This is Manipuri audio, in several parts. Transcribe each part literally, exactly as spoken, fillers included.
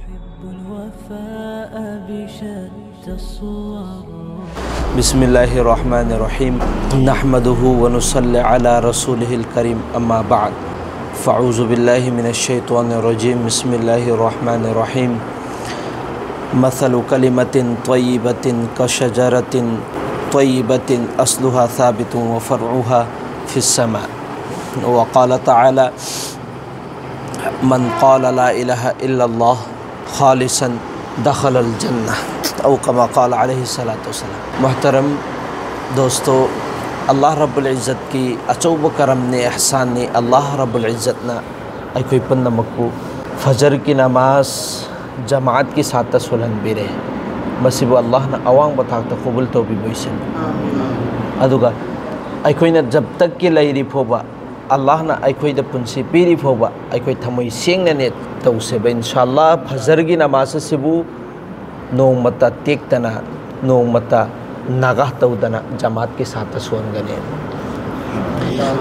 أحب الوفاء بشتى الصور. بسم الله الرحمن الرحيم. نحمده ونصلي على رسوله الكريم، أما بعد، فأعوذ بالله من الشيطان الرجيم. بسم الله الرحمن الرحيم. مثل كلمة طيبة كشجرة طيبة أصلها ثابت وفرعها في السماء. وقال تعالى: من قال لا إله إلا الله خالصا دخل الجنة، أو كما قال عليه الصلاة والسلام. محترم دوستو، الله رب العزت کی اچوب کرم نے، احسان نے، الله رب العزت نا ꯑꯩꯈꯣꯏ ꯄꯨꯝꯅꯃꯛꯄꯨ ꯐꯖꯔꯒꯤ ꯅꯃꯥꯖ ꯖꯃꯥꯠꯀꯤ ꯁꯥꯠꯇ ꯁꯣꯜꯍꯟꯕꯤꯔꯦ꯫ ꯃꯁꯤꯕꯨ ꯑꯜꯂꯥꯍꯅ ꯑꯋꯥꯡꯕ ꯊꯥꯛꯇ ꯀꯕꯨꯜ ꯇꯧꯕꯤꯕ ꯑꯣꯏꯁꯅꯨ꯫ ꯑꯗꯨꯒ ꯑꯩꯈꯣꯏꯅ ꯖꯕ ꯇꯛꯀꯤ ꯂꯩꯔꯤ ꯐꯥꯎꯕ, ꯑꯜꯂꯥꯍꯅ ꯑꯩꯈꯣꯏꯗ ꯄꯨꯟꯁꯤ ꯄꯤꯔꯤ ꯐꯥꯎꯕ ꯑꯩꯈꯣꯏ ꯊꯃꯣꯏ ꯁꯦꯡꯅꯅꯦ ꯇꯧꯁꯦꯕ, ꯏꯟꯁꯥ ꯑꯜꯂꯥ꯫ ꯐꯖꯔꯒꯤ ꯅꯃꯥꯖ ꯑꯁꯤꯕꯨ ꯅꯣꯡꯃꯇ ꯇꯦꯛꯇꯅ, ꯅꯣꯡꯃꯇ ꯅꯥꯒꯥ ꯇꯧꯗꯅ ꯖꯃꯥꯠꯀꯤ ꯁꯥꯠꯇ ꯁꯣꯟꯒꯅꯤ꯫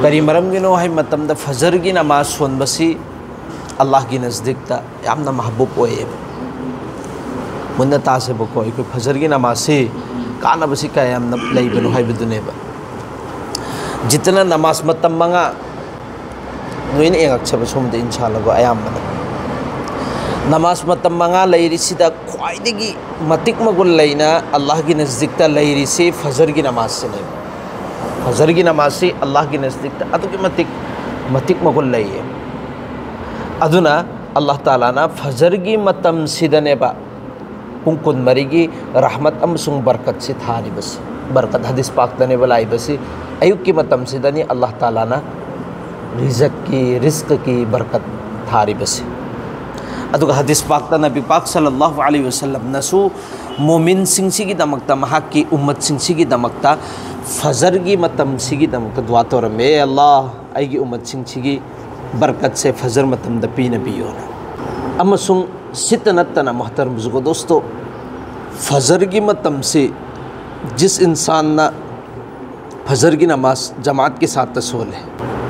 ꯀꯔꯤ ꯃꯔꯝꯒꯤꯅꯣ ꯍꯥꯏꯕ ꯃꯇꯝꯗ, ꯐꯖꯔꯒꯤ ꯅꯃꯥꯖ ꯁꯣꯟꯕꯁꯤ ꯑꯜꯂꯥꯍꯒꯤ ꯅꯖꯗꯤꯛꯇ ꯌꯥꯝꯅ ꯃꯍꯕꯨꯕ ꯑꯣꯏꯌꯦꯕ꯫ ꯃꯨꯟꯅ ꯇꯥꯁꯦꯕꯀꯣ, ꯑꯩꯈꯣꯏ ꯐꯖꯔꯒꯤ ꯅꯃꯥꯖꯁꯤ ꯀꯥꯟꯅꯕꯁꯤ ꯀꯌꯥ ꯌꯥꯝꯅ ꯂꯩꯕꯅꯣ ꯍꯥꯏꯕꯗꯨꯅꯦꯕ꯫ ꯖꯤꯠꯇꯅ ꯅꯃꯥꯖ ꯃꯇꯝ ꯃꯉꯥ ꯅꯣꯏꯅ ꯌꯦꯡꯉꯛꯆꯕ ꯁꯣꯝꯗ, ꯏꯟꯁꯥꯜꯂꯥꯍ, ꯑꯌꯥꯝꯕꯅ ꯅꯃꯥꯖ ꯃꯇꯝ ꯃꯉꯥ ꯂꯩꯔꯤꯁꯤꯗ ꯈ꯭ꯋꯥꯏꯗꯒꯤ ꯃꯇꯤꯛ ꯃꯒꯨꯟ ꯂꯩꯅ ꯑꯜꯂꯥꯍꯒꯤ ꯅꯖꯗꯤꯛꯇ ꯂꯩꯔꯤꯁꯤ ꯐꯖꯔꯒꯤ ꯅꯃꯥꯖꯁꯤꯅꯦꯕ꯫ ꯐꯖꯔꯒꯤ ꯅꯃꯥꯖꯁꯤ ꯑꯜꯂꯥꯍꯒꯤ ꯅꯖꯗꯤꯛꯇ ꯑꯗꯨꯛꯀꯤ ꯃꯇꯤꯛ ꯃꯇꯤꯛ ꯃꯒꯨꯟ ꯂꯩꯌꯦ꯫ ꯑꯗꯨꯅ ꯑꯜꯂꯥꯍ ꯇꯥꯂꯥꯅ ꯐꯖꯔꯒꯤ ꯃꯇꯝꯁꯤꯗꯅꯦꯕ ꯄꯨꯡ ꯀꯨꯟꯃꯔꯤꯒꯤ ꯔꯍꯃꯠ ꯑꯃꯁꯨꯡ ꯕꯔꯀꯠꯁꯤ ꯊꯥꯔꯤꯕꯁꯤ꯫ ꯕꯔꯀꯠ ꯍꯗꯤꯁ ꯄꯥꯛꯇꯅꯦꯕ ꯂꯥꯛꯏꯕꯁꯤ꯫ ꯑꯌꯨꯛꯀꯤ ꯃꯇꯝꯁꯤꯗꯅꯤ ꯑꯜꯂꯥꯍ ꯇꯥꯂꯥꯅ ꯔꯤꯖꯛꯀꯤ, ꯔꯤꯖꯀꯀꯤ ꯕꯔꯀꯠ ꯊꯥꯔꯤꯕꯁꯤ꯫ ꯑꯗꯨꯒ ꯍꯗꯤꯁ ꯄꯥꯛꯇ ꯅꯕꯤ ꯄꯥꯛ ꯁꯜꯂꯜꯂꯥꯍꯨ ꯑꯂꯩꯍꯤ ꯋꯁꯜꯂꯝꯅꯁꯨ ꯃꯣꯃꯤꯟꯁꯤꯡꯁꯤꯒꯤꯗꯃꯛꯇ, ꯃꯍꯥꯛꯀꯤ ꯎꯝꯃꯠꯁꯤꯡꯁꯤꯒꯤꯗꯃꯛꯇ ꯐꯖꯔꯒꯤ ꯃꯇꯝꯁꯤꯒꯤꯗꯃꯛꯇ ꯗꯨꯋꯥ ꯇꯧꯔꯝꯃꯤ, "ꯑꯦ ꯑꯜꯂꯥꯍ, ꯑꯩꯒꯤ ꯎꯝꯃꯠꯁꯤꯡꯁꯤꯒꯤ ꯕꯔꯀꯠꯁꯦ ꯐꯖꯔ ꯃꯇꯝꯗ ꯄꯤꯅꯕꯤꯌꯣꯅ"꯫ ꯑꯃꯁꯨꯡ ꯁꯤꯠꯇ ꯅꯠꯇꯅ, ꯃꯣꯍꯇꯔꯝ ꯕꯨꯖꯨꯔꯒ ꯗꯣꯁꯇꯣ, ꯐꯖꯔꯒꯤ ꯃꯇꯝꯁꯤ ꯖꯤꯁ ꯏꯟꯁꯥꯟꯅ ꯐꯖꯔꯒꯤ ꯅꯃꯥꯖ ꯖꯃꯥꯠꯀꯤ ꯁꯥꯠꯇ ꯁꯣꯜꯂꯦ꯫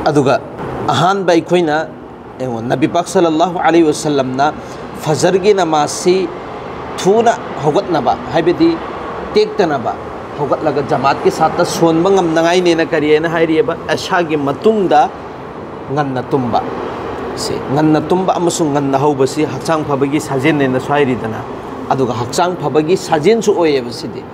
ꯑꯗꯨꯒ ꯑꯍꯥꯟꯕ ꯑꯩꯈꯣꯏꯅ ꯌꯦꯡꯉꯣ, ꯅꯕꯤ ꯄꯥꯛ ꯁꯜꯂꯜꯂꯥꯍꯨ ꯑꯂꯩꯍꯤ ꯋꯁꯜꯂꯝꯅ ꯐꯖꯔꯒꯤ ꯅꯃꯥꯖꯁꯤ ꯊꯨꯅ ꯍꯧꯒꯠꯅꯕ, ꯍꯥꯏꯕꯗꯤ ꯇꯦꯛꯇꯅꯕ ꯍꯧꯒꯠꯂꯒ ꯖꯃꯥꯠꯀꯤ ꯁꯥꯠꯇ ꯁꯣꯟꯕ ꯉꯝꯅꯉꯥꯏꯅꯦꯅ ꯀꯔꯤ ꯍꯥꯏꯅ ꯍꯥꯏꯔꯤꯑꯕ? ꯑꯦꯁꯥꯒꯤ ꯃꯇꯨꯡꯗ ꯉꯟꯅ ꯇꯨꯝꯕ꯫ ꯁꯤ ꯉꯟꯅ ꯇꯨꯝꯕ ꯑꯃꯁꯨꯡ ꯉꯟꯅ ꯍꯧꯕꯁꯤ ꯍꯛꯆꯥꯡ ꯐꯕꯒꯤ ꯁꯥꯖꯦꯜꯅꯦꯅꯁꯨ ꯍꯥꯏꯔꯤꯗꯅ, ꯑꯗꯨꯒ ꯍꯛꯆꯥꯡ ꯐꯕꯒꯤ ꯁꯥꯖꯦꯜꯁꯨ ꯑꯣꯏꯌꯦꯕ ꯁꯤꯗꯤ꯫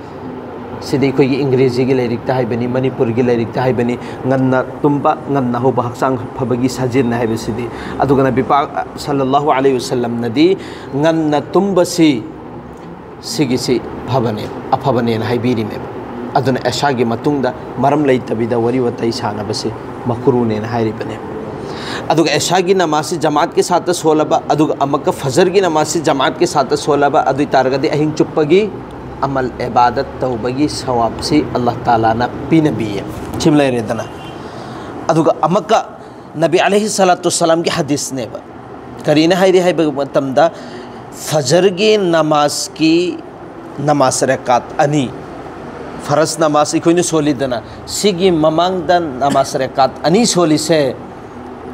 ꯁꯤꯗꯤ ꯑꯩꯈꯣꯏꯒꯤ ꯏꯪꯒ꯭ꯔꯦꯖꯤꯒꯤ ꯂꯥꯏꯔꯤꯛꯇ ꯍꯥꯏꯕꯅꯤ, ꯃꯅꯤꯄꯨꯔꯒꯤ ꯂꯥꯏꯔꯤꯛꯇ ꯍꯥꯏꯕꯅꯤ, ꯉꯟꯅ ꯇꯨꯝꯕ, ꯉꯟꯅ ꯍꯧꯕ, ꯍꯛꯆꯥꯡ ꯐꯕꯒꯤ ꯁꯥꯖꯦꯜꯅ ꯍꯥꯏꯕꯁꯤꯗꯤ꯫ ꯑꯗꯨꯒ ꯅꯕꯤ ꯄꯥꯛ ꯁꯜꯂꯜꯂꯥꯍꯨ ꯑꯂꯩꯍꯤ ꯋꯁꯜꯂꯝꯅꯗꯤ ꯉꯟꯅ ꯇꯨꯝꯕꯁꯤ ꯁꯤꯒꯤꯁꯤ ꯐꯕꯅꯦ, ꯑꯐꯕꯅꯦꯅ ꯍꯥꯏꯕꯤꯔꯤꯅꯦꯕ꯫ ꯑꯗꯨꯅ ꯑꯦꯁꯥꯒꯤ ꯃꯇꯨꯡꯗ ꯃꯔꯝ ꯂꯩꯇꯕꯤꯗ ꯋꯥꯔꯤ ꯋꯥꯇꯥꯏ ꯁꯥꯟꯅꯕꯁꯤ ꯃꯀ꯭ꯔꯨꯅꯦꯅ ꯍꯥꯏꯔꯤꯕꯅꯦ꯫ ꯑꯗꯨꯒ ꯑꯦꯁꯥꯒꯤ ꯅꯃꯥꯖꯁꯤ ꯖꯃꯥꯠꯀꯤ ꯁꯥꯠꯇ ꯁꯣꯜꯂꯕ, ꯑꯗꯨꯒ ꯑꯃꯨꯛꯀ ꯐꯖꯔꯒꯤ ꯅꯃꯥꯖꯁꯤ ꯖꯃꯥꯠꯀꯤ ꯁꯥꯠꯇ ꯁꯣꯜꯂꯕ, ꯑꯗꯨ ꯑꯣꯏ ꯇꯥꯔꯒꯗꯤ ꯑꯍꯤꯡ ꯆꯨꯞꯄꯒꯤ ꯑꯃꯜ ꯑꯦꯕꯥꯗꯠ ꯇꯧꯕꯒꯤ ꯁꯋꯥꯕꯁꯤ ꯑꯜꯂꯥꯍ ꯇꯥꯂꯥꯅ ꯄꯤꯅꯕꯤꯌꯦ꯫ ꯁꯤꯃ ꯂꯩꯔꯦꯗꯅ꯫ ꯑꯗꯨꯒ ꯑꯃꯨꯛꯀ ꯅꯕꯤ ꯑꯂꯩꯍꯤ ꯁꯂꯥꯇꯨ ꯁꯂꯥꯝꯒꯤ ꯍꯗꯤꯁꯅꯦꯕ꯫ ꯀꯔꯤꯅ ꯍꯥꯏꯔꯤ ꯍꯥꯏꯕ ꯃꯇꯝꯗ, ꯐꯖꯔꯒꯤ ꯅꯃꯥꯖꯀꯤ ꯅꯃꯥꯖ ꯔꯦꯀꯥꯠ ꯑꯅꯤ, ꯐꯔꯖ ꯅꯃꯥꯖ ꯑꯩꯈꯣꯏꯅ ꯁꯣꯜꯂꯤꯗꯅ, ꯁꯤꯒꯤ ꯃꯃꯥꯡꯗ ꯅꯃꯥꯖ ꯔꯦꯀꯥꯠ ꯑꯅꯤ ꯁꯣꯜꯂꯤꯁꯦ,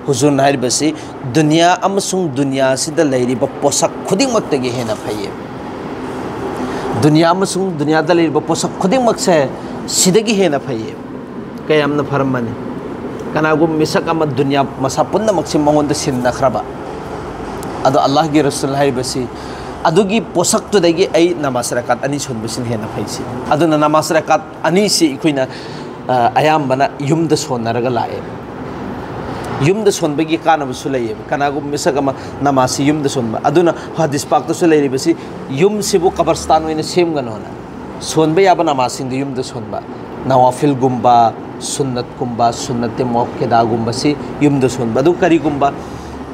ꯍꯨꯖꯨꯔꯅ ꯍꯥꯏꯔꯤꯕꯁꯤ ꯗꯨꯅꯤꯌꯥ ꯑꯃꯁꯨꯡ ꯗꯨꯅꯤꯌꯥꯁꯤꯗ ꯂꯩꯔꯤꯕ ꯄꯣꯠꯁꯛ ꯈꯨꯗꯤꯡꯃꯛꯇꯒꯤ ꯍꯦꯟꯅ ꯐꯩꯌꯦ꯫ ꯗꯨꯅꯤꯌꯥ ꯑꯃꯁꯨꯡ ꯗꯨꯅꯤꯌꯥꯗ ꯂꯩꯔꯤꯕ ꯄꯣꯠꯁꯛ ꯈꯨꯗꯤꯡꯃꯛꯁꯦ ꯁꯤꯗꯒꯤ ꯍꯦꯟꯅ ꯐꯩꯌꯦ꯫ ꯀꯌꯥꯝꯅ ꯐꯔꯝꯃꯅꯤ꯫ ꯀꯅꯥꯒꯨꯝꯕ ꯃꯤꯁꯛ ꯑꯃ ꯗꯨꯅꯤꯌꯥ ꯃꯁꯥ ꯄꯨꯝꯅꯃꯛꯁꯤ ꯃꯉꯣꯟꯗ ꯁꯤꯟꯅꯈ꯭ꯔꯕ, ꯑꯗꯣ ꯑꯜꯂꯥꯍꯒꯤ ꯔꯁꯨꯜ ꯍꯥꯏꯔꯤꯕꯁꯤ ꯑꯗꯨꯒꯤ ꯄꯣꯠꯁꯛꯇꯨꯗꯒꯤ ꯑꯩ ꯅꯃꯥꯖ ꯔꯀꯥꯠ ꯑꯅꯤ ꯁꯣꯟꯕꯁꯤꯅ ꯍꯦꯟꯅ ꯐꯩ ꯁꯤ꯫ ꯑꯗꯨꯅ ꯅꯃꯥꯖ ꯔꯀꯥꯠ ꯑꯅꯤꯁꯤ ꯑꯩꯈꯣꯏꯅ, ꯑ, ꯑꯌꯥꯝꯕꯅ ꯌꯨꯝꯗ ꯁꯣꯟꯅꯔꯒ ꯂꯥꯛꯑꯦ꯫ ꯌꯨꯝꯗ ꯁꯣꯟꯕꯒꯤ ꯀꯥꯟꯅꯕꯁꯨ ꯂꯩꯌꯦꯕ꯫ ꯀꯅꯥꯒꯨꯝꯕ ꯃꯤꯁꯛ ꯑꯃ ꯅꯃꯥꯖꯁꯤ ꯌꯨꯝꯗ ꯁꯣꯟꯕ, ꯑꯗꯨꯅ ꯍꯗꯤꯁ ꯄꯥꯛꯇꯁꯨ ꯂꯩꯔꯤꯕꯁꯤ, "ꯌꯨꯝꯁꯤꯕꯨ ꯀꯕꯔꯁꯇꯥꯟ ꯑꯣꯏꯅ ꯁꯦꯝꯒꯅꯣꯅ"꯫ ꯁꯣꯟꯕ ꯌꯥꯕ ꯅꯃꯥꯖꯁꯤꯡꯗꯨ ꯌꯨꯝꯗ ꯁꯣꯟꯕ, ꯅꯋꯥꯐꯤꯜꯒꯨꯝꯕ, ꯁꯨꯟꯅꯠꯀꯨꯝꯕ, ꯁꯨꯟꯅꯠꯇꯦ ꯃꯨꯑꯛꯀꯦꯗꯥꯒꯨꯝꯕꯁꯤ ꯌꯨꯝꯗ ꯁꯣꯟꯕ꯫ ꯑꯗꯨ ꯀꯔꯤꯒꯨꯝꯕ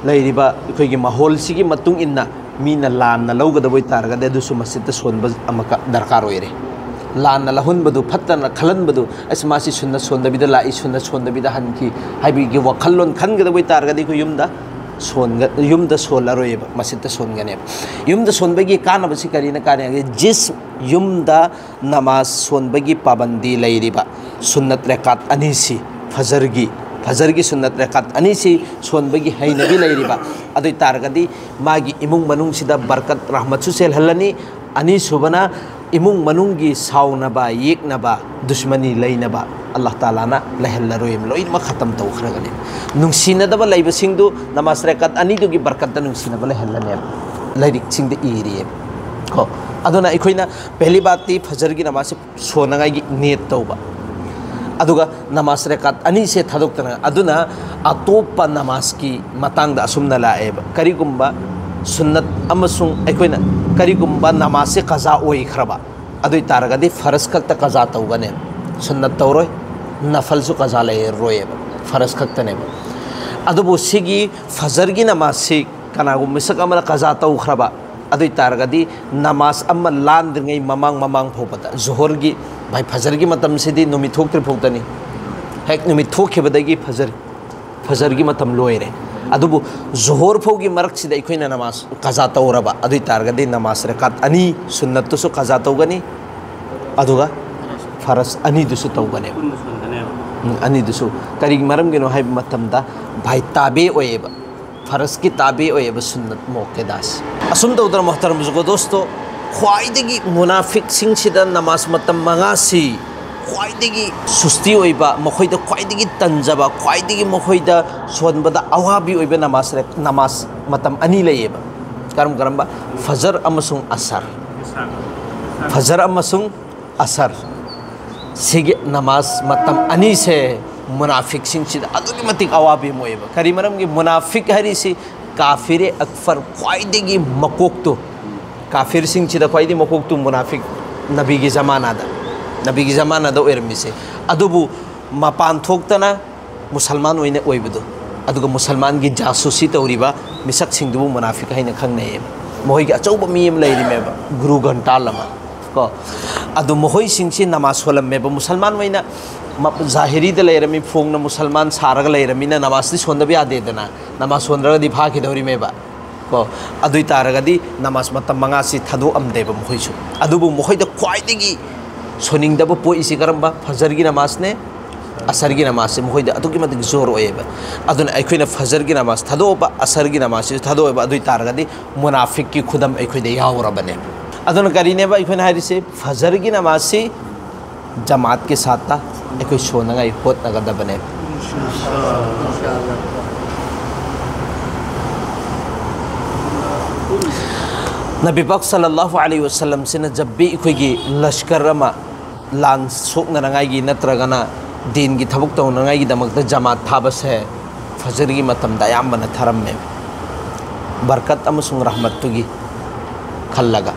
ꯂꯩꯔꯤꯕ ꯑꯩꯈꯣꯏꯒꯤ ꯃꯥꯍꯣꯜꯁꯤꯒꯤ ꯃꯇꯨꯡ ꯏꯟꯅ ꯃꯤꯅ ꯂꯥꯟꯅ ꯂꯧꯒꯗꯕ ꯑꯣꯏꯇꯥꯔꯒꯗꯤ ꯑꯗꯨꯁꯨ ꯃꯁꯖꯤꯠꯇ ꯁꯣꯟꯕ ꯑꯃꯈꯛ ꯗꯔꯀꯥꯔ ꯑꯣꯏꯔꯦ꯫ ꯂꯥꯟꯅ ꯂꯧꯍꯟꯕꯗꯨ, ꯐꯠꯇꯅ ꯈꯜꯍꯟꯕꯗꯨ, "ꯑꯁ, ꯃꯥꯁꯤ ꯁꯨꯟꯅ ꯁꯣꯟꯗꯕꯤꯗ ꯂꯥꯛꯏ, ꯁꯨꯟꯅ ꯁꯣꯟꯗꯕꯤꯗ ꯍꯟꯈꯤ" ꯍꯥꯏꯕꯒꯤ ꯋꯥꯈꯜꯂꯣꯟ ꯈꯟꯒꯗꯕ ꯑꯣꯏꯇꯥꯔꯒꯗꯤ ꯑꯩꯈꯣꯏ ꯌꯨꯝꯗ ꯁꯣꯟꯒ-, ꯌꯨꯝꯗ ꯁꯣꯜꯂꯔꯣꯏꯌꯦꯕ, ꯃꯁꯖꯤꯠꯇ ꯁꯣꯟꯒꯅꯦꯕ꯫ ꯌꯨꯝꯗ ꯁꯣꯟꯕꯒꯤ ꯀꯥꯟꯅꯕꯁꯤ ꯀꯔꯤꯅ ꯀꯥꯟꯅꯒꯦ? ꯖꯤꯁ ꯌꯨꯝꯗ ꯅꯃꯥꯖ ꯁꯣꯟꯕꯒꯤ ꯄꯥꯕꯟꯗꯤ ꯂꯩꯔꯤꯕ ꯁꯨꯟꯅꯠ ꯔꯦꯀꯥꯠ ꯑꯅꯤꯁꯤ, ꯐꯖꯔꯒꯤ ꯐꯖꯔꯒꯤ ꯁꯨꯟꯅꯠ ꯔꯦꯀꯥꯠ ꯑꯅꯤꯁꯤ ꯁꯣꯟꯕꯒꯤ ꯍꯩꯅꯕꯤ ꯂꯩꯔꯤꯕ ꯑꯗꯨ ꯑꯣꯏ ꯇꯥꯔꯒꯗꯤ, ꯃꯥꯒꯤ ꯏꯃꯨꯡ ꯃꯅꯨꯡꯁꯤꯗ ꯕꯔꯀꯠ ꯔꯍꯃꯠꯁꯨ ꯆꯦꯜꯍꯜꯂꯅꯤ꯫ ꯑꯅꯤꯁꯨꯕꯅ, ꯏꯃꯨꯡ ꯃꯅꯨꯡꯒꯤ ꯁꯥꯎꯅꯕ, ꯌꯦꯛꯅꯕ, ꯗꯨꯁꯃꯅꯤ ꯂꯩꯅꯕ ꯑꯜꯂꯥꯍ ꯇꯥꯂꯥꯅ ꯂꯩꯍꯜꯂꯔꯣꯏ, ꯂꯣꯏꯅꯃꯛ ꯈꯇꯝ ꯇꯧꯈ꯭ꯔꯒꯅꯤ꯫ ꯅꯨꯡꯁꯤꯅꯗꯕ ꯂꯩꯕꯁꯤꯡꯗꯨ ꯅꯃꯥꯖ ꯔꯦꯀꯥꯠ ꯑꯅꯤꯗꯨꯒꯤ ꯕꯔꯀꯠꯇ ꯅꯨꯡꯁꯤꯅꯕ ꯂꯩꯍꯜꯂꯅꯦꯕ, ꯂꯥꯏꯔꯤꯛꯁꯤꯡꯗ ꯏꯔꯤꯑꯕ꯫ ꯀꯣ, ꯑꯗꯨꯅ ꯑꯩꯈꯣꯏꯅ ꯄꯦꯍꯂꯤ ꯕꯥꯠꯇꯤ ꯐꯖꯔꯒꯤ ꯅꯃꯥꯖꯁꯦ ꯁꯣꯟꯅꯉꯥꯏꯒꯤ ꯅꯤꯌꯠ ꯇꯧꯕ, ꯑꯗꯨꯒ ꯅꯃꯥꯖ ꯔꯦꯀꯥꯠ ꯑꯅꯤꯁꯦ ꯊꯥꯗꯣꯛꯇꯅ, ꯑꯗꯨꯅ ꯑꯇꯣꯞꯄ ꯅꯃꯥꯖꯀꯤ ꯃꯇꯥꯡꯗ ꯑꯁꯨꯝꯅ ꯂꯥꯛꯑꯦꯕ, ꯀꯔꯤꯒꯨꯝꯕ ꯁꯨꯟꯅꯠ ꯑꯃꯁꯨꯡ ꯑꯩꯈꯣꯏꯅ ꯀꯔꯤꯒꯨꯝꯕ ꯅꯃꯥꯖꯁꯦ ꯀꯖꯥ ꯑꯣꯏꯈ꯭ꯔꯕ ꯑꯗꯨ ꯑꯣꯏ ꯇꯥꯔꯒꯗꯤ ꯐꯔꯁ ꯈꯛꯇ ꯀꯖꯥ ꯇꯧꯒꯅꯦꯕ, ꯁꯨꯟꯅꯠ ꯇꯧꯔꯣꯏ, ꯅꯐꯜꯁꯨ ꯀꯖꯥ ꯂꯩꯔꯔꯣꯏꯑꯕ, ꯐꯔꯁ ꯈꯛꯇꯅꯦꯕ꯫ ꯑꯗꯨꯕꯨ ꯁꯤꯒꯤ ꯐꯖꯔꯒꯤ ꯅꯃꯥꯖꯁꯤ ꯀꯅꯥꯒꯨꯝꯕ ꯃꯤꯁꯛ ꯑꯃꯅ ꯀꯖꯥ ꯇꯧꯈ꯭ꯔꯕ ꯑꯗꯨ ꯑꯣꯏ ꯇꯥꯔꯒꯗꯤ, ꯅꯃꯥꯖ ꯑꯃ ꯂꯥꯟꯗ꯭ꯔꯤꯉꯩ ꯃꯃꯥꯡ ꯃꯃꯥꯡ ꯐꯥꯎꯕꯗ, ꯖꯣꯍꯔꯒꯤ, ꯚꯥꯏ, ꯐꯖꯔꯒꯤ ꯃꯇꯝꯁꯤꯗꯤ ꯅꯨꯃꯤꯠ ꯊꯣꯛꯇ꯭ꯔꯤ ꯐꯥꯎꯗꯅꯤ꯫ ꯍꯦꯛ ꯅꯨꯃꯤꯠ ꯊꯣꯛꯈꯤꯕꯗꯒꯤ ꯐꯖꯔ ꯐꯖꯔꯒꯤ ꯃꯇꯝ ꯂꯣꯏꯔꯦ꯫ ꯑꯗꯨꯕꯨ ꯖꯣꯍꯣꯔ ꯐꯥꯎꯒꯤ ꯃꯔꯛꯁꯤꯗ ꯑꯩꯈꯣꯏꯅ ꯅꯃꯥꯖ ꯀꯖꯥ ꯇꯧꯔꯕ ꯑꯗꯨ ꯑꯣꯏ ꯇꯥꯔꯒꯗꯤ, ꯅꯃꯥꯖ ꯔꯀꯥꯠ ꯑꯅꯤ ꯁꯨꯟꯅꯠꯇꯨꯁꯨ ꯀꯖꯥ ꯇꯧꯒꯅꯤ, ꯑꯗꯨꯒ ꯐꯔꯁ ꯑꯅꯤꯗꯨꯁꯨ ꯇꯧꯒꯅꯦꯕ꯫ ꯎꯝ, ꯑꯅꯤꯗꯨꯁꯨ꯫ ꯀꯔꯤꯒꯤ ꯃꯔꯝꯒꯤꯅꯣ ꯍꯥꯏꯕ ꯃꯇꯝꯗ, ꯚꯥꯏ, ꯇꯥꯕꯦ ꯑꯣꯏꯌꯦꯕ, ꯐꯔꯁꯀꯤ ꯇꯥꯕꯦ ꯑꯣꯏꯌꯦꯕ ꯁꯨꯟꯅꯠ ꯃꯣꯛꯀꯦꯗꯥꯁ꯫ ꯑꯁꯨꯝ ꯇꯧꯗꯅ, ꯃꯣꯍꯇꯔꯝ ꯖꯨꯒꯣ ꯗꯣꯁꯇꯣ, ꯈ꯭ꯋꯥꯏꯗꯒꯤ ꯃꯨꯅꯥꯐꯤꯛꯁꯤꯡꯁꯤꯗ ꯅꯃꯥꯖ ꯃꯇꯝ ꯃꯉꯥꯁꯤ ꯈ꯭ꯋꯥꯏꯗꯒꯤ ꯁꯨꯁꯇꯤ ꯑꯣꯏꯕ, ꯃꯈꯣꯏꯗ ꯈ꯭ꯋꯥꯏꯗꯒꯤ ꯇꯟꯖꯕ, ꯈ꯭ꯋꯥꯏꯗꯒꯤ ꯃꯈꯣꯏꯗ ꯁꯣꯟꯕꯗ ꯑꯋꯥꯕꯤ ꯑꯣꯏꯕ ꯅꯃꯥꯖ ꯔꯦ-, ꯅꯃꯥꯖ ꯃꯇꯝ ꯑꯅꯤ ꯂꯩꯌꯦꯕ꯫ ꯀꯔꯝ ꯀꯔꯝꯕ? ꯐꯖꯔ ꯑꯃꯁꯨꯡ ꯑꯁꯔ꯫ ꯐꯖꯔ ꯑꯃꯁꯨꯡ ꯑꯁꯔ꯫ ꯁꯤꯒꯤ ꯅꯃꯥꯖ ꯃꯇꯝ ꯑꯅꯤꯁꯦ ꯃꯨꯅꯥꯐꯤꯛꯁꯤꯡꯁꯤꯗ ꯑꯗꯨꯛꯀꯤ ꯃꯇꯤꯛ ꯑꯋꯥꯕꯤ ꯑꯃ ꯑꯣꯏꯌꯦꯕ꯫ ꯀꯔꯤ ꯃꯔꯝꯒꯤ? ꯃꯨꯅꯥꯐꯤꯛ ꯍꯥꯏꯔꯤꯁꯤ ꯀꯥꯐꯤꯔꯦ ꯑꯛꯐꯔ, ꯈ꯭ꯋꯥꯏꯗꯒꯤ ꯃꯀꯣꯛꯇꯨ, ꯀꯥꯐꯤꯔꯁꯤꯡꯁꯤꯗ ꯈ꯭ꯋꯥꯏꯗꯒꯤ ꯃꯀꯣꯛꯇꯨ ꯃꯨꯅꯥꯐꯤꯛ, ꯅꯕꯤꯒꯤ ꯖꯃꯥꯅꯥꯗ, ꯅꯕꯤꯒꯤ ꯖꯃꯥꯅꯥꯗ ꯑꯣꯏꯔꯝꯃꯤꯁꯦ꯫ ꯑꯗꯨꯕꯨ ꯃꯄꯥꯟ ꯊꯣꯛꯇꯅ ꯃꯨꯁꯜꯃꯥꯟ ꯑꯣꯏꯅ ꯑꯣꯏꯕꯗꯣ, ꯑꯗꯨꯒ ꯃꯨꯁꯜꯃꯥꯟꯒꯤ ꯖꯥꯁꯨꯁꯤ ꯇꯧꯔꯤꯕ ꯃꯤꯁꯛꯁꯤꯡꯗꯨꯕꯨ ꯃꯨꯅꯥꯐꯤꯛ ꯍꯥꯏꯅ ꯈꯪꯅꯩꯌꯦꯕ꯫ ꯃꯈꯣꯏꯒꯤ ꯑꯆꯧꯕ ꯃꯤ ꯑꯃ ꯂꯩꯔꯤꯃꯦꯕ, ꯒꯨꯔꯨ ꯘꯟꯇꯥꯜ ꯑꯃ꯫ ꯀꯣ, ꯑꯗꯨ ꯃꯈꯣꯏꯁꯤꯡꯁꯤ ꯅꯃꯥꯖ ꯁꯣꯜꯂꯝꯃꯦꯕ꯫ ꯃꯨꯁꯜꯃꯥꯟ ꯑꯣꯏꯅ ꯃ-, ꯖꯥꯍꯤꯔꯤꯗ ꯂꯩꯔꯝꯃꯤ, ꯐꯣꯡꯅ ꯃꯨꯁꯜꯃꯥꯟ ꯁꯥꯔꯒ ꯂꯩꯔꯝꯃꯤꯅ ꯅꯃꯥꯖꯇꯤ ꯁꯣꯟꯗꯕ ꯌꯥꯗꯦꯗꯅ, ꯅꯃꯥꯖ ꯁꯣꯟꯗ꯭ꯔꯒꯗꯤ ꯐꯥꯈꯤꯗꯧꯔꯤꯃꯦꯕ꯫ ꯀꯣ, ꯑꯗꯨ ꯑꯣꯏ ꯇꯥꯔꯒꯗꯤ ꯅꯃꯥꯖ ꯃꯇꯝ ꯃꯉꯥꯁꯤ ꯊꯥꯗꯣꯛꯑꯝꯗꯦꯕ ꯃꯈꯣꯏꯁꯨ꯫ ꯑꯗꯨꯕꯨ ꯃꯈꯣꯏꯗ ꯈ꯭ꯋꯥꯏꯗꯒꯤ ꯁꯣꯟꯅꯤꯡꯗꯕ ꯄꯣꯛꯏꯁꯤ ꯀꯔꯝꯕ? ꯐꯖꯔꯒꯤ ꯅꯃꯥꯖꯅꯦ, ꯑꯁꯔꯒꯤ ꯅꯃꯥꯖꯁꯤ ꯃꯈꯣꯏꯗ ꯑꯗꯨꯛꯀꯤ ꯃꯇꯤꯛ ꯖꯣꯔ ꯑꯣꯏꯌꯦꯕ꯫ ꯑꯗꯨꯅ ꯑꯩꯈꯣꯏꯅ ꯐꯖꯔꯒꯤ ꯅꯃꯥꯖ ꯊꯥꯗꯣꯛꯑꯕ, ꯑꯁꯔꯒꯤ ꯅꯃꯥꯖꯁꯤꯁꯨ ꯊꯥꯗꯣꯛꯑꯕ, ꯑꯗꯨ ꯑꯣꯏ ꯇꯥꯔꯒꯗꯤ ꯃꯨꯅꯥꯐꯤꯛꯀꯤ ꯈꯨꯗꯝ ꯑꯩꯈꯣꯏꯗ ꯌꯥꯎꯔꯕꯅꯦꯕ꯫ ꯑꯗꯨꯅ ꯀꯔꯤꯅꯦꯕ ꯑꯩꯈꯣꯏꯅ ꯍꯥꯏꯔꯤꯁꯦ? ꯐꯖꯔꯒꯤ ꯅꯃꯥꯖꯁꯤ ꯖꯃꯥꯠꯀꯤ ꯁꯥꯠꯇ ꯑꯩꯈꯣꯏ ꯁꯣꯟꯅꯉꯥꯏ ꯍꯣꯠꯅꯒꯗꯕꯅꯦꯕ꯫ ꯅꯕꯤ ꯄꯥꯛ ꯁꯜꯂꯜꯂꯥꯍꯨ ꯑꯂꯩꯍꯤ ꯋꯁꯜꯂꯝꯁꯤꯅ ꯖꯕ ꯚꯤ ꯑꯩꯈꯣꯏꯒꯤ ꯂꯁꯀꯔ ꯑꯃ ꯂꯥꯟ ꯁꯣꯛꯅꯅꯉꯥꯏꯒꯤ ꯅꯠꯇ꯭ꯔꯒꯅ ꯗꯤꯟꯒꯤ ꯊꯕꯛ ꯇꯧꯅꯉꯥꯏꯒꯤꯗꯃꯛꯇ ꯖꯃꯥꯠ ꯊꯥꯕꯁꯦ ꯐꯖꯔꯒꯤ ꯃꯇꯝꯗ ꯑꯌꯥꯝꯕꯅ ꯊꯥꯔꯝꯃꯦ, ꯕꯔꯀꯠ ꯑꯃꯁꯨꯡ ꯔꯍꯃꯠꯇꯨꯒꯤ ꯈꯜꯂꯒ꯫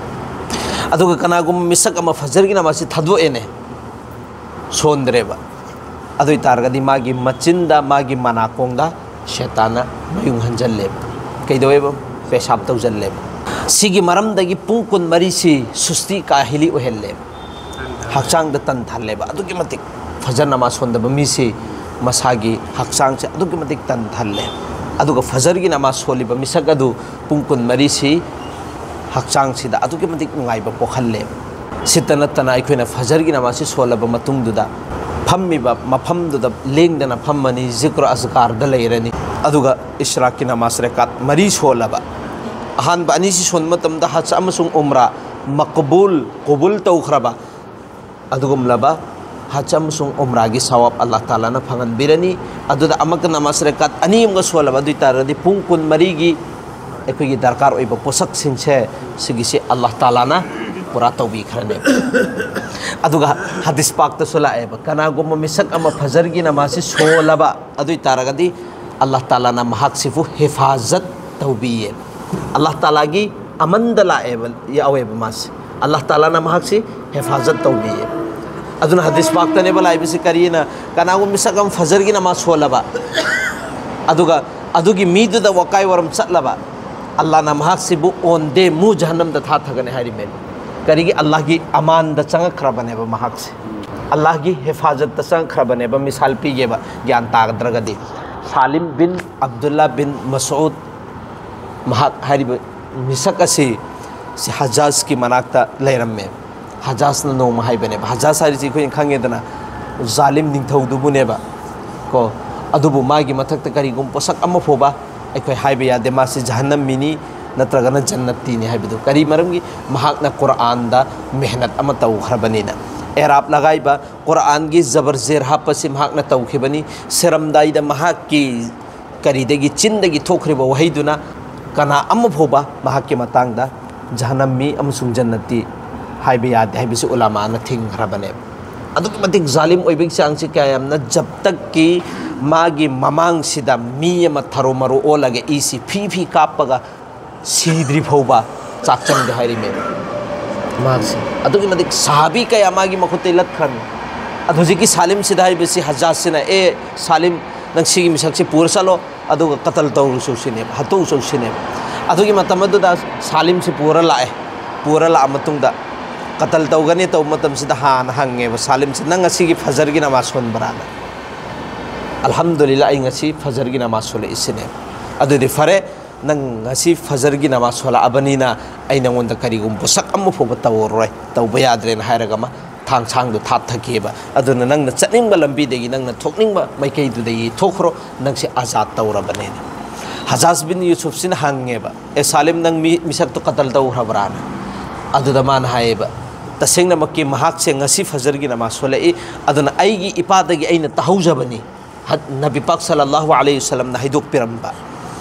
ꯑꯗꯨꯒ ꯀꯅꯥꯒꯨꯝꯕ ꯃꯤꯁꯛ ꯑꯃ ꯐꯖꯔꯒꯤ ꯅꯃꯥꯖꯁꯤ ꯊꯥꯗꯣꯛꯑꯦꯅꯦ, ꯁꯣꯟꯗ꯭ꯔꯦꯕ, ꯑꯗꯨ ꯑꯣꯏ ꯇꯥꯔꯒꯗꯤ ꯃꯥꯒꯤ ꯃꯆꯤꯟꯗ, ꯃꯥꯒꯤ ꯃꯅꯥꯀꯣꯡꯗ ꯁꯦꯇꯥꯟꯅ ꯃꯌꯨꯡ ꯍꯟꯖꯜꯂꯦꯕ꯫ ꯀꯩꯗꯧꯋꯦꯕ? ꯄꯦꯁꯥꯞ ꯇꯧꯖꯜꯂꯦꯕ꯫ ꯁꯤꯒꯤ ꯃꯔꯝꯗꯒꯤ ꯄꯨꯡ ꯀꯨꯟꯃꯔꯤꯁꯤ ꯁꯨꯁꯇꯤ ꯀꯥꯍꯤꯂꯤ ꯑꯣꯏꯍꯜꯂꯦꯕ, ꯍꯛꯆꯥꯡꯗ ꯇꯟꯊꯜꯂꯦꯕ꯫ ꯑꯗꯨꯛꯀꯤ ꯃꯇꯤꯛ ꯐꯖꯔ ꯅꯃꯥꯖ ꯁꯣꯟꯗꯕ ꯃꯤꯁꯤ ꯃꯁꯥꯒꯤ ꯍꯛꯆꯥꯡꯁꯦ ꯑꯗꯨꯛꯀꯤ ꯃꯇꯤꯛ ꯇꯟꯊꯜꯂꯦ꯫ ꯑꯗꯨꯒ ꯐꯖꯔꯒꯤ ꯅꯃꯥꯖ ꯁꯣꯜꯂꯤꯕ ꯃꯤꯁꯛ ꯑꯗꯨ ꯄꯨꯡ ꯀꯨꯟꯃꯔꯤꯁꯤ ꯍꯛꯆꯥꯡꯁꯤꯗ ꯑꯗꯨꯛꯀꯤ ꯃꯇꯤꯛ ꯅꯨꯡꯉꯥꯏꯕ ꯄꯣꯛꯍꯜꯂꯦ꯫ ꯁꯤꯇ ꯅꯠꯇꯅ ꯑꯩꯈꯣꯏꯅ ꯐꯖꯔꯒꯤ ꯅꯃꯥꯖꯁꯤ ꯁꯣꯜꯂꯕ ꯃꯇꯨꯡꯗꯨꯗ ꯐꯝꯃꯤꯕ ꯃꯐꯝꯗꯨꯗ ꯂꯦꯡꯗꯅ ꯐꯝꯃꯅꯤ, ꯖꯤꯀ꯭ꯔ ꯑꯖꯀꯥꯔꯗ ꯂꯩꯔꯅꯤ꯫ ꯑꯗꯨꯒ ꯏꯁ꯭ꯔꯥꯛꯀꯤ ꯅꯃꯥꯖ ꯔꯦꯀꯥꯠ ꯃꯔꯤ ꯁꯣꯜꯂꯕ, ꯑꯍꯥꯟꯕ ꯑꯅꯤꯁꯤ ꯁꯣꯟꯕ ꯃꯇꯝꯗ ꯍꯖ ꯑꯃꯁꯨꯡ ꯎꯝꯔꯥ ꯃꯛꯕꯨꯜ, ꯀꯕꯨꯜ ꯇꯧꯈ꯭ꯔꯕ ꯑꯗꯨꯒꯨꯝꯂꯕ ꯍꯖ ꯑꯃꯁꯨꯡ ꯎꯝꯔꯥꯒꯤ ꯁꯋꯥꯕ ꯑꯜꯂꯥꯍ ꯇꯥꯂꯥꯅ ꯐꯪꯍꯟꯕꯤꯔꯅꯤ꯫ ꯑꯗꯨꯗ ꯑꯃꯨꯛꯀ ꯅꯃꯥꯖ ꯔꯦꯀꯥꯠ ꯑꯅꯤ ꯑꯃꯒ ꯁꯣꯜꯂꯕ ꯑꯗꯨ ꯑꯣꯏ ꯇꯥꯔꯒꯗꯤ ꯄꯨꯡ ꯀꯨꯟꯃꯔꯤꯒꯤ ꯑꯩꯈꯣꯏꯒꯤ ꯗꯔꯀꯥꯔ ꯑꯣꯏꯕ ꯄꯣꯠꯁꯛꯁꯤꯡꯁꯦ ꯁꯤꯒꯤꯁꯤ ꯑꯜꯂꯥꯍ ꯇꯥꯂꯥꯅ ꯄꯨꯔꯥ ꯇꯧꯕꯤꯈ꯭ꯔꯅꯦꯕ꯫ ꯑꯗꯨꯒ ꯍꯗꯤꯁ ꯄꯥꯛꯇꯁꯨ ꯂꯥꯛꯑꯦꯕ, ꯀꯅꯥꯒꯨꯝꯕ ꯃꯤꯁꯛ ꯑꯃ ꯐꯖꯔꯒꯤ ꯅꯃꯥꯖꯁꯤ ꯁꯣꯜꯂꯕ ꯑꯗꯨ ꯑꯣꯏ ꯇꯥꯔꯒꯗꯤ ꯑꯜꯂꯥꯍ ꯇꯥꯂꯥꯅ ꯃꯍꯥꯛꯁꯤꯕꯨ ꯍꯤꯐꯥꯖꯠ ꯇꯧꯕꯤꯌꯦ꯫ ꯑꯜꯂꯥꯍ ꯇꯥꯂꯥꯒꯤ ꯑꯃꯟꯗ ꯂꯥꯛꯑꯦꯕ, ꯌꯥꯎꯋꯦꯕ ꯃꯥꯁꯦ꯫ ꯑꯜꯂꯥꯍ ꯇꯥꯂꯥꯅ ꯃꯍꯥꯛꯁꯤ ꯍꯤꯐꯥꯖꯠ ꯇꯧꯕꯤꯌꯦ꯫ ꯑꯗꯨꯅ ꯍꯗꯤꯁ ꯄꯥꯛꯇꯅꯦꯕ ꯂꯥꯛꯏꯕꯁꯤ ꯀꯔꯤꯅ? ꯀꯅꯥꯒꯨꯝꯕ ꯃꯤꯁꯛ ꯑꯃ ꯐꯖꯔꯒꯤ ꯅꯃꯥꯖ ꯁꯣꯜꯂꯕ, ꯑꯗꯨꯒ ꯑꯗꯨꯒꯤ ꯃꯤꯗꯨꯗ ꯋꯥꯀꯥꯏ ꯋꯥꯔꯝ ꯆꯠꯂꯕ, ꯑꯜꯂꯥꯍꯅ ꯃꯍꯥꯛꯁꯤꯕꯨ ꯑꯣꯟꯗꯦ ꯃꯨ ꯖꯍꯟꯅꯝꯗ ꯊꯥꯊꯒꯅꯤ ꯍꯥꯏꯔꯤꯃꯦꯕ꯫ ꯀꯔꯤꯒꯤ? ꯑꯜꯂꯥꯍꯒꯤ ꯑꯃꯥꯟꯗ ꯆꯪꯉꯛꯈ꯭ꯔꯕꯅꯦꯕ ꯃꯍꯥꯛꯁꯦ, ꯑꯜꯂꯥꯍꯒꯤ ꯍꯤꯐꯥꯖꯠꯇ ꯆꯪꯉꯛꯈ꯭ꯔꯕꯅꯦꯕ꯫ ꯃꯤꯁꯥꯜ ꯄꯤꯒꯦꯕ, ꯒ꯭ꯌꯥꯟ ꯇꯥꯒꯗ꯭ꯔꯒꯗꯤ, ꯁꯥꯂꯤꯝ ꯕꯤꯟ ꯑꯕꯗꯨꯜꯂꯥ ꯕꯤꯟ ꯃꯁꯎꯗ, ꯃꯍꯥꯛ ꯍꯥꯏꯔꯤꯕ ꯃꯤꯁꯛ ꯑꯁꯤ ꯁꯤ ꯍꯖꯥꯖꯀꯤ ꯃꯅꯥꯛꯇ ꯂꯩꯔꯝꯃꯦ꯫ ꯍꯖꯥꯖꯅ ꯅꯣꯡꯃ ꯍꯥꯏꯕꯅꯦꯕ, ꯍꯖꯥꯖ ꯍꯥꯏꯔꯤꯁꯤ ꯑꯩꯈꯣꯏꯅ ꯈꯪꯉꯦꯗꯅ, ꯖꯥꯂꯤꯝ ꯅꯤꯡꯊꯧꯗꯨꯕꯨꯅꯦꯕ꯫ ꯀꯣ, ꯑꯗꯨꯕꯨ ꯃꯥꯒꯤ ꯃꯊꯛꯇ ꯀꯔꯤꯒꯨꯝꯕ ꯄꯣꯠꯁꯛ ꯑꯃ ꯐꯥꯎꯕ ꯑꯩꯈꯣꯏ ꯍꯥꯏꯕ ꯌꯥꯗꯦ, ꯃꯥꯁꯤ ꯖꯍꯟꯅꯝꯃꯤꯅꯤ ꯅꯠꯇ꯭ꯔꯒꯅ ꯖꯟꯅꯠꯇꯤꯅꯤ ꯍꯥꯏꯕꯗꯨ꯫ ꯀꯔꯤ ꯃꯔꯝꯒꯤ? ꯃꯍꯥꯛꯅ ꯀꯨꯔꯥꯟꯗ ꯃꯦꯍꯅꯠ ꯑꯃ ꯇꯧꯈ꯭ꯔꯕꯅꯤꯅ꯫ ꯑꯦꯔꯥꯞ ꯂꯒꯥꯏꯕ, ꯀꯨꯔꯥꯟꯒꯤ ꯖꯕꯔ ꯖꯦꯔ ꯍꯥꯞꯄꯁꯤ ꯃꯍꯥꯛꯅ ꯇꯧꯈꯤꯕꯅꯤ꯫ ꯁꯤꯔꯝꯗꯥꯏꯗ ꯃꯍꯥꯛꯀꯤ ꯀꯔꯤꯗꯒꯤ, ꯆꯤꯟꯗꯒꯤ ꯊꯣꯛꯈ꯭ꯔꯤꯕ ꯋꯥꯍꯩꯗꯨꯅ ꯀꯅꯥ ꯑꯃ ꯐꯥꯎꯕ ꯃꯍꯥꯛꯀꯤ ꯃꯇꯥꯡꯗ ꯖꯍꯟꯅꯝꯃꯤ ꯑꯃꯁꯨꯡ ꯖꯟꯅꯠꯇꯤ ꯍꯥꯏꯕ ꯌꯥꯗꯦ ꯍꯥꯏꯕꯁꯤ ꯎꯂꯥꯃꯥꯅ ꯊꯤꯡꯈ꯭ꯔꯕꯅꯦꯕ꯫ ꯑꯗꯨꯛꯀꯤ ꯃꯇꯤꯛ ꯖꯥꯂꯤꯝ ꯑꯣꯏꯕꯒꯤ ꯆꯥꯡꯁꯤ ꯀꯌꯥ ꯌꯥꯝꯅ, ꯖꯕ ꯇꯛꯀꯤ ꯃꯥꯒꯤ ꯃꯃꯥꯡꯁꯤꯗ ꯃꯤ ꯑꯃ ꯊꯔꯣ ꯃꯔꯣ ꯑꯣꯜꯂꯒ ꯏꯁꯤ ꯐꯤ ꯐꯤ ꯀꯥꯞꯄꯒ ꯁꯤꯗ꯭ꯔꯤ ꯐꯥꯎꯕ ꯆꯥꯛ ꯆꯪꯗꯦ ꯍꯥꯏꯔꯤꯃꯦꯕ꯫ ꯃꯍꯥꯛꯁꯦ ꯑꯗꯨꯛꯀꯤ ꯃꯇꯤꯛ ꯁꯍꯥꯕꯤ ꯀꯌꯥ ꯃꯥꯒꯤ ꯃꯈꯨꯠꯇꯩ ꯂꯠꯈ꯭ꯔꯅꯤ꯫ ꯑꯗꯣ ꯍꯧꯖꯤꯛꯀꯤ ꯁꯥꯂꯤꯝꯁꯤꯗ ꯍꯥꯏꯕꯁꯤ ꯍꯖꯥꯖꯁꯤꯅ, "ꯑꯦ ꯁꯥꯂꯤꯝ, ꯅꯪ ꯁꯤꯒꯤ ꯃꯤꯁꯛꯁꯤ ꯄꯨꯔ ꯆꯠꯂꯣ, ꯑꯗꯨꯒ ꯀꯇꯜ ꯇꯧꯔꯨꯆꯣ" ꯁꯤꯅꯦꯕ, ꯍꯥꯠꯇꯣꯛꯎꯆꯣ ꯁꯤꯅꯦꯕ꯫ ꯑꯗꯨꯒꯤ ꯃꯇꯝ ꯑꯗꯨꯗ ꯁꯥꯂꯤꯝꯁꯤ ꯄꯨꯔ ꯂꯥꯛꯑꯦ꯫ ꯄꯨꯔ ꯂꯥꯛꯑ ꯃꯇꯨꯡꯗ ꯀꯇꯜ ꯇꯧꯒꯅꯤ ꯇꯧꯕ ꯃꯇꯝꯁꯤꯗ ꯍꯥꯟꯅ ꯍꯪꯉꯦꯕ ꯁꯥꯂꯤꯝꯁꯤ, "ꯅꯪ ꯉꯁꯤꯒꯤ ꯐꯖꯔꯒꯤ ꯅꯃꯥꯖ ꯁꯣꯟꯕ꯭ꯔꯥꯅ?" "ꯑꯜꯍꯝꯗꯨꯂꯤꯜꯂꯥ, ꯑꯩ ꯉꯁꯤ ꯐꯖꯔꯒꯤ ꯅꯃꯥꯖ ꯁꯣꯜꯂꯛꯏ" ꯁꯤꯅꯦꯕ꯫ "ꯑꯗꯨꯗꯤ ꯐꯔꯦ, ꯅꯪ ꯉꯁꯤ ꯐꯖꯔꯒꯤ ꯅꯃꯥꯖ ꯁꯣꯜꯂꯛꯑꯕꯅꯤꯅ ꯑꯩ ꯅꯉꯣꯟꯗ ꯀꯔꯤꯒꯨꯝꯕ ꯄꯣꯠꯁꯛ ꯑꯃ ꯐꯥꯎꯕ ꯇꯧꯔꯔꯣꯏ, ꯇꯧꯕ ꯌꯥꯗ꯭ꯔꯦꯅ" ꯍꯥꯏꯔꯒ ꯑꯃ ꯊꯥꯡꯁꯥꯡꯗꯣ ꯊꯥꯊꯈꯤꯑꯕ꯫ "ꯑꯗꯨꯅ ꯅꯪꯅ ꯆꯠꯅꯤꯡꯕ ꯂꯝꯕꯤꯗꯒꯤ, ꯅꯪꯅ ꯊꯣꯛꯅꯤꯡꯕ ꯃꯥꯏꯀꯩꯗꯨꯗꯒꯤ ꯊꯣꯛꯈ꯭ꯔꯣ, ꯅꯪꯁꯦ ꯑꯖꯥꯗ ꯇꯧꯔꯕꯅꯦꯅ"꯫ ꯍꯖꯥꯖ ꯕꯤꯟ ꯌꯨꯁꯨꯐꯁꯤꯅ ꯍꯪꯉꯦꯕ, "ꯑꯦ ꯁꯥꯂꯤꯝ, ꯅꯪ ꯃꯤ, ꯃꯤꯁꯛꯇꯣ ꯀꯇꯜ ꯇꯧꯈ꯭ꯔꯕ꯭ꯔꯥꯅ?" ꯑꯗꯨꯗ ꯃꯥꯅ ꯍꯥꯏꯌꯦꯕ, "ꯇꯁꯦꯡꯅꯃꯛꯀꯤ ꯃꯍꯥꯛꯁꯦ ꯉꯁꯤ ꯐꯖꯔꯒꯤ ꯅꯃꯥꯖ ꯁꯣꯜꯂꯛꯏ, ꯑꯗꯨꯅ ꯑꯩꯒꯤ ꯏꯄꯥꯗꯒꯤ ꯑꯩꯅ ꯇꯥꯍꯧꯖꯕꯅꯤ"꯫ ꯍꯠ-, ꯅꯕꯤ ꯄꯥꯛ ꯁꯜꯂꯜꯂꯥꯍꯨ ꯑꯂꯩꯍꯤ ꯋꯁꯜꯂꯝꯅ ꯍꯥꯏꯗꯣꯛꯄꯤꯔꯝꯕ,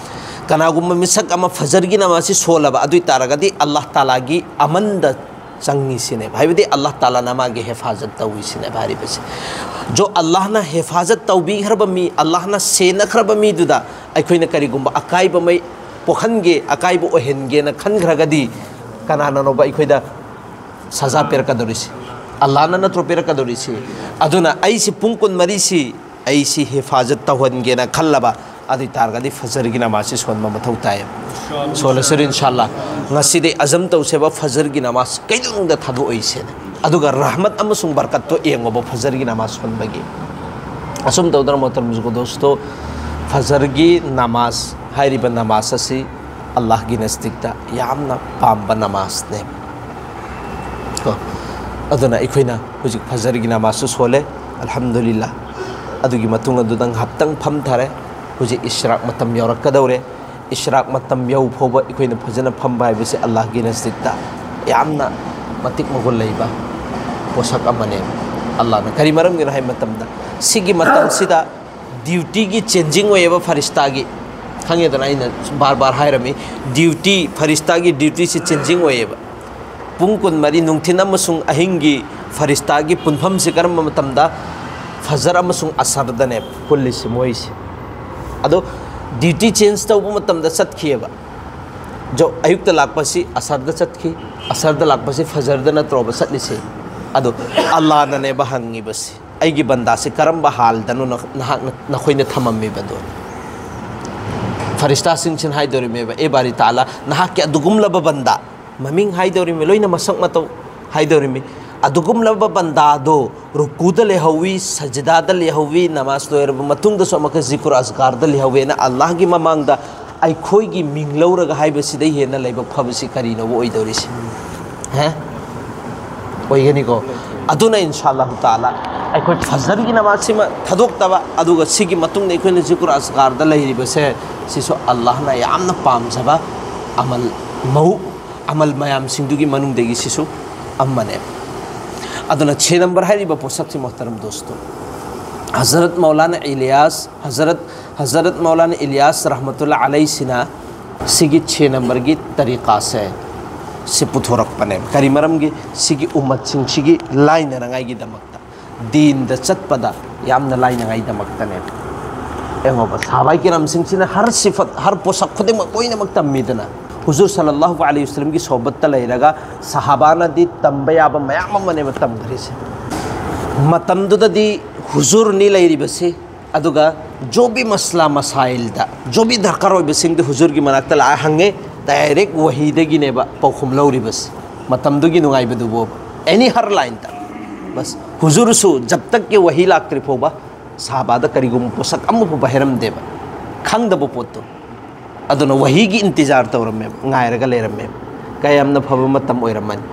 "ꯀꯅꯥꯒꯨꯝꯕ ꯃꯤꯁꯛ ꯑꯃ ꯐꯖꯔꯒꯤ ꯅꯃꯥꯖꯁꯤ ꯁꯣꯜꯂꯕ ꯑꯗꯨ ꯑꯣꯏ ꯇꯥꯔꯒꯗꯤ ꯑꯜꯂꯥꯍ ꯇꯥꯂꯥꯒꯤ ꯑꯃꯟꯗ ꯆꯪꯉꯤ" ꯁꯤꯅꯦꯕ, ꯍꯥꯏꯕꯗꯤ ꯑꯜꯂꯥꯍ ꯇꯥꯂꯥꯅ ꯃꯥꯒꯤ ꯍꯦꯐꯥꯖꯠ ꯇꯧꯏ ꯁꯤꯅꯦꯕ ꯍꯥꯏꯔꯤꯕꯁꯦ꯫ ꯖꯣ ꯑꯜꯂꯥꯍꯅ ꯍꯦꯐꯥꯖꯠ ꯇꯧꯕꯤꯈ꯭ꯔꯕ ꯃꯤ, ꯑꯜꯂꯥꯍꯅ ꯁꯦꯟꯅꯈ꯭ꯔꯕ ꯃꯤꯗꯨꯗ ꯑꯩꯈꯣꯏꯅ ꯀꯔꯤꯒꯨꯝꯕ ꯑꯀꯥꯏꯕ ꯃꯩ ꯄꯣꯛꯍꯟꯒꯦ, ꯑꯀꯥꯏꯕ ꯑꯣꯏꯍꯟꯒꯦꯅ ꯈꯟꯈ꯭ꯔꯒꯗꯤ ꯀꯅꯥꯅꯅꯣꯕ ꯑꯩꯈꯣꯏꯗ ꯁꯖꯥ ꯄꯤꯔꯛꯀꯗꯧꯔꯤꯁꯤ? ꯑꯜꯂꯥꯍꯅ ꯅꯠꯇ꯭ꯔꯣ ꯄꯤꯔꯛꯀꯗꯧꯔꯤꯁꯤ? ꯑꯗꯨꯅ ꯑꯩꯁꯤ ꯄꯨꯡ ꯀꯨꯟꯃꯔꯤꯁꯤ ꯑꯩꯁꯤ ꯍꯤꯐꯥꯖꯠ ꯇꯧꯍꯟꯒꯦꯅ ꯈꯜꯂꯕ, ꯑꯗꯨ ꯑꯣꯏ ꯇꯥꯔꯒꯗꯤ ꯐꯖꯔꯒꯤ ꯅꯃꯥꯖꯁꯤ ꯁꯣꯟꯕ ꯃꯊꯧ ꯇꯥꯏꯌꯦꯕ꯫ ꯁꯣꯜꯂꯁꯤꯔ ꯏꯟꯁꯥꯜꯂꯥ꯫ ꯉꯁꯤꯗꯤ ꯑꯖꯝ ꯇꯧꯁꯦꯕ, ꯐꯖꯔꯒꯤ ꯅꯃꯥꯖ ꯀꯩꯗꯧꯅꯨꯡꯗ ꯊꯥꯗꯣꯛꯑꯣꯏꯁꯦꯅ꯫ ꯑꯗꯨꯒ ꯔꯍꯃꯠ ꯑꯃꯁꯨꯡ ꯕꯔꯀꯠꯇꯣ ꯌꯦꯡꯉꯣꯕ ꯐꯖꯔꯒꯤ ꯅꯃꯥꯖ ꯁꯣꯟꯕꯒꯤ꯫ ꯑꯁꯨꯝ ꯇꯧꯗꯅ ꯃꯣꯍꯇꯔꯝ ꯕꯨꯖꯨꯔꯒ ꯗꯣꯁꯇꯣ, ꯐꯖꯔꯒꯤ ꯅꯃꯥꯖ ꯍꯥꯏꯔꯤꯕ ꯅꯃꯥꯖ ꯑꯁꯤ ꯑꯜꯂꯥꯍꯒꯤ ꯅꯖꯗꯤꯛꯇ ꯌꯥꯝꯅ ꯄꯥꯝꯕ ꯅꯃꯥꯖꯅꯦꯕ꯫ ꯀꯣ? ꯑꯗꯨꯅ ꯑꯩꯈꯣꯏꯅ ꯍꯧꯖꯤꯛ ꯐꯖꯔꯒꯤ ꯅꯃꯥꯖꯁꯨ ꯁꯣꯜꯂꯦ, ꯑꯜꯍꯝꯗꯨꯂꯤꯜꯂꯥ꯫ ꯑꯗꯨꯒꯤ ꯃꯇꯨꯡ ꯑꯗꯨꯗ ꯉꯥꯏꯍꯥꯛꯇꯪ ꯐꯝꯊꯔꯦ꯫ ꯍꯧꯖꯤꯛ ꯏꯁ꯭ꯔꯥꯛ ꯃꯇꯝ ꯌꯧꯔꯛꯀꯗꯧꯔꯦ꯫ ꯏꯁ꯭ꯔꯥꯛ ꯃꯇꯝ ꯌꯧ ꯐꯥꯎꯕ ꯑꯩꯈꯣꯏꯅ ꯐꯖꯅ ꯐꯝꯕ ꯍꯥꯏꯕꯁꯤ ꯑꯜꯂꯥꯍꯒꯤ ꯅꯖꯗꯤꯛꯇ ꯌꯥꯝꯅ ꯃꯇꯤꯛ ꯃꯒꯨꯟ ꯂꯩꯕ ꯄꯣꯠꯁꯛ ꯑꯃꯅꯦ꯫ ꯑꯜꯂꯥꯍꯅ ꯀꯔꯤ ꯃꯔꯝꯒꯤꯅꯣ ꯍꯥꯏꯕ ꯃꯇꯝꯗ, ꯁꯤꯒꯤ ꯃꯇꯝꯁꯤꯗ ꯗ꯭ꯌꯨꯇꯤꯒꯤ ꯆꯦꯟꯖꯤꯡ ꯑꯣꯏꯌꯦꯕ ꯐꯔꯤꯁꯇꯥꯒꯤ꯫ ꯈꯪꯉꯦꯗꯅ, ꯑꯩꯅ ꯕꯥꯔ ꯕꯥꯔ ꯍꯥꯏꯔꯝꯃꯤ, ꯗ꯭ꯌꯨꯇꯤ, ꯐꯔꯤꯁꯇꯥꯒꯤ ꯗ꯭ꯌꯨꯇꯤꯁꯤ ꯆꯦꯟꯖꯤꯡ ꯑꯣꯏꯌꯦꯕ꯫ ꯄꯨꯡ ꯀꯨꯟꯃꯔꯤ, ꯅꯨꯡꯊꯤꯜ ꯑꯃꯁꯨꯡ ꯑꯍꯤꯡꯒꯤ ꯐꯔꯤꯁꯇꯥꯒꯤ ꯄꯨꯟꯐꯝꯁꯤ ꯀꯔꯝꯕ ꯃꯇꯝꯗ? ꯐꯖꯔ ꯑꯃꯁꯨꯡ ꯑꯁꯔꯗꯅꯦꯕ ꯄꯨꯜꯂꯤꯁꯤ ꯃꯣꯏꯁꯦ꯫ ꯑꯗꯣ ꯗ꯭ꯌꯨꯇꯤ ꯆꯦꯟꯖ ꯇꯧꯕ ꯃꯇꯝꯗ ꯆꯠꯈꯤꯑꯕ꯫ ꯖꯣ-, ꯑꯌꯨꯛꯇ ꯂꯥꯛꯄꯁꯤ ꯑꯁꯔꯗ ꯆꯠꯈꯤ, ꯑꯁꯔꯗ ꯂꯥꯛꯄꯁꯤ ꯐꯖꯔꯗ ꯅꯠꯇ꯭ꯔꯣꯕ ꯆꯠꯂꯤꯁꯦ? ꯑꯗꯣ ꯑꯜꯂꯥꯅꯅꯦꯕ ꯍꯪꯉꯤꯕꯁꯤ, "ꯑꯩꯒꯤ ꯕꯟꯗꯥꯁꯤ ꯀꯔꯝꯕ ꯍꯥꯜꯗꯅꯣ ꯅ-, ꯅꯍꯥꯛꯅ, ꯅꯈꯣꯏꯅ ꯊꯝꯃꯝꯃꯤꯕꯗꯣ?" ꯐꯔꯤꯁꯇꯥꯁꯤꯡꯁꯤꯅ ꯍꯥꯏꯗꯣꯔꯤꯃꯦꯕ, "ꯑꯦ ꯕꯥꯔꯤ ꯇꯥꯂꯥ, ꯅꯍꯥꯛꯀꯤ ꯑꯗꯨꯒꯨꯝꯂꯕ ꯕꯟꯗꯥ", ꯃꯃꯤꯡ ꯍꯥꯏꯗꯧꯔꯤꯃꯤ, ꯂꯣꯏꯅ ꯃꯁꯛ ꯃꯇꯧ ꯍꯥꯏꯗꯧꯔꯤꯃꯤ, "ꯑꯗꯨꯒꯨꯝꯂꯕ ꯕꯟꯗꯥꯗꯣ ꯔꯨꯀꯨꯗ ꯂꯩꯍꯧꯋꯤ, ꯁꯖꯤꯗꯥꯗ ꯂꯩꯍꯧꯋꯤ, ꯅꯃꯥꯖ ꯂꯣꯏꯔꯕ ꯃꯇꯨꯡꯗꯁꯨ ꯑꯃꯨꯛꯀ ꯖꯤꯀ꯭ꯔꯨ ꯑꯖꯀꯥꯔꯗ ꯂꯩꯍꯧꯋꯦꯅ ꯑꯜꯂꯥꯍꯒꯤ ꯃꯃꯥꯡꯗ ꯑꯩꯈꯣꯏꯒꯤ ꯃꯤꯡ ꯂꯧꯔꯒ ꯍꯥꯏꯕꯁꯤꯗꯩ ꯍꯦꯟꯅ ꯂꯥꯏꯕꯛ ꯐꯕꯁꯤ ꯀꯔꯤꯅꯣꯕ ꯑꯣꯏꯗꯧꯔꯤꯁꯤ?" ꯍꯦ? ꯑꯣꯏꯒꯅꯤꯀꯣ? ꯑꯗꯨꯅ ꯏꯟꯁꯥ ꯑꯜꯂꯥꯍꯨ ꯇꯥꯂꯥ ꯑꯩꯈꯣꯏ ꯐꯖꯔꯒꯤ ꯅꯃꯥꯖꯁꯤꯃ ꯊꯥꯗꯣꯛꯇꯕ, ꯑꯗꯨꯒ ꯁꯤꯒꯤ ꯃꯇꯨꯡꯗ ꯑꯩꯈꯣꯏꯅ ꯖꯤꯀ꯭ꯔꯨ ꯑꯖꯀꯥꯔꯗ ꯂꯩꯔꯤꯕꯁꯦ, ꯁꯤꯁꯨ ꯑꯜꯂꯥꯍꯅ ꯌꯥꯝꯅ ꯄꯥꯝꯖꯕ ꯑꯃꯜ ꯃꯧ ꯑꯃꯜ ꯃꯌꯥꯝꯁꯤꯡꯗꯨꯒꯤ ꯃꯅꯨꯡꯗꯒꯤ ꯁꯤꯁꯨ ꯑꯃꯅꯦꯕ꯫ ꯑꯗꯨꯅ ꯁꯦ ꯅꯝꯕꯔ ꯍꯥꯏꯔꯤꯕ ꯄꯣꯠꯁꯛꯁꯤ, ꯃꯣꯍꯇꯔꯝ ꯗꯣꯁꯇꯣ, ꯍꯖꯔꯠ ꯃꯧꯂꯥꯅꯥ ꯏꯂꯤꯌꯥꯁ, ꯍꯖꯔꯠ, ꯍꯖꯔꯠ ꯃꯧꯂꯥꯅꯥ ꯏꯂꯤꯌꯥꯁ ꯔꯍꯃꯇꯨꯜꯂꯥ ꯑꯂꯩꯁꯤꯅ ꯁꯤꯒꯤ ꯁꯦ ꯅꯝꯕꯔꯒꯤ ꯇꯔꯤꯀꯥꯁꯦ, ꯁꯤ ꯄꯨꯊꯣꯔꯛꯄꯅꯦꯕ꯫ ꯀꯔꯤ ꯃꯔꯝꯒꯤ? ꯁꯤꯒꯤ ꯎꯃꯠꯁꯤꯡꯁꯤꯒꯤ ꯂꯥꯏꯅꯅꯉꯥꯏꯒꯤꯗꯃꯛꯇ, ꯗꯤꯟꯗ ꯆꯠꯄꯗ ꯌꯥꯝꯅ ꯂꯥꯏꯅꯉꯥꯏꯗꯃꯛꯇꯅꯦꯕ꯫ ꯌꯦꯡꯉꯣꯕ, ꯁꯍꯥꯕꯥꯏ ꯀꯤꯔꯥꯝꯁꯤꯡꯁꯤꯅ ꯍꯔ ꯁꯤꯐꯠ, ꯍꯔ ꯄꯣꯠꯁꯛ ꯈꯨꯗꯤꯡꯃꯛ ꯂꯣꯏꯅꯃꯛ ꯇꯝꯃꯤꯗꯅ, ꯍꯨꯖꯨꯔ ꯁꯜꯂꯜꯂꯥꯍꯨ ꯑꯂꯩꯍꯤ ꯋꯁꯜꯂꯝꯒꯤ ꯁꯣꯍꯕꯠꯇ ꯂꯩꯔꯒ ꯁꯍꯥꯕꯥꯅꯗꯤ ꯇꯝꯕ ꯌꯥꯕ ꯃꯌꯥꯝ ꯑꯃꯅꯦꯕ ꯇꯝꯈ꯭ꯔꯤꯁꯦ꯫ ꯃꯇꯝꯗꯨꯗꯗꯤ ꯍꯨꯖꯨꯔꯅꯤ ꯂꯩꯔꯤꯕꯁꯤ, ꯑꯗꯨꯒ ꯖꯣꯕꯤ ꯃꯁꯂꯥ ꯃꯁꯥꯏꯜꯗ, ꯖꯣꯕꯤ ꯗꯔꯀꯥꯔ ꯑꯣꯏꯕꯁꯤꯡꯗꯤ ꯍꯨꯖꯨꯔꯒꯤ ꯃꯅꯥꯛꯇ ꯂꯥꯛꯑ ꯍꯪꯉꯦ, ꯗꯥꯏꯔꯦꯛ ꯋꯥꯍꯤꯗꯒꯤꯅꯦꯕ ꯄꯥꯎꯈꯨꯝ ꯂꯧꯔꯤꯕꯁꯤ꯫ ꯃꯇꯝꯗꯨꯒꯤ ꯅꯨꯡꯉꯥꯏꯕꯗꯨꯕꯨ ꯑꯦꯅꯤ ꯍꯔ ꯂꯥꯏꯟꯗ꯫ ꯕꯁ, ꯍꯨꯖꯨꯔꯁꯨ ꯖꯕ ꯇꯛꯀꯤ ꯋꯥꯍꯤ ꯂꯥꯛꯇ꯭ꯔꯤ ꯐꯥꯎꯕ ꯁꯍꯥꯕꯥꯗ ꯀꯔꯤꯒꯨꯝꯕ ꯄꯣꯠꯁꯛ ꯑꯃꯐꯥꯎꯕ ꯍꯥꯏꯔꯝꯗꯦꯕ, ꯈꯪꯗꯕ ꯄꯣꯠꯇꯣ꯫ ꯑꯗꯨꯅ ꯋꯥꯍꯤꯒꯤ ꯏꯟꯇꯤꯖꯥꯔ ꯇꯧꯔꯝꯃꯦꯕ, ꯉꯥꯏꯔꯒ ꯂꯩꯔꯝꯃꯦꯕ꯫ ꯀꯌꯥꯝꯅ ꯐꯕ ꯃꯇꯝ ꯑꯣꯏꯔꯝꯃꯅꯤ꯫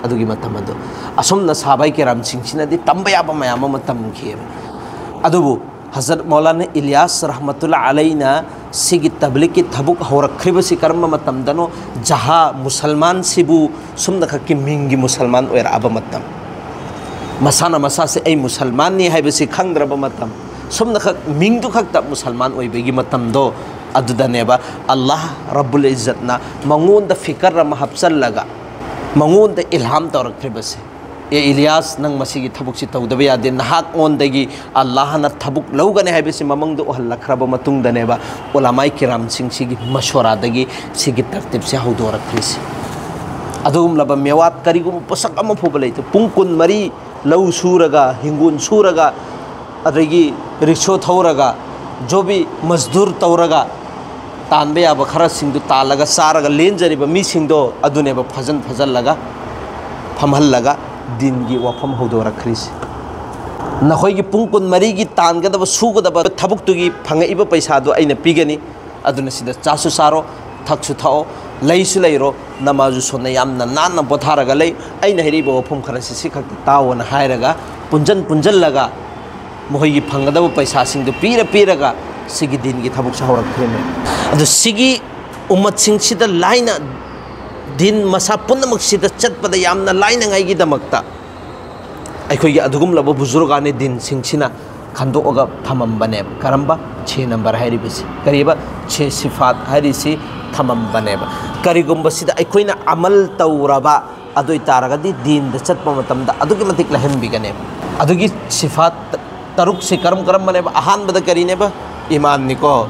ꯑꯗꯨꯒꯤ ꯃꯇꯝ ꯑꯗꯨ ꯑꯁꯨꯝꯅ ꯁꯥꯕꯥꯏ ꯀꯤꯔꯥꯝꯁꯤꯡꯁꯤꯅꯗꯤ ꯇꯝꯕ ꯌꯥꯕ ꯃꯌꯥꯝ ꯑꯃ ꯇꯝꯈꯤꯑꯕ꯫ ꯑꯗꯨꯕꯨ ꯍꯖꯔꯠ ꯃꯧꯂꯥꯅꯥ ꯏꯂꯤꯌꯥꯁ ꯔꯍꯃꯇꯨꯜꯂꯥ ꯑꯂꯩꯅ ꯁꯤꯒꯤ ꯇꯕ꯭ꯂꯤꯛꯀꯤ ꯊꯕꯛ ꯍꯧꯔꯛꯈ꯭ꯔꯤꯕꯁꯤ ꯀꯔꯝꯕ ꯃꯇꯝꯗꯅꯣ? ꯖꯍꯥ ꯃꯨꯁꯜꯃꯥꯟꯁꯤꯕꯨ ꯁꯨꯝꯅꯈꯛꯀꯤ ꯃꯤꯡꯒꯤ ꯃꯨꯁꯜꯃꯥꯟ ꯑꯣꯏꯔꯛꯑꯕ ꯃꯇꯝ, ꯃꯁꯥꯅ ꯃꯁꯥꯁꯦ ꯑꯩ ꯃꯨꯁꯜꯃꯥꯟꯅꯤ ꯍꯥꯏꯕꯁꯤ ꯈꯪꯗ꯭ꯔꯕ ꯃꯇꯝ, ꯁꯨꯝꯅꯈꯛ ꯃꯤꯡꯗꯨ ꯈꯛꯇ ꯃꯨꯁꯜꯃꯥꯟ ꯑꯣꯏꯕꯒꯤ ꯃꯇꯝꯗꯣ, ꯑꯗꯨꯗꯅꯦꯕ ꯑꯜꯂꯥꯍ ꯔꯕꯨꯜ ꯏꯖꯠꯅ ꯃꯉꯣꯟꯗ ꯐꯤꯀꯔ ꯑꯃ ꯍꯥꯞꯆꯜꯂꯒ, ꯃꯉꯣꯟꯗ ꯏꯜꯍꯥꯝ ꯇꯧꯔꯛꯈ꯭ꯔꯤꯕꯁꯦ, "ꯑꯦ ꯏꯂꯤꯌꯥꯁ, ꯅꯪ ꯃꯁꯤꯒꯤ ꯊꯕꯛꯁꯤ ꯇꯧꯗꯕ ꯌꯥꯗꯦ, ꯅꯍꯥꯛꯉꯣꯟꯗꯒꯤ ꯑꯜꯂꯥꯍꯅ ꯊꯕꯛ ꯂꯧꯒꯅꯤ" ꯍꯥꯏꯕꯁꯤ ꯃꯃꯪꯗ ꯎꯍꯜꯂꯛꯈ꯭ꯔꯕ ꯃꯇꯨꯡꯗꯅꯦꯕ ꯎꯂꯃꯥꯏ ꯀꯤꯔꯥꯝꯁꯤꯡꯁꯤꯒꯤ ꯃꯁꯣꯔꯥꯗꯒꯤ ꯁꯤꯒꯤ ꯇꯔꯇꯤꯞꯁꯦ ꯍꯧꯗꯣꯔꯛꯈ꯭ꯔꯤꯁꯦ꯫ ꯑꯗꯨꯒꯨꯝꯂꯕ ꯃꯦꯋꯥꯠ ꯀꯔꯤꯒꯨꯝꯕ ꯄꯣꯠꯁꯛ ꯑꯃ ꯐꯥꯎꯕ ꯂꯩꯇꯦ꯫ ꯄꯨꯡ ꯀꯨꯟꯃꯔꯤ ꯂꯧ ꯁꯨꯔꯒ, ꯍꯤꯡꯒꯣꯜ ꯁꯨꯔꯒ, ꯑꯗꯒꯤ ꯔꯤꯛꯁꯣ ꯊꯧꯔꯒ, ꯖꯣꯕꯤ ꯃꯖꯗꯨꯔ ꯇꯧꯔꯒ ꯇꯥꯟꯕ ꯌꯥꯕ ꯈꯔꯁꯤꯡꯗꯨ ꯇꯥꯜꯂꯒ ꯆꯥꯔꯒ ꯂꯦꯟꯖꯔꯤꯕ ꯃꯤꯁꯤꯡꯗꯣ ꯑꯗꯨꯅꯦꯕ ꯐꯖꯟ ꯐꯖꯜꯂꯒ ꯐꯝꯍꯜꯂꯒ ꯗꯤꯟꯒꯤ ꯋꯥꯐꯝ ꯍꯧꯗꯣꯔꯛꯈ꯭ꯔꯤꯁꯦ꯫ ꯅꯈꯣꯏꯒꯤ ꯄꯨꯡ ꯀꯨꯟꯃꯔꯤꯒꯤ ꯇꯥꯟꯒꯗꯕ, ꯁꯨꯒꯗꯕ ꯊꯕꯛꯇꯨꯒꯤ ꯐꯪꯉꯛꯏꯕ ꯄꯩꯁꯥꯗꯣ ꯑꯩꯅ ꯄꯤꯒꯅꯤ, ꯑꯗꯨꯅ ꯁꯤꯗ ꯆꯥꯁꯨ ꯆꯥꯔꯣ, ꯊꯛꯁꯨ ꯊꯛꯑꯣ, ꯂꯩꯁꯨ ꯂꯩꯔꯣ, ꯅꯃꯥꯖꯨ ꯁꯣꯟꯅ ꯌꯥꯝꯅ ꯅꯥꯟꯅ ꯄꯣꯊꯥꯔꯒ ꯂꯩ꯫ ꯑꯩꯅ ꯍꯥꯏꯔꯤꯕ ꯋꯥꯐꯝ ꯈꯔꯁꯤ ꯁꯤ ꯈꯛꯇ ꯇꯥꯎꯑꯣꯅ ꯍꯥꯏꯔꯒ ꯄꯨꯟꯖꯟ ꯄꯨꯟꯖꯜꯂꯒ ꯃꯈꯣꯏꯒꯤ ꯐꯪꯒꯗꯕ ꯄꯩꯁꯥꯁꯤꯡꯗꯨ ꯄꯤꯔ ꯄꯤꯔꯒ ꯁꯤꯒꯤ ꯗꯤꯟꯒꯤ ꯊꯕꯛꯁꯦ ꯍꯧꯔꯛꯈꯤꯕꯅꯦ꯫ ꯑꯗꯨ ꯁꯤꯒꯤ ꯎꯝꯃꯠꯁꯤꯡꯁꯤꯗ ꯂꯥꯏꯅ ꯗꯤꯟ ꯃꯁꯥ ꯄꯨꯝꯅꯃꯛꯁꯤꯗ ꯆꯠꯄꯗ ꯌꯥꯝꯅ ꯂꯥꯏꯅꯉꯥꯏꯒꯤꯗꯃꯛꯇ ꯑꯩꯈꯣꯏꯒꯤ ꯑꯗꯨꯒꯨꯝꯂꯕ ꯕꯨꯖꯨꯔꯒꯥꯅꯤ ꯗꯤꯟꯁꯤꯡꯁꯤꯅ ꯈꯟꯗꯣꯛꯑꯒ ꯊꯝꯃꯝꯕꯅꯦꯕ꯫ ꯀꯔꯝꯕ? ꯁꯦ ꯅꯝꯕꯔ ꯍꯥꯏꯔꯤꯕꯁꯤ꯫ ꯀꯔꯤꯕ? ꯁꯦ ꯁꯤꯐꯥꯠ ꯍꯥꯏꯔꯤꯁꯤ ꯊꯝꯃꯝꯕꯅꯦꯕ꯫ ꯀꯔꯤꯒꯨꯝꯕ ꯁꯤꯗ ꯑꯩꯈꯣꯏꯅ ꯑꯃꯜ ꯇꯧꯔꯕ ꯑꯗꯨ ꯑꯣꯏ ꯇꯥꯔꯒꯗꯤ ꯗꯤꯟꯗ ꯆꯠꯄ ꯃꯇꯝꯗ ꯑꯗꯨꯛꯀꯤ ꯃꯇꯤꯛ ꯂꯥꯏꯍꯟꯕꯤꯒꯅꯦꯕ꯫ ꯑꯗꯨꯒꯤ ꯁꯤꯐꯥꯠ ꯇꯔꯨꯛꯁꯤ ꯀꯔꯝ ꯀꯔꯝꯕꯅꯦꯕ? ꯑꯍꯥꯟꯕꯗ ꯀꯔꯤꯅꯦꯕ? ꯏꯃꯥꯟꯅꯤꯀꯣ꯫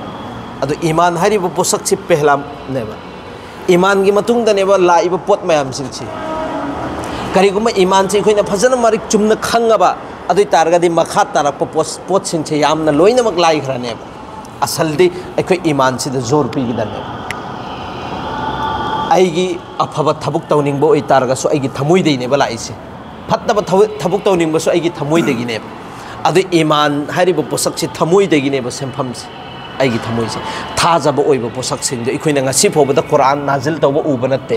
ꯑꯗꯨ ꯏꯃꯥꯟ ꯍꯥꯏꯔꯤꯕ ꯄꯣꯠꯁꯛꯁꯤ ꯄꯦꯍꯂꯥꯝꯅꯦꯕ꯫ ꯏꯃꯥꯟꯒꯤ ꯃꯇꯨꯡꯗꯅꯦꯕ ꯂꯥꯛꯏꯕ ꯄꯣꯠ ꯃꯌꯥꯝꯁꯤꯡꯁꯤ꯫ ꯀꯔꯤꯒꯨꯝꯕ ꯏꯃꯥꯟꯁꯤ ꯑꯩꯈꯣꯏꯅ ꯐꯖꯅ ꯃꯔꯤꯛ ꯆꯨꯝꯅ ꯈꯪꯉꯕ ꯑꯗꯨ ꯑꯣꯏ ꯇꯥꯔꯒꯗꯤ ꯃꯈꯥ ꯇꯥꯔꯛꯄ ꯄꯣꯠ-, ꯄꯣꯠꯁꯤꯡꯁꯦ ꯌꯥꯝꯅ ꯂꯣꯏꯅꯃꯛ ꯂꯥꯏꯈ꯭ꯔꯅꯦꯕ꯫ ꯑꯁꯜꯗꯤ ꯑꯩꯈꯣꯏ ꯏꯃꯥꯟꯁꯤꯗ ꯖꯣꯔ ꯄꯤꯒꯗꯕꯅꯦꯕ꯫ ꯑꯩꯒꯤ ꯑꯐꯕ ꯊꯕꯛ ꯇꯧꯅꯤꯡꯕ ꯑꯣꯏꯇꯥꯔꯒꯁꯨ ꯑꯩꯒꯤ ꯊꯃꯣꯏꯗꯩꯅꯦꯕ ꯂꯥꯛꯏꯁꯦ꯫ ꯐꯠꯇꯕ ꯊꯕꯛ, ꯊꯕꯛ ꯇꯧꯅꯤꯡꯕꯁꯨ ꯑꯩꯒꯤ ꯊꯃꯣꯏꯗꯒꯤꯅꯦꯕ꯫ ꯑꯗꯨ ꯏꯃꯥꯟ ꯍꯥꯏꯔꯤꯕ ꯄꯣꯠꯁꯛꯁꯦ ꯊꯃꯣꯏꯗꯒꯤꯅꯦꯕ ꯁꯦꯝꯐꯝꯁꯦ꯫ ꯑꯩꯒꯤ ꯊꯃꯣꯏꯁꯦ ꯊꯥꯖꯕ ꯑꯣꯏꯕ ꯄꯣꯠꯁꯛꯁꯤꯡꯗꯣ ꯑꯩꯈꯣꯏꯅ ꯉꯁꯤ ꯐꯥꯎꯕꯗ ꯀꯨꯔꯥꯟ ꯅꯥꯖꯤꯜ ꯇꯧꯕ ꯎꯕ ꯅꯠꯇꯦ꯫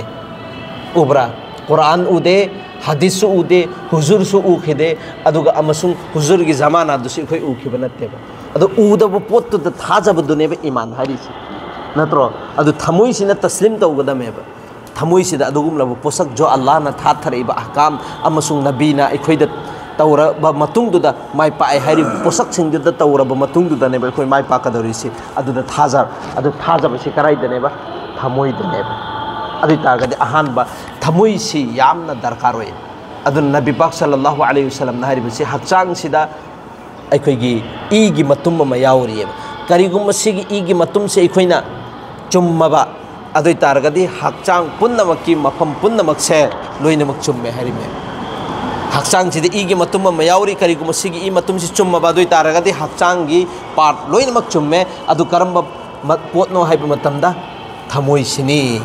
ꯎꯕ꯭ꯔꯥ? ꯀꯨꯔꯥꯟ ꯎꯗꯦ, ꯍꯗꯤꯁꯁꯨ ꯎꯗꯦ, ꯍꯨꯖꯨꯔꯁꯨ ꯎꯈꯤꯗꯦ, ꯑꯗꯨꯒ ꯑꯃꯁꯨꯡ ꯍꯨꯖꯨꯔꯒꯤ ꯖꯃꯥꯅꯥꯗꯨꯁꯨ ꯑꯩꯈꯣꯏ ꯎꯈꯤꯕ ꯅꯠꯇꯦꯕ꯫ ꯑꯗꯣ ꯎꯗꯕ ꯄꯣꯠꯇꯨꯗ ꯊꯥꯖꯕꯗꯨꯅꯦꯕ ꯏꯃꯥꯟ ꯍꯥꯏꯔꯤꯁꯦ, ꯅꯠꯇ꯭ꯔꯣ? ꯑꯗꯨ ꯊꯃꯣꯏꯁꯤꯅ ꯇꯁꯂꯤꯝ ꯇꯧꯒꯗꯕꯅꯦꯕ꯫ ꯊꯃꯣꯏꯁꯤꯗ ꯑꯗꯨꯒꯨꯝꯂꯕ ꯄꯣꯠꯁꯛ, ꯖꯣ ꯑꯜꯂꯥꯍꯅ ꯊꯥꯊꯔꯛꯏꯕ ꯑꯍꯀꯥꯝ ꯑꯃꯁꯨꯡ ꯅꯕꯤꯅ ꯑꯩꯈꯣꯏꯗ ꯇꯧꯔꯕ ꯃꯇꯨꯡꯗꯨꯗ ꯃꯥꯏ ꯄꯥꯛꯑꯦ ꯍꯥꯏꯔꯤꯕ ꯄꯣꯠꯁꯛꯁꯤꯡꯗꯨꯗ ꯇꯧꯔꯕ ꯃꯇꯨꯡꯗꯨꯗꯅꯦꯕ ꯑꯩꯈꯣꯏ ꯃꯥꯏ ꯄꯥꯛꯀꯗꯧꯔꯤꯁꯤ꯫ ꯑꯗꯨꯗ ꯊꯥꯖ-, ꯑꯗꯨ ꯊꯥꯖꯕꯁꯤ ꯀꯗꯥꯏꯗꯅꯦꯕ? ꯊꯃꯣꯏꯗꯅꯦꯕ꯫ ꯑꯗꯨ ꯑꯣꯏ ꯇꯥꯔꯒꯗꯤ ꯑꯍꯥꯟꯕ ꯊꯃꯣꯏꯁꯤ ꯌꯥꯝꯅ ꯗꯔꯀꯥꯔ ꯑꯣꯏ꯫ ꯑꯗꯨꯅ ꯅꯕꯤ ꯄꯥꯛ ꯁꯜꯂꯜꯂꯥꯍꯨ ꯑꯂꯩꯍꯤ ꯋꯁꯜꯂꯝꯅ ꯍꯥꯏꯔꯤꯕꯁꯤ ꯍꯛꯆꯥꯡꯁꯤꯗ ꯑꯩꯈꯣꯏꯒꯤ ꯏꯒꯤ ꯃꯇꯨꯝ ꯑꯃ ꯌꯥꯎꯔꯤꯑꯕ꯫ ꯀꯔꯤꯒꯨꯝꯕ ꯁꯤꯒꯤ ꯏꯒꯤ ꯃꯇꯨꯝꯁꯦ ꯑꯩꯈꯣꯏꯅ ꯆꯨꯝꯃꯕ, ꯑꯗꯨ ꯑꯣꯏ ꯇꯥꯔꯒꯗꯤ ꯍꯛꯆꯥꯡ ꯄꯨꯝꯅꯃꯛꯀꯤ ꯃꯐꯝ ꯄꯨꯝꯅꯃꯛꯁꯦ ꯂꯣꯏꯅꯃꯛ ꯆꯨꯝꯃꯦ ꯍꯥꯏꯔꯤꯃꯦ꯫ ꯍꯛꯆꯥꯡꯁꯤꯗ ꯏꯒꯤ ꯃꯇꯨꯝ ꯑꯃ ꯌꯥꯎꯔꯤ, ꯀꯔꯤꯒꯨꯝꯕ ꯁꯤꯒꯤ ꯏ ꯃꯇꯨꯝꯁꯤ ꯆꯨꯝꯃꯕ, ꯑꯗꯨ ꯑꯣꯏ ꯇꯥꯔꯒꯗꯤ ꯍꯛꯆꯥꯡꯒꯤ ꯄꯥꯔꯠ ꯂꯣꯏꯅꯃꯛ ꯆꯨꯝꯃꯦ꯫ ꯑꯗꯨ ꯀꯔꯝꯕ ꯃ-, ꯄꯣꯠꯅꯣ ꯍꯥꯏꯕ ꯃꯇꯝꯗ ꯊꯃꯣꯏꯁꯤꯅꯤ꯫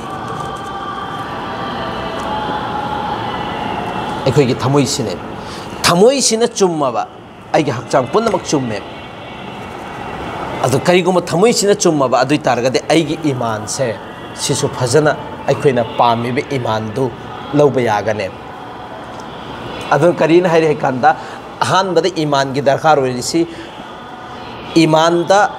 ꯑꯩꯈꯣꯏꯒꯤ ꯊꯃꯣꯏꯁꯤꯅꯦ꯫ ꯊꯃꯣꯏꯁꯤꯅ ꯆꯨꯝꯃꯕ, ꯑꯩꯒꯤ ꯍꯛꯆꯥꯡ ꯄꯨꯝꯅꯃꯛ ꯆꯨꯝꯃꯦ꯫ ꯑꯗꯨ ꯀꯔꯤꯒꯨꯝꯕ ꯊꯃꯣꯏꯁꯤꯅ ꯆꯨꯝꯃꯕ, ꯑꯗꯨ ꯑꯣꯏ ꯇꯥꯔꯒꯗꯤ ꯑꯩꯒꯤ ꯏꯃꯥꯟꯁꯦ ꯁꯤꯁꯨ ꯐꯖꯅ ꯑꯩꯈꯣꯏꯅ ꯄꯥꯝꯃꯤꯕ ꯏꯃꯥꯟꯗꯨ ꯂꯧꯕ ꯌꯥꯒꯅꯦꯕ꯫ ꯑꯗꯨ ꯀꯔꯤꯅ ꯍꯥꯏꯔꯦ ꯍꯥꯏ ꯀꯥꯟꯗ, ꯑꯍꯥꯟꯕꯗ ꯏꯃꯥꯟꯒꯤ ꯗꯔꯀꯥꯔ ꯑꯣꯏꯔꯤꯁꯤ, ꯏꯃꯥꯟꯗ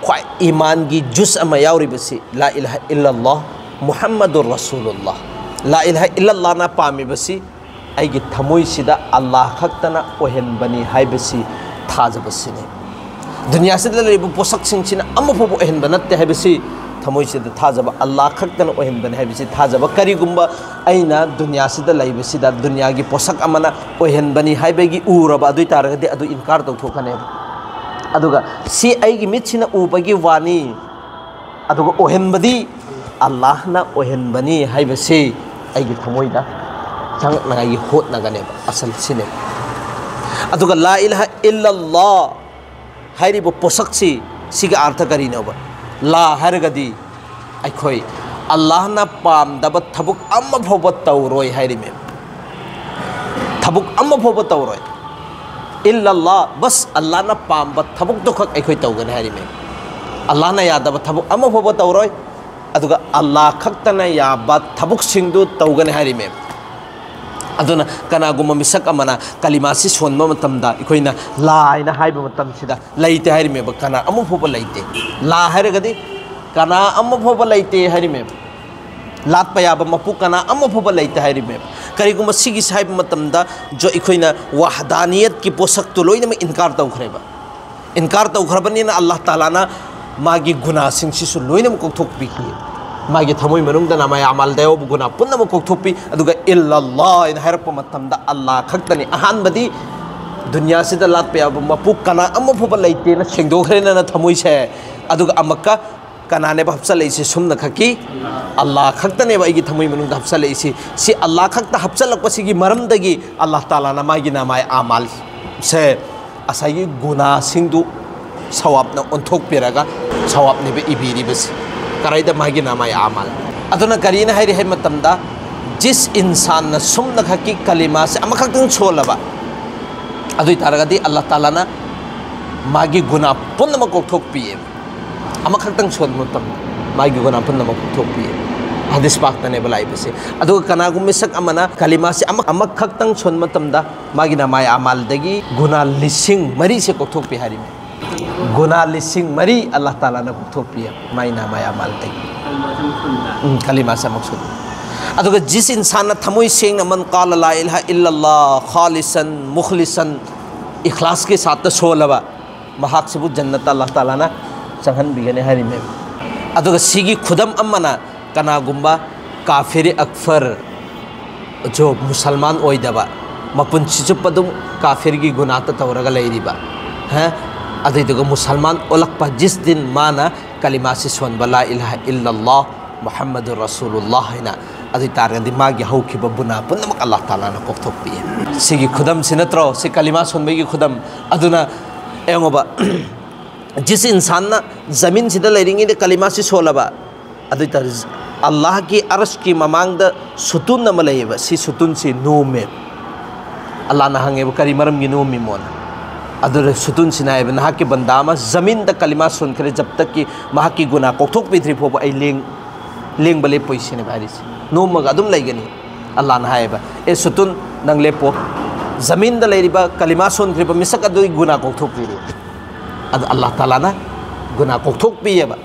ꯈ꯭ꯋꯥꯏ ꯏꯃꯥꯟꯒꯤ ꯖꯨꯁ ꯑꯃ ꯌꯥꯎꯔꯤꯕꯁꯤ ꯂꯥ ꯏꯂꯥꯍ ꯏꯜꯂꯜꯂꯥꯍ ꯃꯨꯍꯝꯃꯗꯨꯔ ꯔꯁꯨꯂꯨꯜꯂꯥꯍ꯫ ꯂꯥ ꯏꯂꯥꯍ ꯏꯜꯂꯜꯂꯥꯍꯅ ꯄꯥꯝꯃꯤꯕꯁꯤ ꯑꯩꯒꯤ ꯊꯃꯣꯏꯁꯤꯗ ꯑꯜꯂꯥꯍ ꯈꯛꯇꯅ ꯑꯣꯏꯍꯟꯕꯅꯤ ꯍꯥꯏꯕꯁꯤ ꯊꯥꯖꯕꯁꯤꯅꯤ꯫ ꯗꯨꯅꯤꯌꯥꯁꯤꯗ ꯂꯩꯔꯤꯕ ꯄꯣꯠꯁꯛꯁꯤꯡꯁꯤꯅ ꯑꯃꯐꯥꯎꯕ ꯑꯣꯏꯍꯟꯕ ꯅꯠꯇꯦ ꯍꯥꯏꯕꯁꯤ ꯊꯃꯣꯏꯁꯤꯗ ꯊꯥꯖꯕ, ꯑꯜꯂꯥꯍ ꯈꯛꯇꯅ ꯑꯣꯏꯍꯟꯕꯅꯤ ꯍꯥꯏꯕꯁꯤ ꯊꯥꯖꯕ꯫ ꯀꯔꯤꯒꯨꯝꯕ ꯑꯩꯅ ꯗꯨꯅꯤꯌꯥꯁꯤꯗ ꯂꯩꯕꯁꯤꯗ ꯗꯨꯅꯤꯌꯥꯒꯤ ꯄꯣꯠꯁꯛ ꯑꯃꯅ ꯑꯣꯏꯍꯟꯕꯅꯤ ꯍꯥꯏꯕꯒꯤ ꯎꯔꯕ, ꯑꯗꯨ ꯑꯣꯏ ꯇꯥꯔꯒꯗꯤ ꯑꯗꯨ ꯏꯟꯀꯥꯔ ꯇꯧꯊꯣꯛꯀꯅꯦꯕ꯫ ꯑꯗꯨꯒ ꯁꯤ ꯑꯩꯒꯤ ꯃꯤꯠꯁꯤꯅ ꯎꯕꯒꯤ ꯋꯥꯅꯤ, ꯑꯗꯨꯒ ꯑꯣꯏꯍꯟꯕꯗꯤ ꯑꯜꯂꯥꯍꯅ ꯑꯣꯏꯍꯟꯕꯅꯤ ꯍꯥꯏꯕꯁꯤ ꯑꯩꯒꯤ ꯊꯃꯣꯏꯗ ꯆꯪꯉꯛꯅꯉꯥꯏꯒꯤ ꯍꯣꯠꯅꯒꯅꯦꯕ, ꯑꯁꯜ ꯁꯤꯅꯦꯕ꯫ ꯑꯗꯨꯒ ꯂꯥ ꯏꯂꯥꯍ ꯏꯜꯂꯜꯂꯥꯍ ꯍꯥꯏꯔꯤꯕ ꯄꯣꯠꯁꯛꯁꯤ, ꯁꯤꯒꯤ ꯑꯥꯔꯊ ꯀꯔꯤꯅꯣꯕ? ꯂꯥ ꯍꯥꯏꯔꯒꯗꯤ ꯑꯩꯈꯣꯏ ꯑꯜꯂꯥꯍꯅ ꯄꯥꯝꯗꯕ ꯊꯕꯛ ꯑꯃ ꯐꯥꯎꯕ ꯇꯧꯔꯣꯏ ꯍꯥꯏꯔꯤꯃꯦ꯫ ꯊꯕꯛ ꯑꯃ ꯐꯥꯎꯕ ꯇꯧꯔꯣꯏ꯫ ꯏꯜꯂꯜꯂꯥꯍ, ꯕꯁ ꯑꯜꯂꯥꯍꯅ ꯄꯥꯝꯕ ꯊꯕꯛꯇꯨ ꯈꯛ ꯑꯩꯈꯣꯏ ꯇꯧꯒꯅꯤ ꯍꯥꯏꯔꯤꯃꯦ꯫ ꯑꯜꯂꯥꯍꯅ ꯌꯥꯗꯕ ꯊꯕꯛ ꯑꯃ ꯐꯥꯎꯕ ꯇꯧꯔꯣꯏ꯫ ꯑꯗꯨꯒ ꯑꯜꯂꯥꯍ ꯈꯛꯇꯅ ꯌꯥꯕ ꯊꯕꯛꯁꯤꯡꯗꯨ ꯇꯧꯒꯅꯤ ꯍꯥꯏꯔꯤꯃꯦ꯫ ꯑꯗꯨꯅ ꯀꯅꯥꯒꯨꯝꯕ ꯃꯤꯁꯛ ꯑꯃꯅ ꯀꯂꯤꯃꯥꯁꯤ ꯁꯣꯟꯕ ꯃꯇꯝꯗ ꯑꯩꯈꯣꯏꯅ ꯂꯥ ꯍꯥꯏꯅ ꯍꯥꯏꯕ ꯃꯇꯝꯁꯤꯗ ꯂꯩꯇꯦ ꯍꯥꯏꯔꯤꯃꯦꯕ, ꯀꯅꯥ ꯑꯃ ꯐꯥꯎꯕ ꯂꯩꯇꯦ꯫ ꯂꯥ ꯍꯥꯏꯔꯒꯗꯤ ꯀꯅꯥ ꯑꯃ ꯐꯥꯎꯕ ꯂꯩꯇꯦ ꯍꯥꯏꯔꯤꯃꯦꯕ꯫ ꯂꯥꯠꯄ ꯌꯥꯕ ꯃꯄꯨ ꯀꯅꯥ ꯑꯃ ꯐꯥꯎꯕ ꯂꯩꯇꯦ ꯍꯥꯏꯔꯤꯃꯦꯕ꯫ ꯀꯔꯤꯒꯨꯝꯕ ꯁꯤꯒꯤꯁꯤ ꯍꯥꯏꯕ ꯃꯇꯝꯗ ꯖꯣ ꯑꯩꯈꯣꯏꯅ ꯋꯥꯍꯗꯥꯅꯤꯌꯠꯀꯤ ꯄꯣꯠꯁꯛꯇꯨ ꯂꯣꯏꯅꯃꯛ ꯏꯟꯀꯥꯔ ꯇꯧꯈ꯭ꯔꯦꯕ꯫ ꯏꯟꯀꯥꯔ ꯇꯧꯈ꯭ꯔꯕꯅꯤꯅ ꯑꯜꯂꯥꯍ ꯇꯥꯂꯥꯅ ꯃꯥꯒꯤ ꯒꯨꯅꯥꯁꯤꯡꯁꯤꯁꯨ ꯂꯣꯏꯅꯃꯛ ꯀꯣꯛꯊꯣꯛꯄꯤꯈꯤ꯫ ꯃꯥꯒꯤ ꯊꯃꯣꯏ ꯃꯅꯨꯡꯗ ꯅꯃꯥꯏ ꯑꯃꯥꯜꯗ ꯌꯥꯎꯕ ꯒꯨꯅꯥ ꯄꯨꯝꯅꯃꯛ ꯀꯣꯛꯊꯣꯛꯄꯤ꯫ ꯑꯗꯨꯒ ꯏꯜꯂꯜꯂꯥꯍ ꯍꯥꯏꯅ ꯍꯥꯏꯔꯛꯄ ꯃꯇꯝꯗ ꯑꯜꯂꯥꯍ ꯈꯛꯇꯅꯤ꯫ ꯑꯍꯥꯟꯕꯗꯤ ꯗꯨꯅꯤꯌꯥꯁꯤꯗ ꯂꯥꯠꯄ ꯌꯥꯕ ꯃꯄꯨ ꯀꯅꯥ ꯑꯃ ꯐꯥꯎꯕ ꯂꯩꯇꯦꯅ ꯁꯦꯡꯗꯣꯛꯈ꯭ꯔꯦꯅ ꯊꯃꯣꯏꯁꯦ꯫ ꯑꯗꯨꯒ ꯑꯃꯨꯛꯀ ꯀꯅꯥꯅꯦꯕ ꯍꯥꯞꯆꯜꯂꯛꯏꯁꯤ? ꯁꯨꯝꯅ ꯈꯛꯀꯤ ꯑꯜꯂꯥꯍ ꯈꯛꯇꯅꯦꯕ ꯑꯩꯒꯤ ꯊꯃꯣꯏ ꯃꯅꯨꯡꯗ ꯍꯥꯞꯆꯜꯂꯛꯏꯁꯤ꯫ ꯁꯤ ꯑꯜꯂꯥꯍ ꯈꯛꯇ ꯍꯥꯞꯆꯜꯂꯛꯄꯁꯤꯒꯤ ꯃꯔꯝꯗꯒꯤ ꯑꯜꯂꯥꯍ ꯇꯥꯂꯥꯅ ꯃꯥꯒꯤ ꯅꯃꯥꯏ ꯑꯃꯥꯜꯁꯦ ꯉꯁꯥꯏꯒꯤ ꯒꯨꯅꯥꯁꯤꯡꯗꯨ ꯁꯋꯥꯞꯅ ꯑꯣꯟꯊꯣꯛꯄꯤꯔꯒ ꯁꯋꯥꯞꯅꯦꯕ ꯏꯕꯤꯔꯤꯕꯁꯤ꯫ ꯀꯔꯥꯏꯗ? ꯃꯥꯒꯤ ꯅꯃꯥꯏ ꯑꯃꯥꯜ꯫ ꯑꯗꯨꯅ ꯀꯔꯤꯅ ꯍꯥꯏꯔꯤ ꯍꯥꯏꯕ ꯃꯇꯝꯗ, ꯖꯤꯁ ꯏꯟꯁꯥꯟꯅ ꯁꯨꯝꯅ ꯈꯛꯀꯤ ꯀꯂꯤꯃꯥꯁꯦ ꯑꯃꯈꯛꯇꯪ ꯁꯣꯜꯂꯕ, ꯑꯗꯨ ꯑꯣꯏ ꯇꯥꯔꯒꯗꯤ ꯑꯜꯂꯥꯍ ꯇꯥꯂꯥꯅ ꯃꯥꯒꯤ ꯒꯨꯅꯥ ꯄꯨꯝꯅꯃꯛ ꯀꯣꯛꯊꯣꯛꯄꯤꯌꯦꯕ꯫ ꯑꯃꯈꯛꯇꯪ ꯁꯣꯟꯕ ꯃꯇꯝꯗ ꯃꯥꯒꯤ ꯒꯨꯅꯥ ꯄꯨꯝꯅꯃꯛ ꯀꯣꯛꯊꯣꯛꯄꯤꯌꯦ꯫ ꯍꯗꯤꯁ ꯄꯥꯛꯇꯅꯦꯕ ꯂꯥꯛꯏꯕꯁꯦ꯫ ꯑꯗꯨꯒ ꯀꯅꯥꯒꯨꯝꯕ ꯃꯤꯁꯛ ꯑꯃꯅ ꯀꯂꯤꯃꯥꯁꯦ ꯑꯃ-, ꯑꯃꯈꯛꯇꯪ ꯁꯣꯟꯕ ꯃꯇꯝꯗ ꯃꯥꯒꯤ ꯅꯃꯥꯏ ꯑꯃꯥꯜꯗꯒꯤ ꯒꯨꯅꯥ ꯂꯤꯁꯤꯡ ꯃꯔꯤꯁꯦ ꯀꯣꯛꯊꯣꯛꯄꯤ ꯍꯥꯏꯔꯤꯅꯤ꯫ ꯒꯨꯅꯥ ꯂꯤꯁꯤꯡ ꯃꯔꯤ ꯑꯜꯂꯥꯍ ꯇꯥꯂꯥꯅ ꯀꯣꯛꯊꯣꯛꯄꯤ ꯃꯥꯒꯤ ꯅꯃꯥꯏ ꯑꯃꯥꯜꯗꯒꯤ꯫ ꯎꯝ, ꯀꯂꯤꯃꯥꯁꯦ ꯑꯃꯨꯛ ꯁꯣꯟꯕ꯫ ꯑꯗꯨꯒ ꯖꯤꯁ ꯏꯟꯁꯥꯟꯅ ꯊꯃꯣꯏ ꯁꯦꯡꯅ, "ꯃꯟ ꯀꯥꯂ ꯂꯥ ꯏꯂꯥꯍ ꯏꯜꯂꯜꯂꯥꯍ ꯈꯥꯂꯤꯁꯟ ꯃꯨꯈꯂꯤꯁꯟ ꯏꯈꯂꯥꯁꯀꯤ ꯁꯥꯠꯇ ꯁꯣꯜꯂꯕ, ꯃꯍꯥꯛꯁꯤꯕꯨ ꯖꯟꯅꯠꯇ ꯑꯜꯂꯥꯍ ꯇꯥꯂꯥꯅ ꯆꯪꯍꯟꯕꯤꯒꯅꯤ" ꯍꯥꯏꯔꯤꯃꯦꯕ꯫ ꯑꯗꯨꯒ ꯁꯤꯒꯤ ꯈꯨꯗꯝ ꯑꯃꯅ ꯀꯅꯥꯒꯨꯝꯕ ꯀꯥꯐꯤꯔ ꯑꯛꯐꯔ, ꯖꯣ ꯃꯨꯁꯜꯃꯥꯟ ꯑꯣꯏꯗꯕ, ꯃꯄꯨꯟꯁꯤ ꯆꯨꯞꯄ ꯑꯗꯨꯝ ꯀꯥꯐꯤꯔꯒꯤ ꯒꯨꯅꯥꯇ ꯇꯧꯔꯒ ꯂꯩꯔꯤꯕ, ꯍꯥ? ꯑꯗꯨꯏꯗꯨꯒ ꯃꯨꯁꯜꯃꯥꯟ ꯑꯣꯜꯂꯛꯄ ꯖꯤꯁ ꯗꯤꯟ ꯃꯥꯅ ꯀꯂꯤꯃꯥꯁꯤ ꯁꯣꯟꯕ, "ꯂꯥ ꯏꯂꯥꯍ ꯏꯜꯂꯜꯂꯥꯍ ꯃꯨꯍꯝꯃꯗꯨꯔ ꯔꯁꯨꯂꯨꯜꯂꯥꯍ" ꯍꯥꯏꯅ, ꯑꯗꯨ ꯑꯣꯏ ꯇꯥꯔꯒꯗꯤ ꯃꯥꯒꯤ ꯍꯧꯈꯤꯕ ꯒꯨꯅꯥ ꯄꯨꯝꯅꯃꯛ ꯑꯜꯂꯥꯍ ꯇꯥꯂꯥꯅ ꯀꯣꯛꯊꯣꯛꯄꯤ꯫ ꯁꯤꯒꯤ ꯈꯨꯗꯝꯁꯤ ꯅꯠꯇ꯭ꯔꯣ? ꯁꯤ ꯀꯂꯤꯃꯥ ꯁꯣꯟꯕꯒꯤ ꯈꯨꯗꯝ꯫ ꯑꯗꯨꯅ ꯌꯦꯡꯉꯣꯕ, ꯖꯤꯁ ꯏꯟꯁꯥꯟꯅ ꯖꯃꯤꯟꯁꯤꯗ ꯂꯩꯔꯤꯉꯩꯗ ꯀꯂꯤꯃꯥꯁꯤ ꯁꯣꯜꯂꯕ, ꯑꯗꯨ ꯑꯣꯏ ꯇꯥꯔꯗꯤ ꯑꯜꯂꯥꯍꯒꯤ ꯑꯔꯁꯀꯤ ꯃꯃꯥꯡꯗ ꯁꯨꯇꯨꯟ ꯑꯃ ꯂꯩꯌꯦꯕ, ꯁꯤ ꯁꯨꯇꯨꯟꯁꯤ ꯅꯣꯝꯃꯦ꯫ ꯑꯜꯂꯥꯍꯅ ꯍꯪꯉꯦꯕ, "ꯀꯔꯤ ꯃꯔꯝꯒꯤ ꯅꯣꯝꯃꯤꯃꯣꯅ?" ꯑꯗꯨꯗ ꯁꯨꯇꯨꯟꯁꯤꯅ ꯍꯥꯏꯕ, "ꯅꯍꯥꯛꯀꯤ ꯕꯟꯗꯥ ꯑꯃ ꯖꯃꯤꯟꯗ ꯀꯂꯤꯃꯥ ꯁꯣꯟꯈ꯭ꯔꯦ, ꯖꯕ ꯇꯛꯀꯤ ꯃꯍꯥꯛꯀꯤ ꯒꯨꯅꯥ ꯀꯣꯛꯊꯣꯛꯄꯤꯗ꯭ꯔꯤ ꯐꯥꯎꯕ ꯑꯩ ꯂꯦꯡ-, ꯂꯦꯡꯕ ꯂꯦꯞꯄꯣꯏ" ꯁꯤꯅꯦꯕ ꯍꯥꯏꯔꯤꯁꯦ꯫ ꯅꯣꯝꯃꯒ ꯑꯗꯨꯝ ꯂꯩꯒꯅꯤ꯫ ꯑꯜꯂꯥꯍꯅ ꯍꯥꯏꯌꯦꯕ, "ꯑꯦ ꯁꯨꯇꯨꯟ, ꯅꯪ ꯂꯦꯞꯄꯣ, ꯖꯃꯤꯟꯗ ꯂꯩꯔꯤꯕ ꯀꯂꯤꯃꯥ ꯁꯣꯟꯈ꯭ꯔꯤꯕ ꯃꯤꯁꯛ ꯑꯗꯨꯒꯤ ꯒꯨꯅꯥ ꯀꯣꯛꯊꯣꯛꯄꯤꯔꯦ"꯫ ꯑꯗ ꯑꯜꯂꯥꯍ ꯇꯥꯂꯥꯅ ꯒꯨꯅꯥ ꯀꯣꯛꯊꯣꯛꯄꯤꯌꯦꯕ꯫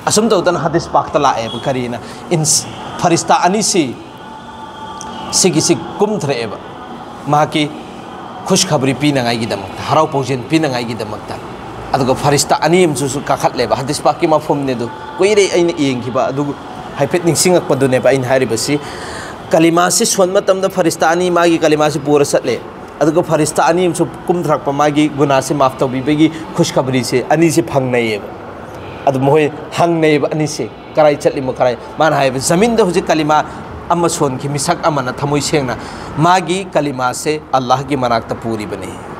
ꯑꯁꯨꯝ ꯇꯧꯗꯅ ꯍꯗꯤꯁ ꯄꯥꯛꯇ ꯂꯥꯛꯑꯦꯕ, ꯀꯔꯤꯅ, ꯏꯟꯁ-, ꯐꯔꯤꯁꯇꯥ ꯑꯅꯤꯁꯤ, ꯁꯤꯒꯤꯁꯤ ꯀꯨꯝꯊꯔꯛꯑꯦꯕ ꯃꯍꯥꯛꯀꯤ ꯈꯨꯁꯈꯕꯔꯤ ꯄꯤꯅꯉꯥꯏꯒꯤꯗꯃꯛꯇ, ꯍꯔꯥꯎ ꯄꯥꯎꯖꯦꯜ ꯄꯤꯅꯉꯥꯏꯒꯤꯗꯃꯛꯇ꯫ ꯑꯗꯨꯒ ꯐꯔꯤꯁꯇꯥ ꯑꯅꯤ ꯑꯃꯁꯨ ꯀꯥꯈꯠꯂꯦꯕ꯫ ꯍꯗꯤꯁ ꯄꯥꯛꯀꯤ ꯃꯐꯝꯅꯦ ꯑꯗꯨ, ꯀꯨꯏꯔꯦ ꯑꯩꯅ ꯌꯦꯡꯈꯤꯕ, ꯑꯗꯨ ꯍꯥꯏꯐꯦꯠ ꯅꯤꯡꯁꯤꯡꯉꯛꯄꯗꯨꯅꯦꯕ ꯑꯩꯅ ꯍꯥꯏꯔꯤꯕꯁꯤ꯫ ꯀꯂꯤꯃꯥꯁꯤ ꯁꯣꯟ ꯃꯇꯝꯗ ꯐꯔꯤꯁꯇꯥ ꯑꯅꯤ ꯃꯥꯒꯤ ꯀꯂꯤꯃꯥꯁꯤ ꯄꯨꯔ ꯆꯠꯂꯦ꯫ ꯑꯗꯨꯒ ꯐꯔꯤꯁꯇꯥ ꯑꯅꯤ ꯑꯃꯁꯨ ꯀꯨꯝꯊꯔꯛꯄ, ꯃꯥꯒꯤ ꯒꯨꯅꯥꯁꯤ ꯃꯥꯐ ꯇꯧꯕꯤꯕꯒꯤ ꯈꯨꯁꯈꯕꯔꯤꯁꯦ ꯑꯅꯤꯁꯦ ꯐꯪꯅꯩꯌꯦꯕ꯫ ꯑꯗꯨ ꯃꯈꯣꯏ ꯍꯪꯅꯩꯌꯦꯕ ꯑꯅꯤꯁꯦ, "ꯀꯔꯥꯏ ꯆꯠꯂꯤꯃꯣ, ꯀꯔꯥꯏ?" ꯃꯥꯅ ꯍꯥꯏꯕ, "ꯖꯃꯤꯟꯗ ꯍꯧꯖꯤꯛ ꯀꯂꯤꯃꯥ ꯑꯃ ꯁꯣꯟꯈꯤ, ꯃꯤꯁꯛ ꯑꯃꯅ ꯊꯃꯣꯏ ꯁꯦꯡꯅ ꯃꯥꯒꯤ ꯀꯂꯤꯃꯥꯁꯦ ꯑꯜꯂꯥꯍꯒꯤ ꯃꯅꯥꯛꯇ ꯄꯨꯔꯤꯕꯅꯤ"꯫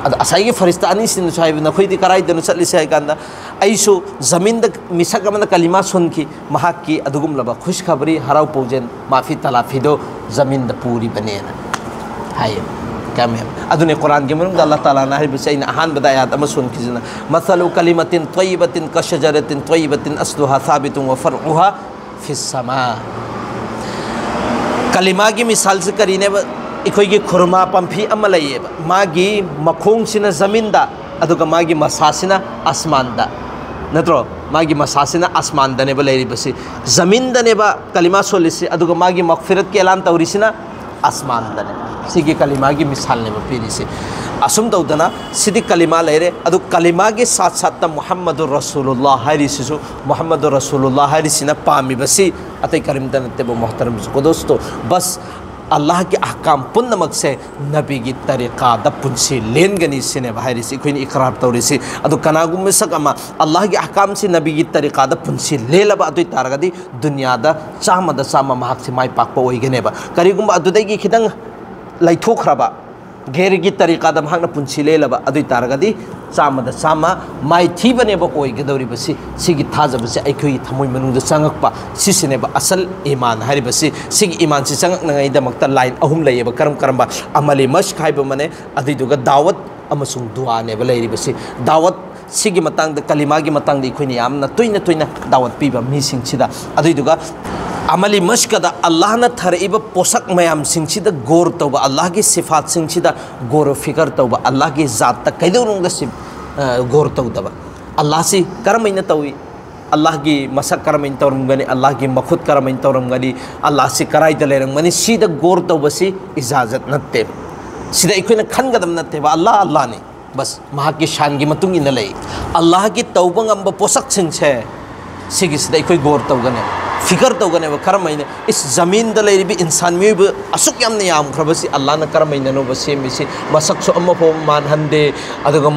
ꯑꯗ ꯉꯁꯥꯏꯒꯤ ꯐꯔꯤꯁꯇꯥ ꯑꯅꯤꯁꯤꯅꯁꯨ ꯍꯥꯏꯕ, "ꯅꯈꯣꯏꯗꯤ ꯀꯔꯥꯏꯗꯅꯣ ꯆꯠꯂꯤꯁꯦ?" ꯍꯥꯏ ꯀꯥꯟꯗ, "ꯑꯩꯁꯨ ꯖꯃꯤꯟꯗ ꯃꯤꯁꯛ ꯑꯃꯅ ꯀꯂꯤꯃꯥ ꯁꯣꯟꯈꯤ, ꯃꯍꯥꯛꯀꯤ ꯑꯗꯨꯒꯨꯝꯂꯕ ꯈꯨꯁꯈꯕꯔꯤ, ꯍꯔꯥꯎ ꯄꯥꯎꯖꯦꯜ, ꯃꯥꯐꯤ ꯇꯂꯥꯐꯤꯗꯣ ꯖꯃꯤꯟꯗ ꯄꯨꯔꯤꯕꯅꯦꯅ" ꯍꯥꯏꯌꯦ꯫ ꯀꯌꯥꯝ ꯌꯥꯝ-, ꯑꯗꯨꯅꯦ ꯀꯨꯔꯥꯟꯒꯤ ꯃꯅꯨꯡꯗ ꯑꯜꯂꯥꯍ ꯇꯥꯂꯥꯅ ꯍꯥꯏꯔꯤꯕꯁꯦ, ꯑꯩꯅ ꯑꯍꯥꯟꯕꯗ ꯑꯌꯥꯠ ꯑꯃ ꯁꯣꯟꯈꯤꯁꯤꯅ, "ꯃꯁꯂꯨ ꯀꯂꯤꯃꯥꯇꯤꯟ ꯇ꯭ꯋꯌꯤꯕꯥꯇꯤꯟ ꯀꯁꯖꯔꯥꯇꯤꯟ ꯇ꯭ꯋꯌꯤꯕꯥꯇꯤꯟ ꯑꯁꯂꯨꯍꯥ ꯁꯥꯕꯤꯇꯨꯟ ꯋꯥ ꯐꯔꯎꯍꯥ ꯐꯤꯁ ꯁꯃꯥ"꯫ ꯀꯂꯤꯃꯥꯒꯤ ꯃꯤꯁꯥꯜꯁꯤ ꯀꯔꯤꯅꯦꯕ? ꯑꯩꯈꯣꯏꯒꯤ ꯈꯨꯔꯃꯥ ꯄꯥꯝꯕꯤ ꯑꯃ ꯂꯩꯌꯦꯕ, ꯃꯥꯒꯤ ꯃꯈꯣꯡꯁꯤꯅ ꯖꯃꯤꯟꯗ, ꯑꯗꯨꯒ ꯃꯥꯒꯤ ꯃꯁꯥꯁꯤꯅ ꯑꯁꯃꯥꯟꯗ, ꯅꯠꯇ꯭ꯔꯣ? ꯃꯥꯒꯤ ꯃꯁꯥꯁꯤꯅ ꯑꯁꯃꯥꯟꯗꯅꯦꯕ ꯂꯩꯔꯤꯕꯁꯤ, ꯖꯃꯤꯟꯗꯅꯦꯕ ꯀꯂꯤꯃꯥ ꯁꯣꯜꯂꯤꯁꯤ, ꯑꯗꯨꯒ ꯃꯥꯒꯤ ꯃꯒꯐꯤꯔꯠꯀꯤ ꯑꯦꯂꯥꯟ ꯇꯧꯔꯤꯁꯤꯅ ꯑꯁꯃꯥꯟꯗꯅꯦ꯫ ꯁꯤꯒꯤ ꯀꯂꯤꯃꯥꯒꯤ ꯃꯤꯁꯥꯜꯅꯦꯕ ꯄꯤꯔꯤꯁꯤ꯫ ꯑꯁꯨꯝ ꯇꯧꯗꯅ ꯁꯤꯗꯤ ꯀꯂꯤꯃꯥ ꯂꯩꯔꯦ꯫ ꯑꯗꯨ ꯀꯂꯤꯃꯥꯒꯤ ꯁꯥꯠ ꯁꯥꯠꯇ ꯃꯨꯍꯝꯃꯗꯨꯔ ꯔꯁꯨꯂꯨꯜꯂꯥꯍ ꯍꯥꯏꯔꯤꯁꯤꯁꯨ, ꯃꯨꯍꯝꯃꯗꯨꯔ ꯔꯁꯨꯂꯨꯜꯂꯥꯍ ꯍꯥꯏꯔꯤꯁꯤꯅ ꯄꯥꯝꯃꯤꯕꯁꯤ ꯑꯇꯩ ꯀꯔꯤꯝꯇ ꯅꯠꯇꯦꯕ, ꯃꯣꯍꯇꯔꯝ ꯀꯣꯗꯣꯁꯇꯣ꯫ ꯕꯁ ꯑꯜꯂꯥꯍꯒꯤ ꯑꯍꯀꯥꯝ ꯄꯨꯝꯅꯃꯛꯁꯦ ꯅꯕꯤꯒꯤ ꯇꯔꯤꯀꯥꯗ ꯄꯨꯟꯁꯤ ꯂꯦꯟꯒꯅꯤ ꯁꯤꯅꯦꯕ ꯍꯥꯏꯔꯤꯁꯤ, ꯑꯩꯈꯣꯏꯅ ꯏꯀꯔꯥꯔ ꯇꯧꯔꯤꯁꯤ꯫ ꯑꯗꯨ ꯀꯅꯥꯒꯨꯝꯕ ꯁꯛ ꯑꯃ ꯑꯜꯂꯥꯍꯒꯤ ꯑꯍꯀꯥꯝꯁꯤ ꯅꯕꯤꯒꯤ ꯇꯔꯤꯀꯥꯗ ꯄꯨꯟꯁꯤ ꯂꯦꯜꯂꯕ ꯑꯗꯨ ꯑꯣꯏ ꯇꯥꯔꯒꯗꯤ, ꯗꯨꯅꯤꯌꯥꯗ ꯆꯥꯝꯃꯗ ꯆꯥꯝꯃ ꯃꯍꯥꯛꯁꯤ ꯃꯥꯏ ꯄꯥꯛꯄ ꯑꯣꯏꯒꯅꯦꯕ꯫ ꯀꯔꯤꯒꯨꯝꯕ ꯑꯗꯨꯗꯒꯤ ꯈꯤꯇꯪ ꯂꯩꯊꯣꯛꯈ꯭ꯔꯕ, ꯒꯦꯔꯒꯤ ꯇꯔꯤꯀꯥꯗ ꯃꯍꯥꯛꯅ ꯄꯨꯟꯁꯤ ꯂꯦꯜꯂꯕ ꯑꯗꯨ ꯑꯣꯏ ꯇꯥꯔꯒꯗꯤ, ꯆꯥꯝꯃꯗ ꯆꯥꯝꯃ ꯃꯥꯏꯊꯤꯕꯅꯦꯕ ꯑꯣꯏꯒꯗꯧꯔꯤꯕꯁꯤ꯫ ꯁꯤꯒꯤ ꯊꯥꯖꯕꯁꯦ ꯑꯩꯈꯣꯏꯒꯤ ꯊꯃꯣꯏ ꯃꯅꯨꯡꯗ ꯆꯪꯉꯛꯄ, ꯁꯤꯁꯤꯅꯦꯕ ꯑꯁꯜ ꯏꯃꯥꯟ ꯍꯥꯏꯔꯤꯕꯁꯤ꯫ ꯁꯤꯒꯤ ꯏꯃꯥꯟꯁꯤ ꯆꯪꯉꯛꯅꯉꯥꯏꯗꯃꯛꯇ ꯂꯥꯏꯟ ꯑꯍꯨꯝ ꯂꯩꯌꯦꯕ꯫ ꯀꯔꯝ ꯀꯔꯝꯕ? ꯑꯃꯂꯤ ꯃꯁꯛ ꯍꯥꯏꯕ ꯑꯃꯅꯦ, ꯑꯗꯨꯏꯗꯨꯒ ꯗꯥꯋꯠ ꯑꯃꯁꯨꯡ ꯗꯨꯋꯥꯅꯦꯕ ꯂꯩꯔꯤꯕꯁꯤ꯫ ꯗꯥꯋꯠ ꯁꯤꯒꯤ ꯃꯇꯥꯡꯗ, ꯀꯂꯤꯃꯥꯒꯤ ꯃꯇꯥꯡꯗ ꯑꯩꯈꯣꯏꯅ ꯌꯥꯝꯅ ꯇꯣꯏꯅ ꯇꯣꯏꯅ ꯗꯥꯋꯠ ꯄꯤꯕ ꯃꯤꯁꯤꯡꯁꯤꯗ꯫ ꯑꯗꯨꯏꯗꯨꯒ ꯑꯃꯂꯤ ꯃꯁꯀꯗ ꯑꯜꯂꯥꯍꯅ ꯊꯥꯔꯛꯏꯕ ꯄꯣꯠꯁꯛ ꯃꯌꯥꯝꯁꯤꯡꯁꯤꯗ ꯒꯣꯔ ꯇꯧꯕ, ꯑꯜꯂꯥꯍꯒꯤ ꯁꯤꯐꯥꯠꯁꯤꯡꯁꯤꯗ ꯒꯣꯔ ꯐꯤꯀꯔ ꯇꯧꯕ, ꯑꯜꯂꯥꯍꯒꯤ ꯖꯥꯠꯇ ꯀꯩꯗꯧꯅꯨꯡꯗ ꯁꯤ, ꯑ, ꯒꯣꯔ ꯇꯧꯗꯕ꯫ ꯑꯜꯂꯥꯍꯁꯤ ꯀꯔꯝꯍꯥꯏꯅ ꯇꯧꯏ? ꯑꯜꯂꯥꯍꯒꯤ ꯃꯁꯛ ꯀꯔꯝꯍꯥꯏꯅ ꯇꯧꯔꯝꯒꯅꯤ? ꯑꯜꯂꯥꯍꯒꯤ ꯃꯈꯨꯠ ꯀꯔꯝꯍꯥꯏꯅ ꯇꯧꯔꯝꯒꯅꯤ? ꯑꯜꯂꯥꯍꯁꯤ ꯀꯔꯥꯏꯗ ꯂꯩꯔꯝꯒꯅꯤ? ꯁꯤꯗ ꯒꯣꯔ ꯇꯧꯕꯁꯤ ꯏꯖꯥꯖꯠ ꯅꯠꯇꯦꯕ꯫ ꯁꯤꯗ ꯑꯩꯈꯣꯏꯅ ꯈꯟꯒꯗꯕ ꯅꯠꯇꯦꯕ, ꯑꯜꯂꯥꯍ ꯑꯜꯂꯥꯍꯅꯤ꯫ ꯕꯁ, ꯃꯍꯥꯛꯀꯤ ꯁꯥꯟꯒꯤ ꯃꯇꯨꯡ ꯏꯟꯅ ꯂꯩ꯫ ꯑꯜꯂꯥꯍꯒꯤ ꯇꯧꯕ ꯉꯝꯕ ꯄꯣꯠꯁꯛꯁꯤꯡꯁꯦ, ꯁꯤꯒꯤꯁꯤꯗ ꯑꯩꯈꯣꯏ ꯒꯣꯔ ꯇꯧꯒꯅꯦꯕ, ꯐꯤꯀꯔ ꯇꯧꯒꯅꯦꯕ꯫ ꯀꯔꯝꯍꯥꯏꯅ, ꯏꯁ, ꯖꯃꯤꯟꯗ ꯂꯩꯔꯤꯕ ꯏꯟꯁꯥꯟ ꯃꯤꯑꯣꯏꯕ ꯑꯁꯨꯛ ꯌꯥꯝꯅ ꯌꯥꯝꯈ꯭ꯔꯕꯁꯤ ꯑꯜꯂꯥꯍꯅ ꯀꯔꯝꯍꯥꯏꯅꯅꯣꯕ ꯁꯦꯝꯃꯤꯁꯤ? ꯃꯁꯛꯁꯨ ꯑꯃꯐꯥꯎꯕ ꯃꯥꯟꯍꯟꯗꯦ, ꯑꯗꯨꯒ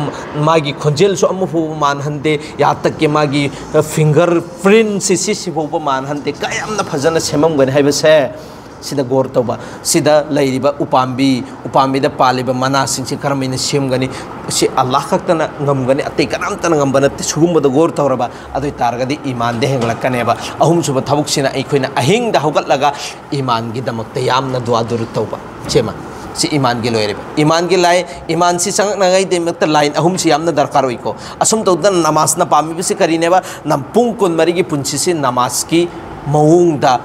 ꯃꯥꯒꯤ ꯈꯣꯟꯖꯦꯜꯁꯨ ꯑꯃꯐꯥꯎꯕ ꯃꯥꯟꯍꯟꯗꯦ, ꯌꯥꯇꯛꯀꯤ ꯃꯥꯒꯤ ꯐꯤꯡꯒꯔ ꯄ꯭ꯔꯤꯟꯁꯤ ꯁꯤꯁꯤꯐꯥꯎꯕ ꯃꯥꯟꯍꯟꯗꯦ꯫ ꯀꯌꯥꯝꯅ ꯐꯖꯅ ꯁꯦꯝꯃꯝꯒꯅꯤ ꯍꯥꯏꯕꯁꯦ ꯁꯤꯗ ꯒꯣꯔ ꯇꯧꯕ꯫ ꯁꯤꯗ ꯂꯩꯔꯤꯕ ꯎꯄꯥꯝꯕꯤ, ꯎꯄꯥꯝꯕꯤꯗ ꯄꯥꯜꯂꯤꯕ ꯃꯅꯥꯁꯤꯡꯁꯤ ꯀꯔꯝꯍꯥꯏꯅ ꯁꯦꯝꯒꯅꯤ? ꯁꯤ ꯑꯜꯂꯥꯍ ꯈꯛꯇꯅ ꯉꯝꯒꯅꯤ, ꯑꯇꯩ ꯀꯅꯥꯝꯇꯅ ꯉꯝꯕ ꯅꯠꯇꯦ꯫ ꯁꯤꯒꯨꯝꯕꯗ ꯒꯣꯔ ꯇꯧꯔꯕ, ꯑꯗꯨ ꯑꯣꯏ ꯇꯥꯔꯒꯗꯤ ꯏꯃꯥꯟꯗꯤ ꯍꯦꯟꯒꯠꯂꯛꯀꯅꯦꯕ꯫ ꯑꯍꯨꯝꯁꯨꯕ ꯊꯕꯛꯁꯤꯅ ꯑꯩꯈꯣꯏꯅ ꯑꯍꯤꯡꯗ ꯍꯧꯒꯠꯂꯒ ꯏꯃꯥꯟꯒꯤꯗꯃꯛꯇ ꯌꯥꯝꯅ ꯗꯨꯋꯥ ꯗꯨꯔꯨꯗ ꯇꯧꯕ꯫ ꯁꯤꯃ, ꯁꯤ ꯏꯃꯥꯟꯒꯤ ꯂꯣꯏꯔꯦꯕ꯫ ꯏꯃꯥꯟꯒꯤ ꯂꯥꯏ, ꯏꯃꯥꯟꯁꯤ ꯆꯪꯉꯛꯅꯉꯥꯏꯗꯃꯛꯇ ꯂꯥꯏꯟ ꯑꯍꯨꯝꯁꯤ ꯌꯥꯝꯅ ꯗꯔꯀꯥꯔ ꯑꯣꯏꯀꯣ꯫ ꯑꯁꯨꯝ ꯇꯧꯗꯅ ꯅꯃꯥꯖꯅ ꯄꯥꯝꯃꯤꯕꯁꯤ ꯀꯔꯤꯅꯦꯕ? ꯅꯝ-, ꯄꯨꯡ ꯀꯨꯟꯃꯔꯤꯒꯤ ꯄꯨꯟꯁꯤꯁꯤ ꯅꯃꯥꯖꯀꯤ ꯃꯑꯣꯡꯗ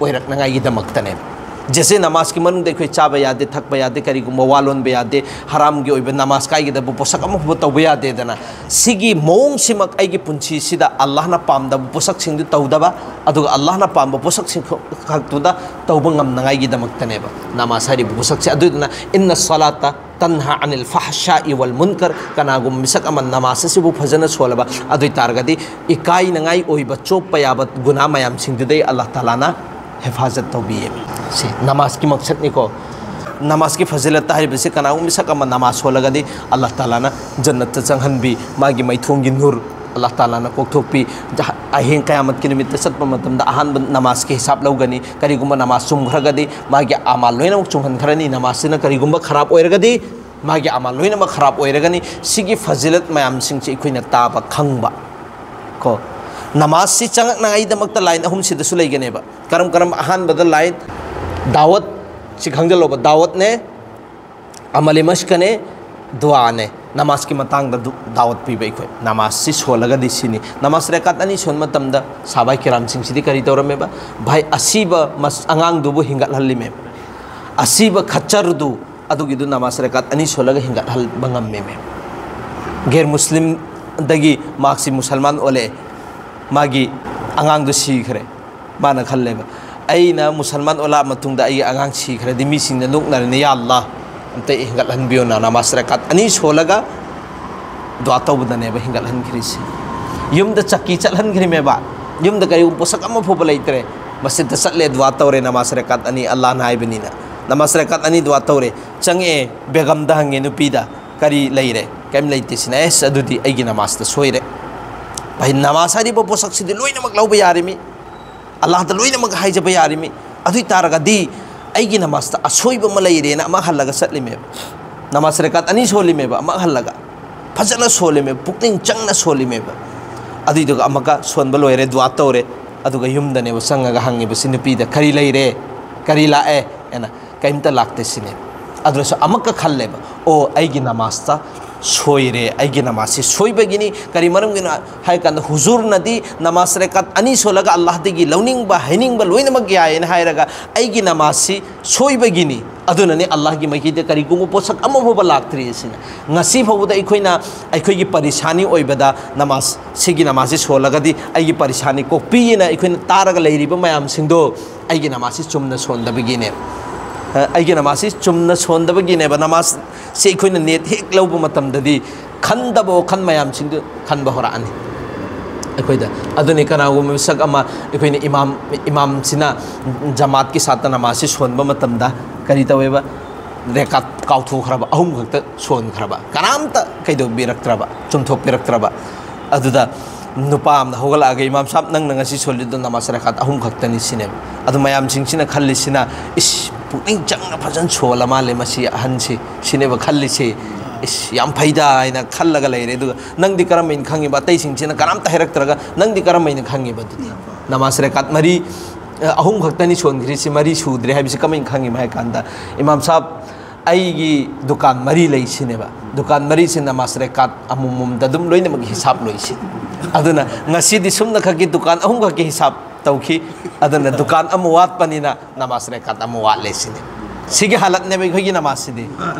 ꯑꯣꯏꯔꯛꯅꯉꯥꯏꯒꯤꯗꯃꯛꯇꯅꯦꯕ꯫ ꯖꯦꯁꯦ ꯅꯃꯥꯖꯀꯤ ꯃꯅꯨꯡꯗ ꯑꯩꯈꯣꯏ ꯆꯥꯕ ꯌꯥꯗꯦ, ꯊꯛꯄ ꯌꯥꯗꯦ, ꯀꯔꯤꯒꯨꯝꯕ ꯋꯥ ꯂꯣꯟꯕ ꯌꯥꯗꯦ, ꯍꯔꯥꯝꯒꯤ ꯑꯣꯏꯕ ꯅꯃꯥꯖ ꯀꯥꯏꯒꯗꯕ ꯄꯣꯠꯁꯛ ꯑꯃꯐꯥꯎꯕ ꯇꯧꯕ ꯌꯥꯗꯦꯗꯅ꯫ ꯁꯤꯒꯤ ꯃꯑꯣꯡꯁꯤꯃꯛ ꯑꯩꯒꯤ ꯄꯨꯟꯁꯤꯁꯤꯗ ꯑꯜꯂꯥꯍꯅ ꯄꯥꯝꯗꯕ ꯄꯣꯠꯁꯛꯁꯤꯡꯗꯨ ꯇꯧꯗꯕ, ꯑꯗꯨꯒ ꯑꯜꯂꯥꯍꯅ ꯄꯥꯝꯕ ꯄꯣꯠꯁꯛꯁꯤꯡ ꯈꯛ-, ꯈꯛꯇꯨꯗ ꯇꯧꯕ ꯉꯝꯅꯉꯥꯏꯒꯤꯗꯃꯛꯇꯅꯦꯕ ꯅꯃꯥꯖ ꯍꯥꯏꯔꯤꯕ ꯄꯣꯠꯁꯛꯁꯦ꯫ ꯑꯗꯨꯗꯨꯅ, "ꯏꯟꯅ ꯁꯂꯥꯇ ꯇꯟꯍꯥ ꯑꯅꯤꯜ ꯐꯍꯁꯥꯏ ꯋꯜ ꯃꯨꯟꯀꯔ", ꯀꯅꯥꯒꯨꯝꯕ ꯃꯤꯁꯛ ꯑꯃ ꯅꯃꯥꯖ ꯑꯁꯤꯕꯨ ꯐꯖꯅ ꯁꯣꯜꯂꯕ, ꯑꯗꯨ ꯑꯣꯏ ꯇꯥꯔꯒꯗꯤ ꯏꯀꯥꯏꯅꯉꯥꯏ ꯑꯣꯏꯕ, ꯆꯣꯞꯄ ꯌꯥꯕ ꯒꯨꯅꯥ ꯃꯌꯥꯝꯁꯤꯡꯗꯨꯗꯩ ꯑꯜꯂꯥꯍ ꯇꯥꯂꯥꯅ ꯍꯦꯐꯥꯖꯠ ꯇꯧꯕꯤꯌꯦ꯫ ꯁꯤ ꯅꯃꯥꯖꯀꯤ ꯃꯛꯁꯠꯅꯤꯀꯣ꯫ ꯅꯃꯥꯖꯀꯤ ꯐꯖꯤꯂꯠꯇ ꯍꯥꯏꯔꯤꯕꯁꯤ ꯀꯅꯥꯒꯨꯝꯕ ꯃꯤꯁꯛ ꯑꯃ ꯅꯃꯥꯖ ꯁꯣꯜꯂꯒꯗꯤ ꯑꯜꯂꯥꯍ ꯇꯥꯂꯥꯅ ꯖꯟꯅꯠꯇ ꯆꯪꯍꯟꯕꯤ, ꯃꯥꯒꯤ ꯃꯩꯊꯣꯡꯒꯤ ꯅꯨꯔ ꯑꯜꯂꯥꯍ ꯇꯥꯂꯥꯅ ꯀꯣꯛꯊꯣꯛꯄꯤ꯫ ꯖ-, ꯑꯍꯤꯡ ꯀꯌꯥꯃꯠꯀꯤ ꯅꯨꯃꯤꯠꯇ ꯆꯠꯄ ꯃꯇꯝꯗ ꯑꯍꯥꯟꯕ ꯅꯃꯥꯖꯀꯤ ꯍꯤꯁꯥꯕ ꯂꯧꯒꯅꯤ꯫ ꯀꯔꯤꯒꯨꯝꯕ ꯅꯃꯥꯖ ꯆꯨꯝꯈ꯭ꯔꯒꯗꯤ ꯃꯥꯒꯤ ꯑꯃꯥꯜ ꯂꯣꯏꯅꯃꯛ ꯆꯨꯝꯍꯟꯈ꯭ꯔꯅꯤ꯫ ꯅꯃꯥꯖꯁꯤꯅ ꯀꯔꯤꯒꯨꯝꯕ ꯈꯔꯥꯞ ꯑꯣꯏꯔꯒꯗꯤ ꯃꯥꯒꯤ ꯑꯃꯥꯜ ꯂꯣꯏꯅꯃꯛ ꯈꯔꯥꯞ ꯑꯣꯏꯔꯒꯅꯤ꯫ ꯁꯤꯒꯤ ꯐꯖꯤꯂꯠ ꯃꯌꯥꯝꯁꯤꯡꯁꯤ ꯑꯩꯈꯣꯏꯅ ꯇꯥꯕ ꯈꯪꯕ ꯀꯣ꯫ ꯅꯃꯥꯖꯁꯤ ꯆꯪꯉꯛꯅꯉꯥꯏꯗꯃꯛꯇ ꯂꯥꯏꯟ ꯑꯍꯨꯝꯁꯤꯗꯁꯨ ꯂꯩꯒꯅꯦꯕ꯫ ꯀꯔꯝ ꯀꯔꯝ? ꯑꯍꯥꯟꯕꯗ ꯂꯥꯏꯟ ꯗꯥꯋꯠ, ꯁꯤ ꯈꯪꯖꯜꯂꯣꯕ, ꯗꯥꯋꯠꯅꯦ, ꯑꯃꯂꯤ ꯃꯁꯀꯅꯦ, ꯗꯨꯋꯥꯅꯦ꯫ ꯅꯃꯥꯖꯀꯤ ꯃꯇꯥꯡꯗ ꯗꯨ- ꯗꯥꯋꯠ ꯄꯤꯕ ꯑꯩꯈꯣꯏ꯫ ꯅꯃꯥꯖꯁꯤ ꯁꯣꯜꯂꯒꯗꯤ ꯁꯤꯅꯤ꯫ ꯅꯃꯥꯖ ꯔꯦꯀꯥꯠ ꯑꯅꯤ ꯁꯣꯟꯕ ꯃꯇꯝꯗ ꯁꯥꯕꯥꯏ ꯀꯤꯔꯥꯝꯁꯤꯡꯁꯤꯗꯤ ꯀꯔꯤ ꯇꯧꯔꯝꯃꯦꯕ? ꯚꯥꯏ, ꯑꯁꯤꯕ ꯃꯁ-, ꯑꯉꯥꯡꯗꯨꯕꯨ ꯍꯤꯡꯒꯠꯍꯜꯂꯤꯃꯦꯕ꯫ ꯑꯁꯤꯕ ꯈꯆꯔꯗꯨ, ꯑꯗꯨꯒꯤꯗꯨ ꯅꯃꯥꯖ ꯔꯦꯀꯥꯠ ꯑꯅꯤ ꯁꯣꯜꯂꯒ ꯍꯤꯡꯒꯠꯍꯟꯕ ꯉꯝꯃꯦꯃꯦꯕ꯫ ꯒꯦꯔ ꯃꯨꯁꯂꯤꯝꯗꯒꯤ ꯃꯍꯥꯛꯁꯤ ꯃꯨꯁꯜꯃꯥꯟ ꯑꯣꯜꯂꯛꯑꯦ꯫ ꯃꯥꯒꯤ ꯑꯉꯥꯡꯗꯨ ꯁꯤꯈ꯭ꯔꯦ꯫ ꯃꯥꯅ ꯈꯜꯂꯦꯕ, "ꯑꯩꯅ ꯃꯨꯁꯜꯃꯥꯟ ꯑꯣꯜꯂꯛꯑ ꯃꯇꯨꯡꯗ ꯑꯩꯒꯤ ꯑꯉꯥꯡ ꯁꯤꯈ꯭ꯔꯗꯤ ꯃꯤꯁꯤꯡꯅ ꯅꯣꯛꯅꯔꯅꯤ, ꯌꯥ ꯑꯜꯂꯥꯍ, ꯑꯝꯇ ꯍꯦꯟꯒꯠꯍꯟꯕꯤꯌꯣꯅ ꯅꯃꯥꯖ ꯔꯀꯥꯠ ꯑꯅꯤ ꯁꯣꯜꯂꯒ ꯗꯨꯋꯥ ꯇꯧꯕꯗꯅꯦꯕ ꯍꯦꯟꯒꯠꯍꯟꯈ꯭ꯔꯤꯁꯦ꯫ ꯌꯨꯝꯗ ꯆꯛꯀꯤ ꯆꯠꯍꯟꯈ꯭ꯔꯤꯃꯦꯕ, ꯌꯨꯝꯗ ꯀꯔꯤꯒꯨꯝꯕ ꯄꯣꯠꯁꯛ ꯑꯃ ꯐꯥꯎꯕ ꯂꯩꯇ꯭ꯔꯦ, ꯃꯁꯖꯤꯗꯇ ꯆꯠꯂꯦ, ꯗꯨꯋꯥ ꯇꯧꯔꯦ, ꯅꯃꯥꯖ ꯔꯀꯥꯠ ꯑꯅꯤ ꯑꯜꯂꯥꯍꯅ ꯍꯥꯏꯕꯅꯤꯅ, ꯅꯃꯥꯖ ꯔꯀꯥꯠ ꯑꯅꯤ ꯗꯨꯋꯥ ꯇꯧꯔꯦ, ꯆꯪꯉꯛꯑꯦ, ꯕꯦꯒꯝꯗ ꯍꯪꯉꯦ ꯅꯨꯄꯤꯗ, "ꯀꯔꯤ ꯂꯩꯔꯦ?" "ꯀꯩꯝ ꯂꯩꯇꯦ" ꯁꯤꯅ, "ꯑꯦꯁ, ꯑꯗꯨꯗꯤ ꯑꯩꯒꯤ ꯅꯃꯥꯖꯇ ꯁꯣꯏꯔꯦ"꯫ ꯚꯥꯏ, ꯅꯃꯥꯖ ꯍꯥꯏꯔꯤꯕ ꯄꯣꯠꯁꯛꯁꯤꯗꯤ ꯂꯣꯏꯅꯃꯛ ꯂꯧꯕ ꯌꯥꯔꯤꯃꯤ, ꯑꯜꯂꯥꯍꯗ ꯂꯣꯏꯅꯃꯛ ꯍꯥꯏꯖꯕ ꯌꯥꯔꯤꯃꯤ꯫ ꯑꯗꯨ ꯑꯣꯏ ꯇꯥꯔꯒꯗꯤ ꯑꯩꯒꯤ ꯅꯃꯥꯖꯇ ꯑꯁꯣꯏꯕ ꯑꯃ ꯂꯩꯔꯦꯅ ꯑꯃ ꯍꯜꯂꯒ ꯆꯠꯂꯤꯃꯦꯕ꯫ ꯅꯃꯥꯖ ꯔꯀꯥꯠ ꯑꯅꯤ ꯁꯣꯜꯂꯤꯃꯦꯕ ꯑꯃ ꯍꯜꯂꯒ꯫ ꯐꯖꯅ ꯁꯣꯜꯂꯤꯃꯦꯕ, ꯄꯨꯛꯅꯤꯡ ꯆꯪꯅ ꯁꯣꯜꯂꯤꯃꯦꯕ꯫ ꯑꯗꯨꯏꯗꯨꯒ ꯑꯃꯨꯛꯀ ꯁꯣꯟꯕ ꯂꯣꯏꯔꯦ, ꯗꯨꯋꯥ ꯇꯧꯔꯦ꯫ ꯑꯗꯨꯒ ꯌꯨꯝꯗꯅꯦꯕ ꯆꯪꯉꯒ ꯍꯪꯉꯤꯕꯁꯤ ꯅꯨꯄꯤꯗ, "ꯀꯔꯤ ꯂꯩꯔꯦ? ꯀꯔꯤ ꯂꯥꯛꯑꯦ?" ꯍꯥꯏꯅ꯫ "ꯀꯩꯝꯇ ꯂꯥꯛꯇꯦ" ꯁꯤꯅꯦ꯫ ꯑꯗꯨꯅꯁꯨ ꯑꯃꯨꯛꯀ ꯈꯜꯂꯦꯕ, "ꯑꯣ, ꯑꯩꯒꯤ ꯅꯃꯥꯖꯇ ꯁꯣꯏꯔꯦ, ꯑꯩꯒꯤ ꯅꯃꯥꯖꯁꯤ ꯁꯣꯏꯕꯒꯤꯅꯤ"꯫ ꯀꯔꯤ ꯃꯔꯝꯒꯤꯅꯣ ꯍꯥꯏ ꯀꯥꯟꯗ ꯍꯨꯖꯨꯔꯅꯗꯤ ꯅꯃꯥꯖ ꯔꯀꯥꯠ ꯑꯅꯤ ꯁꯣꯜꯂꯒ ꯑꯜꯂꯥꯍꯗꯒꯤ ꯂꯧꯅꯤꯡꯕ ꯍꯩꯅꯤꯡꯕ ꯂꯣꯏꯅꯃꯛ ꯌꯥꯏꯌꯦꯅ ꯍꯥꯏꯔꯒ, "ꯑꯩꯒꯤ ꯅꯃꯥꯖꯁꯤ ꯁꯣꯏꯕꯒꯤꯅꯤ, ꯑꯗꯨꯅꯅꯤ ꯑꯜꯂꯥꯍꯒꯤ ꯃꯥꯏꯀꯩꯗ ꯀꯔꯤꯒꯨꯝꯕ ꯄꯣꯠꯁꯛ ꯑꯃ ꯐꯥꯎꯕ ꯂꯥꯛꯇ꯭ꯔꯤ" ꯁꯤꯅ꯫ ꯉꯁꯤ ꯐꯥꯎꯕꯗ ꯑꯩꯈꯣꯏꯅ ꯑꯩꯈꯣꯏꯒꯤ ꯄꯔꯤꯁꯥꯅꯤ ꯑꯣꯏꯕꯗ ꯅꯃꯥꯖ, ꯁꯤꯒꯤ ꯅꯃꯥꯖꯁꯤ ꯁꯣꯜꯂꯒꯗꯤ ꯑꯩꯒꯤ ꯄꯔꯤꯁꯥꯅꯤ ꯀꯣꯛꯄꯤꯑꯅ ꯑꯩꯈꯣꯏꯅ ꯇꯥꯔꯒ ꯂꯩꯔꯤꯕ ꯃꯌꯥꯝꯁꯤꯡꯗꯣ ꯑꯩꯒꯤ ꯅꯃꯥꯖꯁꯤ ꯆꯨꯝꯅ ꯁꯣꯟꯗꯕꯒꯤꯅꯦ꯫ ꯑ, ꯑꯩꯒꯤ ꯅꯃꯥꯖꯁꯤ ꯆꯨꯝꯅ ꯁꯣꯟꯗꯕꯒꯤꯅꯦꯕ꯫ ꯅꯃꯥꯖꯁꯤ ꯑꯩꯈꯣꯏꯅ ꯅꯦꯠ ꯍꯦꯛ ꯂꯧꯕ ꯃꯇꯝꯗꯗꯤ ꯈꯟꯗꯕ ꯋꯥꯈꯜ ꯃꯌꯥꯝꯁꯤꯡꯗꯨ ꯈꯟꯕ ꯍꯧꯔꯛꯑꯅꯤ ꯑꯩꯈꯣꯏꯗ꯫ ꯑꯗꯨꯅꯤ ꯀꯅꯥꯒꯨꯝꯕ ꯃꯤꯁꯛ ꯑꯃ, ꯑꯩꯈꯣꯏꯅ ꯏꯃꯥꯝ, ꯏꯃꯥꯝꯁꯤꯅ ꯖꯃꯥꯠꯀꯤ ꯁꯥꯠꯇ ꯅꯃꯥꯖꯁꯤ ꯁꯣꯟꯕ ꯃꯇꯝꯗ ꯀꯔꯤ ꯇꯧꯋꯦꯕ? ꯔꯦꯀꯥꯠ ꯀꯥꯎꯊꯣꯛꯈ꯭ꯔꯕ, ꯑꯍꯨꯝ ꯈꯛꯇ ꯁꯣꯟꯈ꯭ꯔꯕ, ꯀꯅꯥꯝꯇ ꯀꯩꯗꯧꯕꯤꯔꯛꯇ꯭ꯔꯕ, ꯆꯨꯝꯊꯣꯛꯄꯤꯔꯛꯇ꯭ꯔꯕ꯫ ꯑꯗꯨꯗ ꯅꯨꯄꯥ ꯑꯃꯅ ꯍꯧꯒꯠꯂꯛꯑꯒ, "ꯏꯃꯥꯝ ꯁꯥꯕ, ꯅꯪꯅ ꯉꯁꯤ ꯁꯣꯜꯂꯤꯗꯣ ꯅꯃꯥꯖ ꯔꯀꯥꯠ ꯑꯍꯨꯝ ꯈꯛꯇꯅꯤ" ꯁꯤꯅꯦꯕ꯫ ꯑꯗꯨ ꯃꯌꯥꯝꯁꯤꯡꯁꯤꯅ ꯈꯜꯂꯤꯁꯤꯅ, "ꯏꯁ, ꯄꯨꯛꯅꯤꯡ ꯆꯪꯅ ꯐꯖꯅ ꯁꯣꯜꯂ ꯃꯥꯜꯂꯦ ꯃꯁꯤ ꯑꯍꯟꯁꯤ" ꯁꯤꯅꯦꯕ ꯈꯜꯂꯤꯁꯦ꯫ "ꯏꯁ, ꯌꯥꯝ ꯐꯩꯗ" ꯍꯥꯏꯅ ꯈꯜꯂꯒ ꯂꯩꯔꯦ꯫ ꯑꯗꯨꯒ, "ꯅꯪꯗꯤ ꯀꯔꯝ ꯍꯥꯏꯅ ꯈꯪꯉꯤꯕ?" ꯑꯇꯩꯁꯤꯡꯁꯤꯅ ꯀꯅꯥꯝꯇ ꯍꯥꯏꯔꯛꯇ꯭ꯔꯒ, "ꯅꯪꯗꯤ ꯀꯔꯝ ꯍꯥꯏꯅ ꯈꯪꯉꯤꯕ ꯑꯗꯨꯗꯤ? ꯅꯃꯥꯖ ꯔꯀꯥꯠ ꯃꯔꯤ, ꯑ, ꯑꯍꯨꯝ ꯈꯛꯇꯅꯤ ꯁꯣꯟꯈ꯭ꯔꯤꯁꯤ, ꯃꯔꯤ ꯁꯨꯗ꯭ꯔꯦ ꯍꯥꯏꯕꯁꯤ ꯀꯃꯥꯏꯅ ꯈꯪꯉꯤꯕ?" ꯍꯥꯏ ꯀꯥꯟꯗ, "ꯏꯃꯥꯝ ꯁꯥꯕ, ꯑꯩꯒꯤ ꯗꯨꯀꯥꯟ ꯃꯔꯤ ꯂꯩꯁꯤꯅꯦꯕ꯫ ꯗꯨꯀꯥꯟ ꯃꯔꯤꯁꯤ ꯅꯃꯥꯖ ꯔꯦꯀꯥꯠ ꯑꯃꯃꯝꯗ ꯑꯗꯨꯝ ꯂꯣꯏꯅꯃꯛ ꯍꯤꯁꯥꯞ ꯂꯣꯏꯁꯤ꯫ ꯑꯗꯨꯅ ꯉꯁꯤꯗꯤ ꯁꯨꯝꯅ ꯈꯛꯀꯤ ꯗꯨꯀꯥꯟ ꯑꯍꯨꯝ ꯈꯛꯀꯤ ꯍꯤꯁꯥꯞ ꯇꯧꯈꯤ꯫ ꯑꯗꯨꯅ ꯗꯨꯀꯥꯟ ꯑꯃ ꯋꯥꯠꯄꯅꯤꯅ ꯅꯃꯥꯖ ꯔꯦꯀꯥꯠ ꯑꯃ ꯋꯥꯠꯂꯦ ꯁꯤꯅꯤ꯫ ꯁꯤꯒꯤ ꯍꯥꯂꯠꯅꯦꯕ ꯑꯩꯈꯣꯏꯒꯤ ꯅꯃꯥꯖꯁꯤꯗꯤ꯫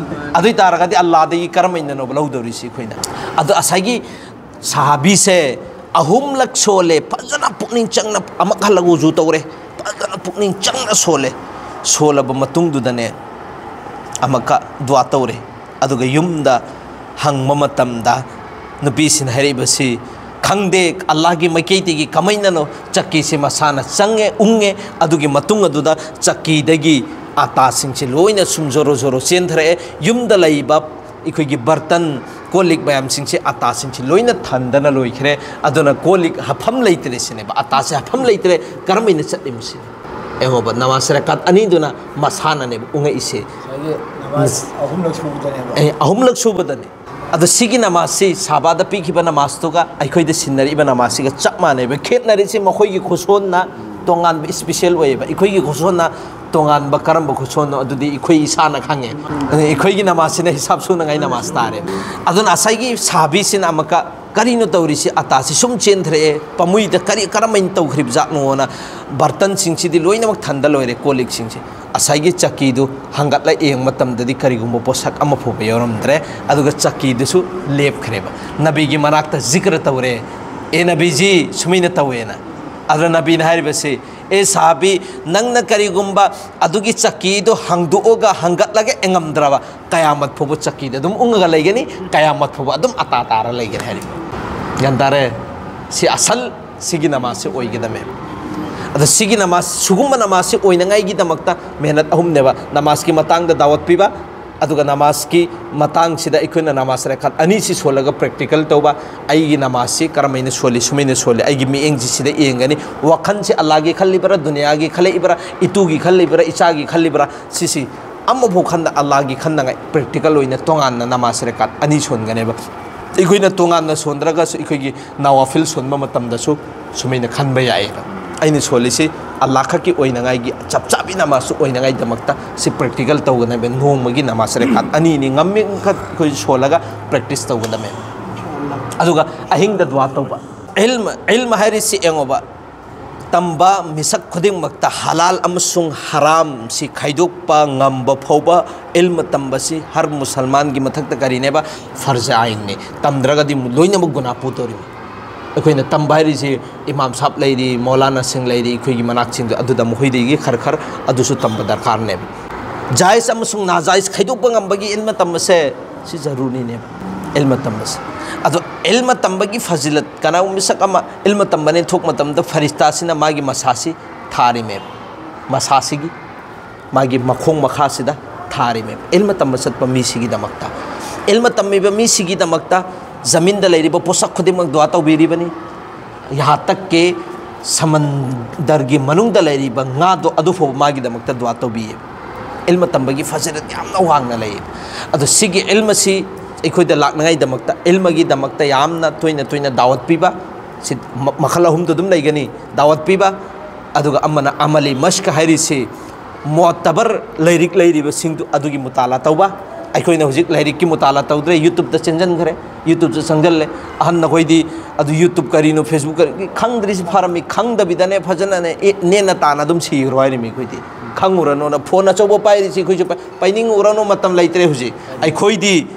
ꯑꯗꯨ ꯑꯣꯏ ꯇꯥꯔꯒꯗꯤ ꯑꯜꯂꯥꯗꯒꯤ ꯀꯔꯝꯍꯥꯏꯅꯅꯣꯕ ꯂꯧꯗꯧꯔꯤꯁꯤ ꯑꯩꯈꯣꯏꯅ? ꯑꯗꯣ ꯉꯁꯥꯏꯒꯤ ꯁꯍꯥꯕꯤꯁꯦ ꯑꯍꯨꯝꯂꯛ ꯁꯣꯜꯂꯦ, ꯐꯖꯅ ꯄꯨꯛꯅꯤꯡ ꯆꯪꯅ ꯑꯃꯨꯛ ꯍꯜꯂꯒ ꯎꯖꯨ ꯇꯧꯔꯦ, ꯐꯖꯅ ꯄꯨꯛꯅꯤꯡ ꯆꯪꯅ ꯁꯣꯜꯂꯦ꯫ ꯁꯣꯜꯂꯕ ꯃꯇꯨꯡꯗꯨꯗꯅꯦ, ꯑꯃꯨꯛꯀ ꯗꯨꯋꯥ ꯇꯧꯔꯦ꯫ ꯑꯗꯨꯒ ꯌꯨꯝꯗ ꯍꯪꯕ ꯃꯇꯝꯗ ꯅꯨꯄꯤꯁꯤꯅ ꯍꯥꯏꯔꯛꯏꯕꯁꯤ, "ꯈꯪꯗꯦ, ꯑꯜꯂꯥꯒꯤ ꯃꯥꯏꯀꯩꯗꯒꯤ ꯀꯃꯥꯏꯅꯅꯣ ꯆꯛꯀꯤꯁꯤ ꯃꯁꯥꯅ ꯆꯪꯉꯦ, ꯎꯪꯉꯦ, ꯑꯗꯨꯒꯤ ꯃꯇꯨꯡ ꯑꯗꯨꯗ ꯆꯛꯀꯤꯗꯒꯤ ꯑꯇꯥꯁꯤꯡꯁꯤ ꯂꯣꯏꯅ ꯁꯨꯝ ꯖꯣꯔꯣ ꯖꯣꯔꯣ ꯆꯦꯟꯊꯔꯛꯑꯦ꯫ ꯌꯨꯝꯗ ꯂꯩꯕ ꯑꯩꯈꯣꯏꯒꯤ ꯕꯔꯇꯟ, ꯀꯣꯜ ꯂꯤꯛ ꯃꯌꯥꯝꯁꯤꯡꯁꯦ, ꯑꯇꯥꯁꯤꯡꯁꯦ ꯂꯣꯏꯅ ꯊꯟꯗꯅ ꯂꯣꯏꯈ꯭ꯔꯦ꯫ ꯑꯗꯨꯅ ꯀꯣꯜ ꯂꯤꯛ ꯍꯥꯞꯐꯝ ꯂꯩꯇ꯭ꯔꯦ ꯁꯤꯅꯦꯕ, ꯑꯇꯥꯁꯦ ꯍꯥꯞꯐꯝ ꯂꯩꯇ꯭ꯔꯦ꯫ ꯀꯔꯝꯍꯥꯏꯅ ꯆꯠꯂꯤꯕ ꯁꯤꯅꯤ?" ꯌꯦꯡꯉꯣꯕ, ꯅꯃꯥꯖ ꯔꯀꯥꯠ ꯑꯅꯤꯗꯨꯅ ꯃꯁꯥꯅꯅꯦꯕ ꯎꯪꯉꯛꯏꯁꯦ꯫ ꯉꯁꯥꯏꯒꯤ ꯅꯃꯥꯖ ꯑꯍꯨꯝꯂꯛ ꯁꯨꯕꯗꯅꯦꯕ꯫ ꯑꯦ, ꯑꯍꯨꯝꯂꯛ ꯁꯨꯕꯗꯅꯦ꯫ ꯑꯗꯣ ꯁꯤꯒꯤ ꯅꯃꯥꯖꯁꯤ, ꯁꯍꯥꯕꯥꯗ ꯄꯤꯈꯤꯕ ꯅꯃꯥꯖꯇꯨꯒ ꯑꯩꯈꯣꯏꯗ ꯁꯤꯟꯅꯔꯤꯕ ꯅꯃꯥꯖꯁꯤꯒ ꯆꯞ ꯃꯥꯟꯅꯩꯕ꯫ ꯈꯦꯠꯅꯔꯤꯁꯤ ꯃꯈꯣꯏꯒꯤ ꯈꯨꯁꯣꯟꯅ ꯇꯣꯉꯥꯟꯕ, ꯏꯁꯄꯤꯁꯦꯜ ꯑꯣꯏꯌꯦꯕ꯫ ꯑꯩꯈꯣꯏꯒꯤ ꯈꯨꯁꯣꯟꯅ ꯇꯣꯉꯥꯟꯕ ꯀꯔꯝꯕ ꯈꯨꯁꯣꯟꯅꯣ ꯑꯗꯨꯗꯤ ꯑꯩꯈꯣꯏ ꯏꯁꯥꯅ ꯈꯪꯉꯦ꯫ ꯑꯗꯨꯅ ꯑꯩꯈꯣꯏꯒꯤ ꯅꯃꯥꯖꯁꯤꯅ ꯍꯤꯁꯥꯕ ꯁꯨꯅꯉꯥꯏ ꯅꯃꯥꯖ ꯇꯥꯔꯦ꯫ ꯑꯗꯨꯅ ꯉꯁꯥꯏꯒꯤ ꯁꯍꯥꯕꯤꯁꯤꯅ ꯑꯃꯨꯛꯀ ꯀꯔꯤꯅꯣ ꯇꯧꯔꯤꯁꯤ? ꯑꯇꯥꯁꯤ ꯁꯨꯝ ꯆꯦꯟꯊꯔꯛꯑꯦ, ꯄꯥꯝꯃꯨꯏꯗ, ꯀꯔꯤ, ꯀꯔꯝꯍꯥꯏꯅ ꯇꯧꯈ꯭ꯔꯤꯕ ꯖꯥꯠꯅꯣꯅ꯫ ꯕꯔꯇꯟꯁꯤꯡꯁꯤꯗꯤ ꯂꯣꯏꯅꯃꯛ ꯊꯟꯗ ꯂꯣꯏꯔꯦ, ꯀꯣꯜ ꯂꯤꯛꯁꯤꯡꯁꯦ꯫ ꯉꯁꯥꯏꯒꯤ ꯆꯀꯤꯗꯨ ꯍꯪꯒꯠꯂ ꯌꯦꯡꯕ ꯃꯇꯝꯗꯗꯤ ꯀꯔꯤꯒꯨꯝꯕ ꯄꯣꯠꯁꯛ ꯑꯃ ꯐꯥꯎꯕ ꯌꯥꯎꯔꯝꯗ꯭ꯔꯦ꯫ ꯑꯗꯨꯒ ꯆꯀꯤꯗꯨꯁꯨ ꯂꯦꯞꯈ꯭ꯔꯦꯕ꯫ ꯅꯕꯤꯒꯤ ꯃꯅꯥꯛꯇ ꯖꯤꯀ꯭ꯔ ꯇꯧꯔꯦ, "ꯑꯦ ꯅꯕꯤꯖꯤ, ꯁꯨꯃꯥꯏꯅ ꯇꯧꯋꯦꯅ"꯫ ꯑꯗꯨꯅ ꯅꯕꯤꯅ ꯍꯥꯏꯔꯤꯕꯁꯤ, "ꯑꯦ ꯁꯍꯥꯕꯤ, ꯅꯪꯅ ꯀꯔꯤꯒꯨꯝꯕ ꯑꯗꯨꯒꯤ ꯆꯀꯤꯗꯨ ꯍꯥꯡꯗꯣꯛꯑꯒ ꯍꯪꯒꯠꯂꯒ ꯌꯦꯡꯉꯝꯗ꯭ꯔꯕ, ꯀꯌꯥꯃꯠ ꯐꯥꯎꯕ ꯆꯀꯤꯗ ꯑꯗꯨꯝ ꯎꯪꯉꯒ ꯂꯩꯒꯅꯤ, ꯀꯌꯥꯃꯠ ꯐꯥꯎꯕ ꯑꯗꯨꯝ ꯑꯇꯥ ꯇꯥꯔ ꯂꯩꯒꯅꯤ" ꯍꯥꯏꯔꯤꯕ꯫ ꯒ꯭ꯌꯥꯟ ꯇꯥꯔꯦ? ꯁꯤ ꯑꯁꯜ, ꯁꯤꯒꯤ ꯅꯃꯥꯖꯁꯤ ꯑꯣꯏꯒꯗꯃꯦ꯫ ꯑꯗ ꯁꯤꯒꯤ ꯅꯃꯥꯖ, ꯁꯤꯒꯨꯝꯕ ꯅꯃꯥꯖꯁꯤ ꯑꯣꯏꯅꯉꯥꯏꯒꯤꯗꯃꯛꯇ ꯃꯦꯍꯅꯠ ꯑꯍꯨꯝꯅꯦꯕ꯫ ꯅꯃꯥꯖꯀꯤ ꯃꯇꯥꯡꯗ ꯗꯥꯋꯠ ꯄꯤꯕ, ꯑꯗꯨꯒ ꯅꯃꯥꯖꯀꯤ ꯃꯇꯥꯡꯁꯤꯗ ꯑꯩꯈꯣꯏꯅ ꯅꯃꯥꯖ ꯔꯀꯥꯠ ꯑꯅꯤꯁꯤ ꯁꯣꯜꯂꯒ ꯄ꯭ꯔꯦꯛꯇꯤꯀꯦꯜ ꯇꯧꯕ꯫ ꯑꯩꯒꯤ ꯅꯃꯥꯖꯁꯤ ꯀꯔꯝꯍꯥꯏꯅ ꯁꯣꯜꯂꯤ, ꯁꯨꯃꯥꯏꯅ ꯁꯣꯜꯂꯤ, ꯑꯩꯒꯤ ꯃꯤꯠꯌꯦꯡꯁꯤ ꯁꯤꯗ ꯌꯦꯡꯒꯅꯤ꯫ ꯋꯥꯈꯜꯁꯤ ꯑꯜꯂꯥꯒꯤ ꯈꯜꯂꯤꯕ꯭ꯔꯥ, ꯗꯨꯅꯤꯌꯥꯒꯤ ꯈꯜꯂꯛꯏꯕ꯭ꯔꯥ, ꯏꯇꯨꯒꯤ ꯈꯜꯂꯤꯕ꯭ꯔꯥ, ꯏꯆꯥꯒꯤ ꯈꯜꯂꯤꯕ꯭ꯔꯥ, ꯁꯤꯁꯤ ꯑꯃꯐꯥꯎ ꯈꯟꯗ ꯑꯜꯂꯥꯒꯤ ꯈꯟꯅꯉꯥꯏ ꯄ꯭ꯔꯦꯛꯇꯤꯀꯦꯜ ꯑꯣꯏꯅ ꯇꯣꯉꯥꯟꯅ ꯅꯃꯥꯖ ꯔꯀꯥꯠ ꯑꯅꯤ ꯁꯣꯟꯒꯅꯦꯕ꯫ ꯑꯩꯈꯣꯏꯅ ꯇꯣꯉꯥꯟꯅ ꯁꯣꯟꯗ꯭ꯔꯒꯁꯨ ꯑꯩꯈꯣꯏꯒꯤ ꯅꯋꯥꯐꯤꯜ ꯁꯣꯟꯕ ꯃꯇꯝꯗꯁꯨ ꯁꯨꯃꯥꯏꯅ ꯈꯟꯕ ꯌꯥꯏꯌꯦꯕ꯫ ꯑꯩꯅ ꯁꯣꯜꯂꯤꯁꯤ ꯑꯜꯂꯥꯍ ꯈꯛꯀꯤ ꯑꯣꯏꯅꯉꯥꯏꯒꯤ, ꯆꯞ ꯆꯥꯕꯤ ꯅꯃꯥꯖꯁꯨ ꯑꯣꯏꯅꯉꯥꯏꯒꯤꯗꯃꯛꯇ ꯁꯤ practical ꯇꯧꯒꯗꯕꯅꯦ꯫ ꯅꯣꯡꯃꯒꯤ ꯅꯃꯥꯖ ꯔꯀꯥꯠ ꯑꯅꯤꯅꯤ, ꯉꯝꯃꯤꯈꯩ ꯑꯩꯈꯣꯏ ꯁꯣꯜꯂꯒ practice ꯇꯧꯒꯗꯕꯅꯦ꯫ ꯑꯗꯨꯒ ꯑꯍꯤꯡꯗ ꯗꯨꯋꯥ ꯇꯧꯕ꯫ ꯏꯜꯃ, ꯏꯜꯃ ꯍꯥꯏꯔꯤꯁꯤ ꯌꯦꯡꯉꯣꯕ, ꯇꯝꯕ ꯃꯤꯁꯛ ꯈꯨꯗꯤꯡꯃꯛꯇ ꯍꯂꯥꯜ ꯑꯃꯁꯨꯡ ꯍꯔꯥꯝꯁꯤ ꯈꯥꯏꯗꯣꯛꯄ ꯉꯝꯕ ꯐꯥꯎꯕ ꯏꯜꯃ ꯇꯝꯕꯁꯤ ꯍꯔ ꯃꯨꯁꯜꯃꯥꯟꯒꯤ ꯃꯊꯛꯇ ꯀꯔꯤꯅꯦꯕ? ꯐꯔꯖ ꯑꯥꯏꯟꯅꯤ꯫ ꯇꯝꯗ꯭ꯔꯒꯗꯤ ꯂꯣꯏꯅꯃꯛ ꯒꯨꯅꯥ ꯄꯨꯗꯧꯔꯤꯕꯅꯤ꯫ ꯑꯩꯈꯣꯏꯅ ꯇꯝꯕ ꯍꯥꯏꯔꯤꯁꯤ ꯏꯃꯥꯝ ꯁꯥꯍꯕ ꯂꯩꯔꯤ, ꯃꯧꯂꯥꯅꯥꯁꯤꯡ ꯂꯩꯔꯤ, ꯑꯩꯈꯣꯏꯒꯤ ꯃꯅꯥꯛꯁꯤꯡꯗ, ꯑꯗꯨꯗ ꯃꯈꯣꯏꯗꯒꯤ ꯈꯔ ꯈꯔ ꯑꯗꯨꯁꯨ ꯇꯝꯕ ꯗꯔꯀꯥꯔꯅꯦꯕ꯫ ꯖꯥꯏꯖ ꯑꯃꯁꯨꯡ ꯅꯥꯖꯥꯏꯖ ꯈꯥꯏꯗꯣꯛꯄ ꯉꯝꯕꯒꯤ ꯏꯜꯃ ꯇꯝꯕꯁꯦ ꯁꯤ ꯖꯔꯨꯔꯤꯅꯦꯕ, ꯏꯜꯃ ꯇꯝꯕꯁꯦ꯫ ꯑꯗꯣ ꯏꯜꯃ ꯇꯝꯕꯒꯤ ꯐꯖꯤꯂꯠ, ꯀꯅꯥꯒꯨꯝꯕ ꯃꯤꯁꯛ ꯑꯃ ꯏꯜꯃ ꯇꯝꯕꯅꯦ ꯊꯣꯛ ꯃꯇꯝꯗ ꯐꯔꯤꯁꯇꯥꯁꯤꯅ ꯃꯥꯒꯤ ꯃꯁꯥꯁꯤ ꯊꯥꯔꯤꯃꯦꯕ, ꯃꯁꯥꯁꯤꯒꯤ ꯃꯥꯒꯤ ꯃꯈꯣꯡ ꯃꯈꯥꯁꯤꯗ ꯊꯥꯔꯤꯃꯦꯕ, ꯏꯜꯃ ꯇꯝꯕ ꯆꯠꯄ ꯃꯤꯁꯤꯒꯤꯗꯃꯛꯇ꯫ ꯏꯜꯃ ꯇꯝꯃꯤꯕ ꯃꯤꯁꯤꯒꯤꯗꯃꯛꯇ ꯖꯃꯤꯟꯗ ꯂꯩꯔꯤꯕ ꯄꯣꯠꯁꯛ ꯈꯨꯗꯤꯡꯃꯛ ꯗꯨꯋꯥ ꯇꯧꯕꯤꯔꯤꯕꯅꯤ꯫ ꯌꯍꯥ ꯇꯛ ꯀꯦ ꯁꯃꯟꯗꯔꯒꯤ ꯃꯅꯨꯡꯗ ꯂꯩꯔꯤꯕ ꯉꯥꯗꯣ ꯑꯗꯨꯐꯥꯎꯕ ꯃꯥꯒꯤꯗꯃꯛꯇ ꯗꯨꯋꯥ ꯇꯧꯕꯤꯌꯦꯕ꯫ ꯏꯜꯃ ꯇꯝꯕꯒꯤ ꯐꯖꯤꯂꯠ ꯌꯥꯝꯅ ꯋꯥꯡꯅ ꯂꯩꯌꯦꯕ꯫ ꯑꯗꯣ ꯁꯤꯒꯤ ꯏꯜꯃꯁꯤ ꯑꯩꯈꯣꯏꯗ ꯂꯥꯛꯅꯉꯥꯏꯗꯃꯛꯇ, ꯏꯜꯃꯒꯤꯗꯃꯛꯇ ꯌꯥꯝꯅ ꯇꯣꯏꯅ ꯇꯣꯏꯅ ꯗꯥꯋꯠ ꯄꯤꯕ, ꯁꯤ ꯃ-, ꯃꯈꯜ ꯑꯍꯨꯝꯗ ꯑꯗꯨꯝ ꯂꯩꯒꯅꯤ꯫ ꯗꯥꯋꯠ ꯄꯤꯕ, ꯑꯗꯨꯒ ꯑꯃꯅ ꯑꯃꯂꯤ ꯃꯁꯛ ꯍꯥꯏꯔꯤꯁꯤ ꯃꯣꯇꯕꯔ ꯂꯥꯏꯔꯤꯛ ꯂꯩꯔꯤꯕꯁꯤꯡꯗꯨ ꯑꯗꯨꯒꯤ ꯃꯨꯇꯥꯂꯥ ꯇꯧꯕ꯫ ꯑꯩꯈꯣꯏꯅ ꯍꯧꯖꯤꯛ ꯂꯥꯏꯔꯤꯛꯀꯤ ꯃꯨꯇꯥꯂꯥ ꯇꯧꯗ꯭ꯔꯦ, YouTube-ꯇ ꯆꯦꯟꯁꯤꯟꯈ꯭ꯔꯦ, YouTube-ꯇ ꯆꯪꯁꯤꯜꯂꯦ꯫ ꯑꯍꯟ ꯑꯩꯈꯣꯏꯗꯤ ꯑꯗꯨ YouTube ꯀꯔꯤꯅꯣ, Facebook ꯀꯔꯤ, ꯈꯪꯗ꯭ꯔꯤꯁꯤ ꯐꯔꯝꯃꯤ, ꯈꯪꯗꯕꯤꯗꯅꯦ ꯐꯖꯅꯅꯦ ꯑꯦ, ꯅꯦꯅ ꯇꯥꯅ ꯑꯗꯨꯝ ꯁꯤꯈ꯭ꯔꯣ ꯍꯥꯏꯔꯤꯃꯤ ꯑꯩꯈꯣꯏꯗꯤ꯫ ꯈꯪꯉꯨꯔꯅꯣꯅ phone ꯑꯆꯧꯕ ꯄꯥꯏꯔꯤꯁꯤ ꯑꯩꯈꯣꯏꯁꯨ ꯄꯥꯏ-, ꯄꯥꯏꯅꯤꯡꯉꯨꯔꯅꯣ, ꯃꯇꯝ ꯂꯩꯇ꯭ꯔꯦ ꯍꯧꯖꯤꯛ꯫ ꯑꯩꯈꯣꯏꯗꯤ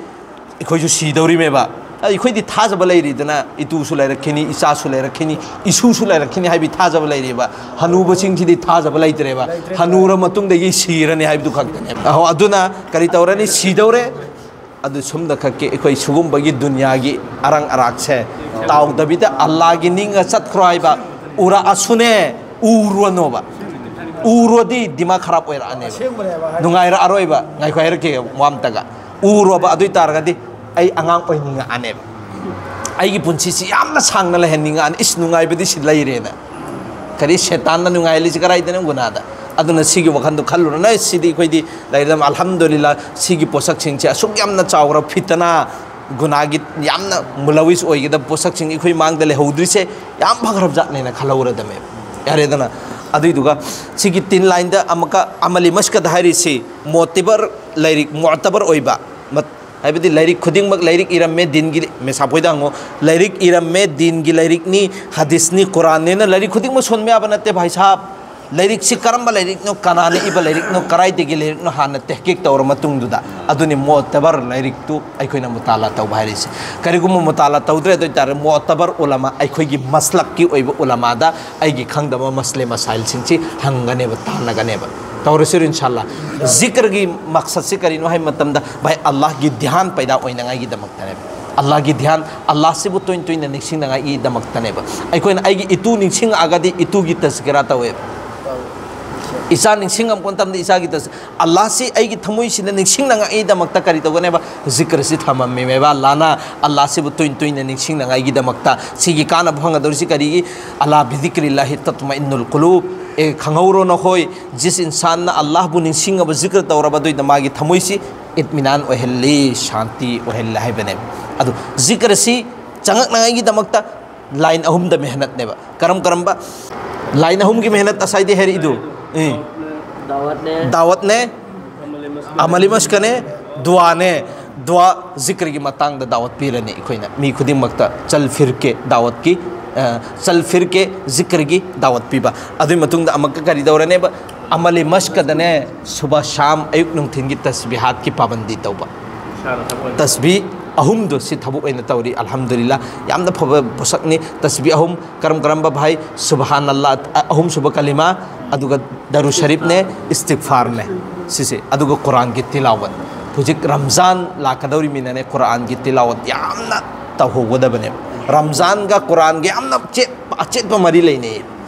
ꯑꯩꯈꯣꯏꯁꯨ ꯁꯤꯗꯧꯔꯤꯃꯦꯕ꯫ ꯑꯩꯈꯣꯏꯗꯤ ꯊꯥꯖꯕ ꯂꯩꯔꯤꯗꯅ, ꯏꯇꯨꯁꯨ ꯂꯩꯔꯛꯈꯤꯅꯤ, ꯏꯆꯥꯁꯨ ꯂꯩꯔꯛꯈꯤꯅꯤ, ꯏꯁꯨꯁꯨ ꯂꯩꯔꯛꯈꯤꯅꯤ ꯍꯥꯏꯕꯒꯤ ꯊꯥꯖꯕ ꯂꯩꯔꯤꯕ꯫ ꯍꯅꯨꯕꯁꯤꯡꯁꯤꯗꯤ ꯊꯥꯖꯕ ꯂꯩꯇ꯭ꯔꯦꯕ꯫ ꯍꯅꯨꯔ ꯃꯇꯨꯡꯗꯒꯤ ꯁꯤꯔꯅꯤ ꯍꯥꯏꯕꯗꯨ ꯈꯛꯇꯅꯦꯕ꯫ ꯑꯍꯣ, ꯑꯗꯨꯅ ꯀꯔꯤ ꯇꯧꯔꯅꯤ? ꯁꯤꯗꯧꯔꯦ꯫ ꯑꯗꯨ ꯁꯨꯝꯗ ꯈꯛꯀꯤ ꯑꯩꯈꯣꯏ ꯁꯤꯒꯨꯝꯕꯒꯤ ꯗꯨꯅꯤꯌꯥꯒꯤ ꯑꯔꯥꯡ ꯑꯔꯥꯛꯁꯦ ꯇꯥꯎꯗꯕꯤꯗ ꯑꯜꯂꯥꯒꯤ ꯅꯤꯡꯒ ꯆꯠꯈ꯭ꯔꯣ ꯍꯥꯏꯕ꯫ ꯎꯔꯛꯑꯁꯨꯅꯦ, ꯎꯔꯨꯔꯅꯣꯕ꯫ ꯎꯔꯨꯔꯗꯤ ꯗꯤꯃꯥꯒ ꯈꯔꯥꯞ ꯑꯣꯏꯔꯛꯑꯅꯦꯕ꯫ ꯅꯨꯡꯉꯥꯏꯔꯛꯑꯔꯣꯏꯕ꯫ ꯉꯥꯏꯈꯣ, ꯍꯥꯏꯔꯛꯀꯦ ꯋꯥ ꯑꯝꯇꯒ꯫ ꯎꯔꯨꯔꯕ ꯑꯗꯨ ꯑꯣꯏ ꯇꯥꯔꯒꯗꯤ ꯑꯩ ꯑꯉꯥꯡ ꯑꯣꯏꯅꯤꯡꯉꯛꯑꯅꯦꯕ꯫ ꯑꯩꯒꯤ ꯄꯨꯟꯁꯤꯁꯤ ꯌꯥꯝꯅ ꯁꯥꯡꯅ ꯂꯩꯍꯟꯅꯤꯡꯉꯛꯑꯅꯤ꯫ ꯏꯁ, ꯅꯨꯡꯉꯥꯏꯕꯗꯤ ꯁꯤ ꯂꯩꯔꯦꯅ꯫ ꯀꯔꯤ ꯁꯦꯇꯥꯟꯅ ꯅꯨꯡꯉꯥꯏꯍꯜꯂꯤꯁꯤ ꯀꯗꯥꯏꯗꯅꯣ? ꯒꯨꯅꯥꯗ꯫ ꯑꯗꯨꯅ ꯁꯤꯒꯤ ꯋꯥꯈꯜꯗꯣ ꯈꯜꯂꯨꯔꯅꯨ꯫ ꯑꯩ ꯁꯤꯗꯤ ꯑꯩꯈꯣꯏꯗꯤ ꯂꯩꯔꯗꯝ, ꯑꯜꯍꯝꯗꯨꯂꯤꯜꯂꯥ, ꯁꯤꯒꯤ ꯄꯣꯠꯁꯛꯁꯤꯡꯁꯦ ꯑꯁꯨꯛ ꯌꯥꯝꯅ ꯆꯥꯎꯔ ꯐꯤꯇꯅꯥ, ꯒꯨꯅꯥꯒꯤ ꯌꯥꯝꯅ ꯃꯨꯂꯋꯤꯁ ꯑꯣꯏꯒꯗꯕ ꯄꯣꯠꯁꯛꯁꯤꯡ ꯑꯩꯈꯣꯏ ꯃꯥꯡꯗ ꯂꯩꯍꯧꯗ꯭ꯔꯤꯁꯦ ꯌꯥꯝ ꯐꯈ꯭ꯔꯕ ꯖꯥꯠꯅꯦꯅ ꯈꯜꯍꯧꯔꯗꯝꯃꯦꯕ꯫ ꯌꯥꯔꯦꯗꯅ꯫ ꯑꯗꯨꯏꯗꯨꯒ ꯁꯤꯒꯤ ꯇꯤꯟ ꯂꯥꯏꯟꯗ ꯑꯃꯨꯛꯀ ꯑꯃꯂꯤ ꯃꯁꯀꯗ ꯍꯥꯏꯔꯤꯁꯤ ꯃꯣꯇꯤꯕꯔ, ꯂꯥꯏꯔꯤꯛ ꯃꯣꯇꯕꯔ ꯑꯣꯏꯕ, ꯃꯠ-, ꯍꯥꯏꯕꯗꯤ ꯂꯥꯏꯔꯤꯛ ꯈꯨꯗꯤꯡꯃꯛ, ꯂꯥꯏꯔꯤꯛ ꯏꯔꯝꯃꯦ ꯗꯤꯟꯒꯤ, ꯃꯦꯁꯥꯞ ꯍꯣꯏꯗ ꯍꯪꯉꯣ, ꯂꯥꯏꯔꯤꯛ ꯏꯔꯝꯃꯦ ꯗꯤꯟꯒꯤ ꯂꯥꯏꯔꯤꯛꯅꯤ, ꯍꯗꯤꯁꯅꯤ, ꯀꯨꯔꯥꯟꯅꯦꯅ ꯂꯥꯏꯔꯤꯛ ꯈꯨꯗꯤꯡꯃꯛ ꯁꯣꯟꯕ ꯌꯥꯕ ꯅꯠꯇꯦ ꯚꯥꯏ ꯁꯥꯍꯕ꯫ ꯂꯥꯏꯔꯤꯛꯁꯤ ꯀꯔꯝꯕ ꯂꯥꯏꯔꯤꯛꯅꯣ, ꯀꯅꯥꯅ ꯏꯕ ꯂꯥꯏꯔꯤꯛꯅꯣ, ꯀꯗꯥꯏꯗꯒꯤ ꯂꯥꯏꯔꯤꯛꯅꯣ ꯍꯥꯟꯅ ꯇꯦꯍꯀꯤꯛ ꯇꯧꯔ ꯃꯇꯨꯡꯗꯨꯗ, ꯑꯗꯨꯅꯤ ꯃꯣꯇꯕꯔ ꯂꯥꯏꯔꯤꯛꯇꯨ ꯑꯩꯈꯣꯏꯅ ꯃꯨꯇꯥꯂꯥ ꯇꯧꯕ ꯍꯥꯏꯔꯤꯁꯦ꯫ ꯀꯔꯤꯒꯨꯝꯕ ꯃꯨꯇꯥꯂꯥ ꯇꯧꯗ꯭ꯔꯦ ꯑꯗꯨ ꯑꯣꯏꯇꯥꯔꯗꯤ ꯃꯣꯇꯕꯔ ꯎꯂꯃꯥ, ꯑꯩꯈꯣꯏꯒꯤ ꯃꯁꯂꯛꯀꯤ ꯑꯣꯏꯕ ꯎꯂꯃꯥꯗ ꯑꯩꯒꯤ ꯈꯪꯗꯕ ꯃꯁꯂꯦ ꯃꯁꯥꯏꯜꯁꯤꯡꯁꯤ ꯍꯪꯒꯅꯦꯕ, ꯇꯥꯟꯅꯒꯅꯦꯕ꯫ ꯇꯧꯔꯁꯤꯔ ꯏꯟꯁꯥꯜꯂꯥ꯫ ꯖꯤꯀꯔꯒꯤ ꯃꯛꯁꯠꯁꯤ ꯀꯔꯤꯅꯣ ꯍꯥꯏꯕ ꯃꯇꯝꯗ, ꯚꯥꯏ, ꯑꯜꯂꯥꯍꯒꯤ ꯙ꯭ꯌꯥꯟ ꯄꯩꯗꯥ ꯑꯣꯏꯅꯉꯥꯏꯒꯤꯗꯃꯛꯇꯅꯦꯕ꯫ ꯑꯜꯂꯥꯍꯒꯤ ꯙ꯭ꯌꯥꯟ, ꯑꯜꯂꯥꯍꯁꯤꯕꯨ ꯇꯣꯏꯅ ꯇꯣꯏꯅ ꯅꯤꯡꯁꯤꯡꯅꯉꯥꯏꯒꯤꯗꯃꯛꯇꯅꯦꯕ꯫ ꯑꯩꯈꯣꯏꯅ ꯑꯩꯒꯤ ꯏꯇꯨ ꯅꯤꯡꯁꯤꯡꯉꯛꯑꯒꯗꯤ ꯏꯇꯨꯒꯤ ꯇꯁꯀꯤꯔꯥ ꯇꯧꯋꯦꯕ꯫ ꯏꯆꯥ ꯅꯤꯡꯁꯤꯡꯉꯛꯄ ꯃꯇꯝꯗ ꯏꯆꯥꯒꯤ ꯇꯁ-, ꯑꯜꯂꯥꯍꯁꯤ ꯑꯩꯒꯤ ꯊꯃꯣꯏꯁꯤꯗ ꯅꯤꯡꯁꯤꯡꯅꯉꯥꯏꯒꯤꯗꯃꯛꯇ ꯀꯔꯤ ꯇꯧꯒꯅꯦꯕ? ꯖꯤꯀꯔꯁꯤ ꯊꯝꯃꯝꯃꯤꯃꯦꯕ ꯑꯜꯂꯥꯍꯅ꯫ ꯑꯜꯂꯥꯍꯁꯤꯕꯨ ꯇꯣꯏꯅ ꯇꯣꯏꯅ ꯅꯤꯡꯁꯤꯡꯅꯉꯥꯏꯒꯤꯗꯃꯛꯇ꯫ ꯁꯤꯒꯤ ꯀꯥꯟꯅꯕ ꯐꯪꯒꯗꯧꯔꯤꯁꯤ ꯀꯔꯤꯒꯤ? "ꯑꯂꯥ ꯕꯤꯗꯤꯀ꯭ꯔꯤꯜꯂꯥꯍꯤ ꯇꯠꯃꯏꯟꯅꯨꯜ ꯀꯨꯂꯨꯕ"꯫ ꯑꯦ, ꯈꯪꯍꯧꯔꯣ ꯅꯈꯣꯏ, ꯖꯤꯁ ꯏꯟꯁꯥꯟꯅ ꯑꯜꯂꯥꯍꯕꯨ ꯅꯤꯡꯁꯤꯡꯉꯕ, ꯖꯤꯀꯔ ꯇꯧꯔꯕ, ꯑꯗꯨꯏꯗ ꯃꯥꯒꯤ ꯊꯃꯣꯏꯁꯤ ꯏꯠꯃꯤꯅꯥꯟ ꯑꯣꯏꯍꯜꯂꯤ, ꯁꯥꯟꯇꯤ ꯑꯣꯏꯍꯜꯂꯤ ꯍꯥꯏꯕꯅꯦꯕ꯫ ꯑꯗꯨ ꯖꯤꯀꯔꯁꯤ ꯆꯪꯉꯛꯅꯉꯥꯏꯒꯤꯗꯃꯛꯇ ꯂꯥꯏꯟ ꯑꯍꯨꯝꯗ ꯃꯦꯍꯅꯠꯅꯦꯕ꯫ ꯀꯔꯝ ꯀꯔꯝꯕ? ꯂꯥꯏꯟ ꯑꯍꯨꯝꯒꯤ ꯃꯦꯍꯅꯠ ꯉꯁꯥꯏꯗꯤ ꯍꯥꯏꯔꯛꯏꯗꯨ꯫ ꯑꯦ꯫ ꯗꯥꯋꯠꯅꯦ꯫ ꯗꯥꯋꯠꯅꯦ, ꯑꯃꯂꯤ ꯃꯁꯀꯅꯦ, ꯗꯨꯋꯥꯅꯦ꯫ ꯗꯨꯋꯥ, ꯖꯤꯀꯔꯒꯤ ꯃꯇꯥꯡꯗ ꯗꯥꯋꯠ ꯄꯤꯔꯅꯤ ꯑꯩꯈꯣꯏꯅ꯫ ꯃꯤ ꯈꯨꯗꯤꯡꯃꯛꯇ ꯆꯜ ꯐꯤꯔꯀꯦ ꯗꯥꯋꯠꯀꯤ, ꯑ, ꯆꯜ ꯐꯤꯔꯀꯦ ꯖꯤꯀꯔꯒꯤ ꯗꯥꯋꯠ ꯄꯤꯕ꯫ ꯑꯗꯨꯒꯤ ꯃꯇꯨꯡꯗ ꯑꯃꯨꯛꯀ ꯀꯔꯤ ꯇꯧꯔꯅꯦꯕ? ꯑꯃꯂꯤ ꯃꯁꯀꯗꯅꯦ, ꯁꯨꯕ ꯁꯥꯝ ꯑꯌꯨꯛ ꯅꯨꯡꯊꯤꯟꯒꯤ ꯇꯁꯕꯤꯍꯥꯠꯀꯤ ꯄꯥꯕꯟꯗꯤ ꯇꯧꯕ꯫ ꯇꯁꯕꯤ ꯑꯍꯨꯝꯗꯣ ꯁꯤ ꯊꯕꯛ ꯑꯣꯏꯅ ꯇꯧꯔꯤ꯫ ꯑꯜꯍꯝꯗꯨꯂꯤꯜꯂꯥ, ꯌꯥꯝꯅ ꯐꯕ ꯄꯣꯠꯁꯛꯅꯤ꯫ ꯇꯁꯕꯤ ꯑꯍꯨꯝ, ꯀꯔꯝ ꯀꯔꯝꯕ ꯚꯥꯏ? ꯁꯨꯕꯍꯥꯅꯜꯂꯥ, ꯑ-, ꯑꯍꯨꯝꯁꯨꯕ ꯀꯂꯤꯃꯥ, ꯑꯗꯨꯒ ꯗꯔꯨ ꯁꯔꯤꯐꯅꯦ, ꯏꯁꯇꯤꯒꯐꯥꯔꯅꯦ, ꯁꯤꯁꯦ, ꯑꯗꯨꯒ ꯀꯨꯔꯥꯟꯒꯤ ꯇꯤꯂꯥꯋꯠ꯫ ꯍꯧꯖꯤꯛ ꯔꯝꯖꯥꯟ ꯂꯥꯛꯀꯗꯧꯔꯤꯃꯤꯅꯅꯦ, ꯀꯨꯔꯥꯟꯒꯤ ꯇꯤꯂꯥꯋꯠ ꯌꯥꯝꯅ ꯇꯧꯍꯧꯒꯗꯕꯅꯦꯕ꯫ ꯔꯝꯖꯥꯟꯒ ꯀꯨꯔꯥꯟꯒ ꯌꯥꯝꯅ ꯆꯦꯠꯄ, ꯑꯆꯦꯠꯄ ꯃꯔꯤ ꯂꯩꯅꯩ꯫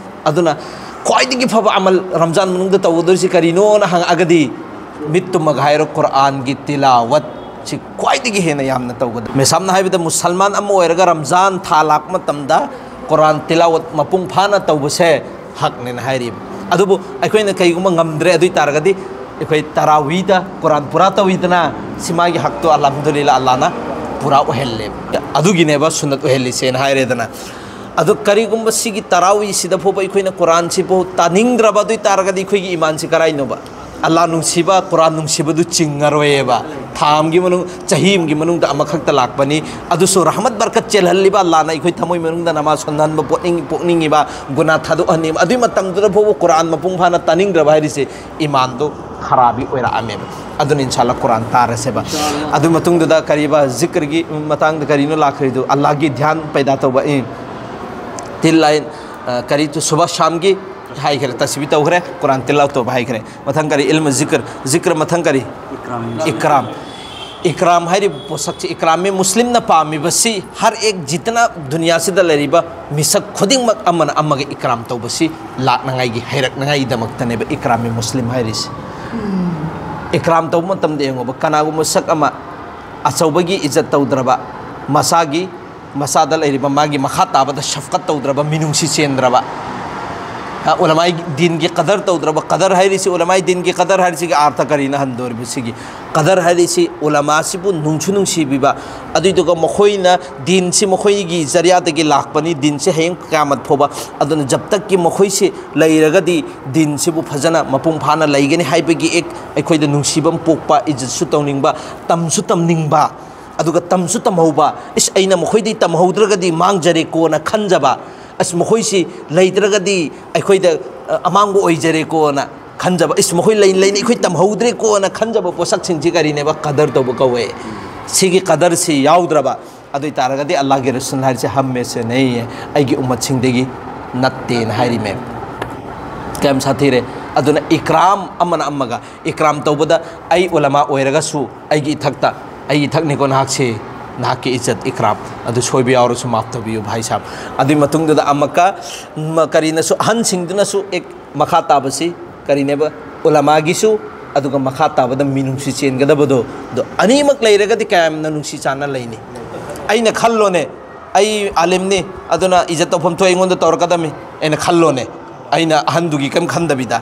ꯑꯗꯨꯅ ꯈ꯭ꯋꯥꯏꯗꯒꯤ ꯐꯕ ꯑꯃꯜ ꯔꯝꯖꯥꯟ ꯃꯅꯨꯡꯗ ꯇꯧꯒꯗꯧꯔꯤꯁꯤ ꯀꯔꯤꯅꯣꯅ ꯍꯪꯉꯛꯑꯒꯗꯤ, ꯃꯤꯠ ꯇꯨꯝꯃꯒ ꯍꯥꯏꯔꯣ, ꯀꯨꯔꯥꯟꯒꯤ ꯇꯤꯂꯥꯋꯠ ꯁꯤ ꯈ꯭ꯋꯥꯏꯗꯒꯤ ꯍꯦꯟꯅ ꯌꯥꯝꯅ ꯇꯧꯒꯗꯕ꯫ ꯃꯦꯁꯥꯝꯅ ꯍꯥꯏꯕꯗ, ꯃꯨꯁꯜꯃꯥꯟ ꯑꯃ ꯑꯣꯏꯔꯒ ꯔꯝꯖꯥꯟ ꯊꯥ ꯂꯥꯛꯄ ꯃꯇꯝꯗ ꯀꯨꯔꯥꯟ ꯇꯤꯂꯥꯋꯠ ꯃꯄꯨꯡ ꯐꯥꯅ ꯇꯧꯕꯁꯦ ꯍꯛꯅꯦꯅ ꯍꯥꯏꯔꯤꯕ꯫ ꯑꯗꯨꯕꯨ ꯑꯩꯈꯣꯏꯅ ꯀꯩꯒꯨꯝꯕ ꯉꯝꯗ꯭ꯔꯦ ꯑꯗꯨ ꯑꯣꯏ ꯇꯥꯔꯒꯗꯤ, ꯑꯩꯈꯣꯏ ꯇꯔꯥꯋꯤꯗ ꯀꯨꯔꯥꯟ ꯄꯨꯔꯥ ꯇꯧꯋꯤꯗꯅ, ꯁꯤ ꯃꯥꯒꯤ ꯍꯛꯇꯣ ꯑꯜꯍꯝꯗꯨꯂꯤꯜꯂꯥ ꯑꯜꯂꯥꯍꯅ ꯄꯨꯔꯥ ꯑꯣꯏꯍꯜꯂꯦꯕ꯫ ꯑꯗꯨꯒꯤꯅꯦꯕ ꯁꯨꯟꯅꯠ ꯑꯣꯏꯍꯜꯂꯤꯁꯦꯅ ꯍꯥꯏꯔꯦꯗꯅ꯫ ꯑꯗꯨ ꯀꯔꯤꯒꯨꯝꯕ ꯁꯤꯒꯤ ꯇꯔꯥꯋꯤꯁꯤꯗ ꯐꯥꯎꯕ ꯑꯩꯈꯣꯏꯅ ꯀꯨꯔꯥꯟꯁꯤꯕꯨ ꯇꯥꯅꯤꯡꯗ꯭ꯔꯕ ꯑꯗꯨ ꯑꯣꯏ ꯇꯥꯔꯒꯗꯤ ꯑꯩꯈꯣꯏꯒꯤ ꯏꯃꯥꯟꯁꯤ ꯀꯔꯥꯏꯅꯣꯕ? ꯑꯜꯂꯥ ꯅꯨꯡꯁꯤꯕ, ꯀꯨꯔꯥꯟ ꯅꯨꯡꯁꯤꯕꯗꯨ ꯆꯤꯡꯉꯔꯣꯏꯑꯕ꯫ ꯊꯥ ꯑꯃꯒꯤ ꯃꯅꯨꯡ, ꯆꯍꯤ ꯑꯃꯒꯤ ꯃꯅꯨꯡꯗ ꯑꯃꯈꯛꯇ ꯂꯥꯛꯄꯅꯤ꯫ ꯑꯗꯨꯁꯨ ꯔꯍꯃꯠ ꯕꯔꯀꯠ ꯆꯦꯜꯍꯜꯂꯤꯕ ꯑꯜꯂꯥꯅ ꯑꯩꯈꯣꯏ ꯊꯃꯣꯏ ꯃꯅꯨꯡꯗ ꯅꯃꯥꯖ ꯁꯣꯟꯍꯟꯕ, ꯄꯣꯛꯅꯤꯡ-, ꯄꯣꯛꯅꯤꯡꯉꯤꯕ, ꯒꯨꯅꯥ ꯊꯥꯗꯣꯛꯍꯟꯅꯤꯡꯕ꯫ ꯑꯗꯨꯏ ꯃꯇꯝꯗꯨꯗ ꯐꯥꯎꯕ ꯀꯨꯔꯥꯟ ꯃꯄꯨꯡ ꯐꯥꯅ ꯇꯥꯅꯤꯡꯗ꯭ꯔꯕ ꯍꯥꯏꯔꯤꯁꯦ ꯏꯃꯥꯟꯗꯣ ꯈꯔꯥꯕꯤ ꯑꯣꯏꯔꯛꯑꯝꯃꯦꯕ꯫ ꯑꯗꯨꯅ ꯏꯟꯁꯥꯜꯂꯥ ꯀꯨꯔꯥꯟ ꯇꯥꯔꯁꯦꯕ꯫ ꯑꯗꯨ ꯃꯇꯨꯡꯗꯨꯗ ꯀꯔꯤꯕ ꯖꯤꯀꯔꯒꯤ ꯃꯇꯥꯡꯗ ꯀꯔꯤꯅꯣ ꯂꯥꯛꯈ꯭ꯔꯤꯗꯨ? ꯑꯜꯂꯥꯒꯤ ꯙ꯭ꯌꯥꯟ ꯄꯩꯗꯥ ꯇꯧꯕ꯫ ꯑꯦ, ꯇꯤꯜ ꯂꯥꯏꯟ, ꯑ, ꯀꯔꯤ ꯇꯨ ꯁꯨꯕ ꯁꯥꯝꯒꯤ ꯍꯥꯏꯈ꯭ꯔꯦ, ꯇꯁꯕꯤ ꯇꯧꯈ꯭ꯔꯦ, ꯀꯨꯔꯥꯟ ꯇꯤꯂꯥꯎ ꯇꯧꯕ ꯍꯥꯏꯈ꯭ꯔꯦ꯫ ꯃꯊꯪ ꯀꯔꯤ? ꯏꯜꯃ ꯖꯤꯀꯔ꯫ ꯖꯤꯀꯔ ꯃꯊꯪ ꯀꯔꯤ? ꯏꯀ꯭ꯔꯥꯝ꯫ ꯏꯀ꯭ꯔꯥꯝ ꯍꯥꯏꯔꯤꯕ ꯄꯣꯠꯁꯛꯁꯤ, ꯏꯀ꯭ꯔꯥꯝ ꯃꯤ ꯃꯨꯁꯂꯤꯝꯅ ꯄꯥꯝꯃꯤꯕꯁꯤ ꯍꯔ ꯑꯦꯛ ꯖꯤꯇꯅ ꯗꯨꯅꯤꯌꯥꯁꯤꯗ ꯂꯩꯔꯤꯕ ꯃꯤꯁꯛ ꯈꯨꯗꯤꯡꯃꯛ ꯑꯃꯅ ꯑꯃꯒ ꯏꯀ꯭ꯔꯥꯝ ꯇꯧꯕꯁꯤ ꯂꯥꯛꯅꯉꯥꯏꯒꯤ, ꯍꯩꯔꯛꯅꯉꯥꯏꯒꯤꯗꯃꯛꯇꯅꯦꯕ ꯏꯀ꯭ꯔꯥꯝ ꯃꯤ ꯃꯨꯁꯂꯤꯝ ꯍꯥꯏꯔꯤꯁꯤ꯫ ꯏꯀ꯭ꯔꯥꯝ ꯇꯧꯕ ꯃꯇꯝꯗ ꯌꯦꯡꯉꯣꯕ, ꯀꯅꯥꯒꯨꯝꯕ ꯁꯛ ꯑꯃ ꯑꯆꯧꯕꯒꯤ ꯏꯖꯠ ꯇꯧꯗ꯭ꯔꯕ, ꯃꯁꯥꯒꯤ, ꯃꯁꯥꯗ ꯂꯩꯔꯤꯕ ꯃꯥꯒꯤ ꯃꯈꯥ ꯇꯥꯕꯗ ꯁꯐꯀꯠ ꯇꯧꯗ꯭ꯔꯕ, ꯃꯤꯅꯨꯡꯁꯤ ꯆꯦꯟꯗ꯭ꯔꯕ, ꯑ, ꯎꯂꯃꯥꯏ ꯗꯤꯟꯒꯤ ꯀꯗꯔ ꯇꯧꯗ꯭ꯔꯕ, ꯀꯗꯔ ꯍꯥꯏꯔꯤꯁꯤ, ꯎꯂꯃꯥꯏ ꯗꯤꯟꯒꯤ ꯀꯗꯔ ꯍꯥꯏꯔꯤꯁꯤꯒꯤ ꯑꯥꯔꯊ ꯀꯔꯤꯅ ꯍꯟꯗꯣꯔꯤꯕ? ꯁꯤꯒꯤ ꯀꯗꯔ ꯍꯥꯏꯔꯤꯁꯤ ꯎꯂꯃꯥꯁꯤꯕꯨ ꯅꯨꯡꯁꯨ ꯅꯨꯡꯁꯤꯕꯤꯕ, ꯑꯗꯨꯏꯗꯨꯒ ꯃꯈꯣꯏꯅ ꯗꯤꯟꯁꯤ ꯃꯈꯣꯏꯒꯤ ꯖꯔꯤꯌꯥꯗꯒꯤ ꯂꯥꯛꯄꯅꯤ, ꯗꯤꯟꯁꯤ ꯍꯌꯦꯡ ꯀꯌꯥꯃꯠ ꯐꯥꯎꯕ꯫ ꯑꯗꯨꯅ ꯖꯕ ꯇꯛꯀꯤ ꯃꯈꯣꯏꯁꯤ ꯂꯩꯔꯒꯗꯤ ꯗꯤꯟꯁꯤꯕꯨ ꯐꯖꯅ ꯃꯄꯨꯡ ꯐꯥꯅ ꯂꯩꯒꯅꯤ ꯍꯥꯏꯕꯒꯤ ꯑꯦꯛ ꯑꯩꯈꯣꯏꯗ ꯅꯨꯡꯁꯤꯕ ꯑꯃ ꯄꯣꯛꯄ, ꯏꯖꯠꯁꯨ ꯇꯧꯅꯤꯡꯕ, ꯇꯝꯁꯨ ꯇꯝꯅꯤꯡꯕ, ꯑꯗꯨꯒ ꯇꯝꯁꯨ ꯇꯝꯍꯧꯕ꯫ ꯏꯁ, ꯑꯩꯅ ꯃꯈꯣꯏꯗꯩ ꯇꯝꯍꯧꯗ꯭ꯔꯒꯗꯤ ꯃꯥꯡꯖꯔꯦꯀꯣꯅ ꯈꯟꯖꯕ, ꯑꯁ, ꯃꯈꯣꯏꯁꯤ ꯂꯩꯇ꯭ꯔꯒꯗꯤ ꯑꯩꯈꯣꯏꯗ, ꯑ, ꯑꯃꯥꯡꯕ ꯑꯣꯏꯖꯔꯦꯀꯣꯅ ꯈꯟꯖꯕ, ꯏꯁ, ꯃꯈꯣꯏ ꯂꯩ ꯂꯩꯅ ꯑꯩꯈꯣꯏ ꯇꯝꯍꯧꯗ꯭ꯔꯦꯀꯣꯅ ꯈꯟꯖꯕ ꯄꯣꯠꯁꯛꯁꯤꯡꯁꯤ ꯀꯔꯤꯅꯦꯕ? ꯀꯗꯔ ꯇꯧꯕ ꯀꯧꯋꯦ꯫ ꯁꯤꯒꯤ ꯀꯗꯔꯁꯤ ꯌꯥꯎꯗ꯭ꯔꯕ ꯑꯗꯨ ꯑꯣꯏ ꯇꯥꯔꯒꯗꯤ ꯑꯜꯂꯥꯍꯒꯤ ꯔꯁꯨꯜ ꯍꯥꯏꯔꯤꯁꯦ "ꯍꯝ ꯃꯦ ꯁꯦ ꯅꯍꯤ ꯍꯦ", ꯑꯩꯒꯤ ꯎꯝꯃꯠꯁꯤꯡꯗꯒꯤ ꯅꯠꯇꯦꯅ ꯍꯥꯏꯔꯤꯃꯦ꯫ ꯀꯌꯥꯝ ꯁꯥꯊꯤꯔꯦ! ꯑꯗꯨꯅ ꯏꯀ꯭ꯔꯥꯝ, ꯑꯃꯅ ꯑꯃꯒ ꯏꯀ꯭ꯔꯥꯝ ꯇꯧꯕꯗ, ꯑꯩ ꯎꯂꯃꯥ ꯑꯣꯏꯔꯒꯁꯨ ꯑꯩꯒꯤ ꯏꯊꯛꯇ, ꯑꯩꯒꯤ ꯏꯊꯛꯅꯤꯀꯣ ꯅꯍꯥꯛꯁꯤ, ꯅꯍꯥꯛꯀꯤ ꯏꯖꯠ ꯏꯀ꯭ꯔꯥꯝ ꯑꯗꯨ ꯁꯣꯏꯕ ꯌꯥꯎꯔꯁꯨ ꯃꯥꯐ ꯇꯧꯕꯤꯌꯨ ꯚꯥꯏ ꯁꯥꯍꯕ꯫ ꯑꯗꯨꯒꯤ ꯃꯇꯨꯡꯗꯨꯗ ꯑꯃꯨꯛꯀ, ꯃ-, ꯀꯔꯤꯅꯁꯨ, ꯑꯍꯟꯁꯤꯡꯗꯨꯅꯁꯨ ꯑꯦꯛ ꯃꯈꯥ ꯇꯥꯕꯁꯤ ꯀꯔꯤꯅꯦꯕ? ꯎꯂꯃꯥꯒꯤꯁꯨ, ꯑꯗꯨꯒ ꯃꯈꯥ ꯇꯥꯕꯗ ꯃꯤꯅꯨꯡꯁꯤ ꯆꯦꯟꯒꯗꯕꯗꯣ, ꯑꯗꯣ ꯑꯅꯤꯃꯛ ꯂꯩꯔꯒꯗꯤ ꯀꯌꯥꯝꯅ ꯅꯨꯡꯁꯤ ꯆꯥꯟꯅ ꯂꯩꯅꯤ? ꯑꯩꯅ ꯈꯜꯂꯣꯅꯦ, ꯑꯩ ꯑꯥꯂꯤꯝꯅꯤ, ꯑꯗꯨꯅ ꯏꯖꯠ ꯇꯧꯐꯝ ꯊꯣꯛꯑꯦ, ꯑꯩꯉꯣꯟꯗ ꯇꯧꯔꯛꯀꯗꯕꯅꯤ, ꯑꯩꯅ ꯈꯜꯂꯣꯅꯦ, ꯑꯩꯅ ꯑꯍꯟꯗꯨꯒꯤ ꯀꯔꯤꯝ ꯈꯟꯗꯕꯤꯗ꯫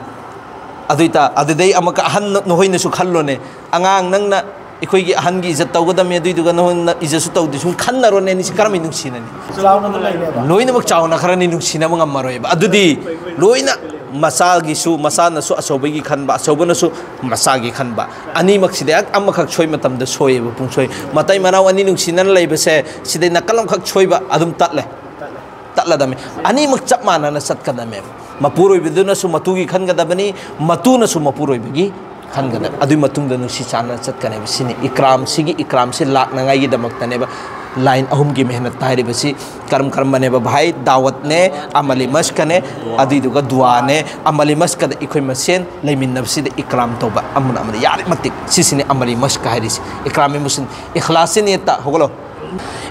ꯑꯗꯨꯏ ꯇ-, ꯑꯗꯨꯗꯩ ꯑꯃꯨꯛꯀ ꯑꯍꯟ ꯅ-, ꯅꯈꯣꯏꯅꯁꯨ ꯈꯜꯂꯣꯅꯦ, ꯑꯉꯥꯡ ꯅꯪꯅ ꯑꯩꯈꯣꯏꯒꯤ ꯑꯍꯟꯒꯤ ꯏꯖꯠ ꯇꯧꯒꯗꯕꯅꯤ, ꯑꯗꯨꯏꯗꯨꯒ ꯅꯉꯣꯟꯗ ꯏꯖꯠꯁꯨ ꯇꯧꯗꯦ, ꯁꯨꯝ ꯈꯟꯅꯔꯣꯅꯦ, ꯑꯅꯤꯁꯤ ꯀꯔꯝꯍꯥꯏꯅ ꯅꯨꯡꯁꯤꯅꯅꯤ? ꯆꯥꯎꯅ ꯑꯗꯨꯝ ꯂꯩꯅꯦꯕ꯫ ꯂꯣꯏꯅꯃꯛ ꯆꯥꯎꯅꯈ꯭ꯔꯅꯤ, ꯅꯨꯡꯁꯤꯅꯕ ꯉꯝꯃꯔꯣꯏꯕ꯫ ꯑꯗꯨꯗꯤ ꯂꯣꯏꯅ ꯃꯆꯥꯒꯤꯁꯨ, ꯃꯆꯥꯅꯁꯨ ꯑꯆꯧꯕꯒꯤ ꯈꯟꯕ, ꯑꯆꯧꯕꯅꯁꯨ ꯃꯆꯥꯒꯤ ꯈꯟꯕ, ꯑꯅꯤꯃꯛꯁꯤꯗ ꯍꯦꯛ ꯑꯃꯈꯛ ꯁꯣꯏ ꯃꯇꯝꯗ ꯁꯣꯏꯌꯦꯕ, ꯄꯨꯡꯁꯣꯏ꯫ ꯃꯇꯩ ꯃꯅꯥꯎ ꯑꯅꯤ ꯅꯨꯡꯁꯤꯅꯅ ꯂꯩꯕꯁꯦ, ꯁꯤꯗꯩ ꯅꯥꯀꯜ ꯑꯃꯈꯛ ꯁꯣꯏꯕ ꯑꯗꯨꯝ ꯇꯠꯂꯦ꯫ ꯇꯠꯂꯗꯝꯃꯤ꯫ ꯑꯅꯤꯃꯛ ꯆꯞ ꯃꯥꯟꯅꯅ ꯆꯠꯀꯗꯝꯃꯦꯕ꯫ ꯃꯄꯨꯔꯣꯏꯕꯗꯨꯅꯁꯨ ꯃꯇꯨꯒꯤ ꯈꯟꯒꯗꯕꯅꯤ, ꯃꯇꯨꯅꯁꯨ ꯃꯄꯨꯔꯣꯏꯕꯒꯤ ꯈꯟꯒꯗꯕ꯫ ꯑꯗꯨꯒꯤ ꯃꯇꯨꯡꯗ ꯅꯨꯡꯁꯤ ꯆꯥꯟꯅꯅ ꯆꯠꯀꯅꯦꯕ꯫ ꯁꯤꯅꯤ ꯏꯀ꯭ꯔꯥꯝꯁꯤꯒꯤ, ꯏꯀ꯭ꯔꯥꯝꯁꯤ ꯂꯥꯛꯅꯉꯥꯏꯒꯤꯗꯃꯛꯇꯅꯦꯕ ꯂꯥꯏꯟ ꯑꯍꯨꯝꯒꯤ ꯃꯦꯍꯅꯠ ꯍꯥꯏꯔꯤꯕꯁꯤ꯫ ꯀꯔꯝ ꯀꯔꯝꯕꯅꯦꯕ ꯚꯥꯏ? ꯗꯥꯋꯠꯅꯦ, ꯑꯃꯂꯤ ꯃꯁꯀꯅꯦ, ꯑꯗꯨꯏꯗꯨꯒ ꯗꯨꯋꯥꯅꯦ꯫ ꯑꯃꯂꯤ ꯃꯁꯀꯗ ꯑꯩꯈꯣꯏ ꯃꯁꯦꯟ ꯂꯩꯃꯤꯟꯅꯕꯁꯤꯗ ꯏꯀ꯭ꯔꯥꯝ ꯇꯧꯕ, ꯑꯃꯅ ꯑꯃꯅ ꯌꯥꯔꯤ ꯃꯇꯤꯛ꯫ ꯁꯤꯁꯤꯅꯤ ꯑꯃꯂꯤ ꯃꯁꯀ ꯍꯥꯏꯔꯤꯁꯤ꯫ ꯏꯀ꯭ꯔꯥꯝ ꯃꯨꯁꯂꯤꯝ, ꯏꯈ꯭ꯂꯥꯁꯤ ꯅꯤꯌꯠꯇ ꯍꯧꯒꯠꯂꯣ꯫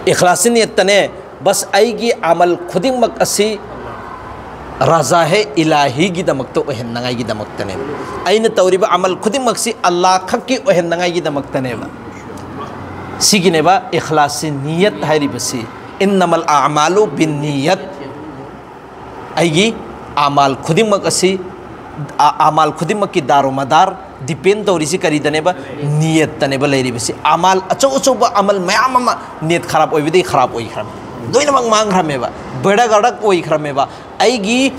ꯏꯈ꯭ꯂꯥꯁꯤ ꯅꯤꯌꯠꯇꯅꯦ ꯕꯁ ꯑꯩꯒꯤ ꯑꯃꯜ ꯈꯨꯗꯤꯡꯃꯛ ꯑꯁꯤ ꯔꯖꯥꯍꯦ ꯏꯂꯥꯍꯤꯒꯤꯗꯃꯛꯇ ꯑꯣꯏꯍꯟꯅꯉꯥꯏꯒꯤꯗꯃꯛꯇꯅꯦꯕ꯫ ꯑꯩꯅ ꯇꯧꯔꯤꯕ ꯑꯃꯜ ꯈꯨꯗꯤꯡꯃꯛꯁꯤ ꯑꯜꯂꯥꯍ ꯈꯛꯀꯤ ꯑꯣꯏꯍꯟꯅꯉꯥꯏꯒꯤꯗꯃꯛꯇꯅꯦꯕ꯫ ꯁꯤꯒꯤꯅꯦꯕ ꯏꯈ꯭ꯂꯥꯁꯤ ꯅꯤꯌꯠ ꯍꯥꯏꯔꯤꯕꯁꯤ꯫ ꯏꯟꯅꯃꯜ ꯑꯃꯥꯂꯨ ꯕꯤꯟ ꯅꯤꯌꯠ꯫ ꯑꯩꯒꯤ ꯑꯃꯥꯜ ꯈꯨꯗꯤꯡꯃꯛ ꯑꯁꯤ, ꯑ-, ꯑꯃꯥꯜ ꯈꯨꯗꯤꯡꯃꯛꯀꯤ ꯗꯥꯔꯣꯃꯗꯥꯔ ꯗꯤꯄꯦꯟ ꯇꯧꯔꯤꯁꯤ ꯀꯔꯤꯗꯅꯦꯕ? ꯅꯤꯌꯠꯇꯅꯦꯕ ꯂꯩꯔꯤꯕꯁꯤ꯫ ꯑꯃꯥꯜ ꯑꯆꯧ ꯑꯆꯧꯕ ꯑꯃꯜ ꯃꯌꯥꯝ ꯑꯃ ꯅꯤꯌꯠ ꯈꯔꯥꯞ ꯑꯣꯏꯕꯗꯒꯤ ꯈꯔꯥꯞ ꯑꯣꯏꯈ꯭ꯔꯕꯅꯤ, ꯂꯣꯏꯅꯃꯛ ꯃꯥꯡꯈ꯭ꯔꯃꯦꯕ, ꯕꯦꯔꯥ ꯒꯔꯛ ꯑꯣꯏꯈ꯭ꯔꯃꯦꯕ꯫ ꯑꯩꯒꯤ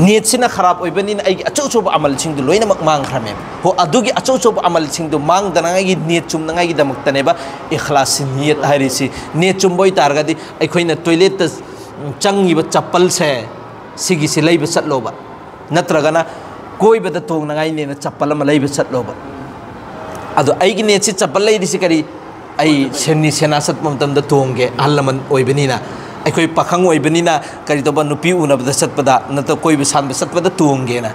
ꯅꯤꯌꯠꯁꯤꯅ ꯈꯔꯥꯞ ꯑꯣꯏꯕꯅꯤꯅ ꯑꯩꯒꯤ ꯑꯆꯧ ꯑꯆꯧꯕ ꯑꯃꯜꯁꯤꯡꯗꯨ ꯂꯣꯏꯅꯃꯛ ꯃꯥꯡꯈ꯭ꯔꯃꯦꯕ꯫ ꯍꯣ, ꯑꯗꯨꯒꯤ ꯑꯆꯧ ꯑꯆꯧꯕ ꯑꯃꯜꯁꯤꯡꯗꯨ ꯃꯥꯡꯗꯅꯉꯥꯏꯒꯤ, ꯅꯤꯌꯠ ꯆꯨꯝꯅꯉꯥꯏꯒꯤꯗꯃꯛꯇꯅꯦꯕ ꯏꯈ꯭ꯂꯥꯁꯤ ꯅꯤꯌꯠ ꯍꯥꯏꯔꯤꯁꯤ꯫ ꯅꯤꯌꯠ ꯆꯨꯝꯕ ꯑꯣꯏꯇꯥꯔꯒꯗꯤ ꯑꯩꯈꯣꯏꯅ ꯇꯣꯏꯂꯦꯠꯇ ꯆꯪꯉꯤꯕ ꯆꯄꯜꯁꯦ, ꯁꯤꯒꯤꯁꯤ ꯂꯩꯕ ꯆꯠꯂꯣꯕ, ꯅꯠꯇ꯭ꯔꯒꯅ ꯀꯣꯏꯕꯗ ꯇꯣꯡꯅꯉꯥꯏꯅꯦꯅ ꯆꯄꯜ ꯑꯃ ꯂꯩꯕ ꯆꯠꯂꯣꯕ꯫ ꯑꯗꯣ ꯑꯩꯒꯤ ꯅꯤꯌꯠꯁꯤ ꯆꯄꯜ ꯂꯩꯔꯤꯁꯤ ꯀꯔꯤ? ꯑꯩ ꯁꯦꯅꯤ ꯁꯦꯅꯥ ꯆꯠꯄ ꯃꯇꯝꯗ ꯇꯣꯡꯒꯦ, ꯑꯍꯜ ꯂꯃꯟ ꯑꯣꯏꯕꯅꯤꯅ, ꯑꯩꯈꯣꯏ ꯄꯥꯈꯪ ꯑꯣꯏꯕꯅꯤꯅ ꯀꯔꯤ ꯇꯧꯕ, ꯅꯨꯄꯤ ꯎꯅꯕꯗ ꯆꯠꯄꯗ ꯅꯠꯇ꯭ꯔ ꯀꯣꯏꯕ ꯁꯥꯟꯕ ꯆꯠꯄꯗ ꯇꯣꯡꯒꯦꯅ꯫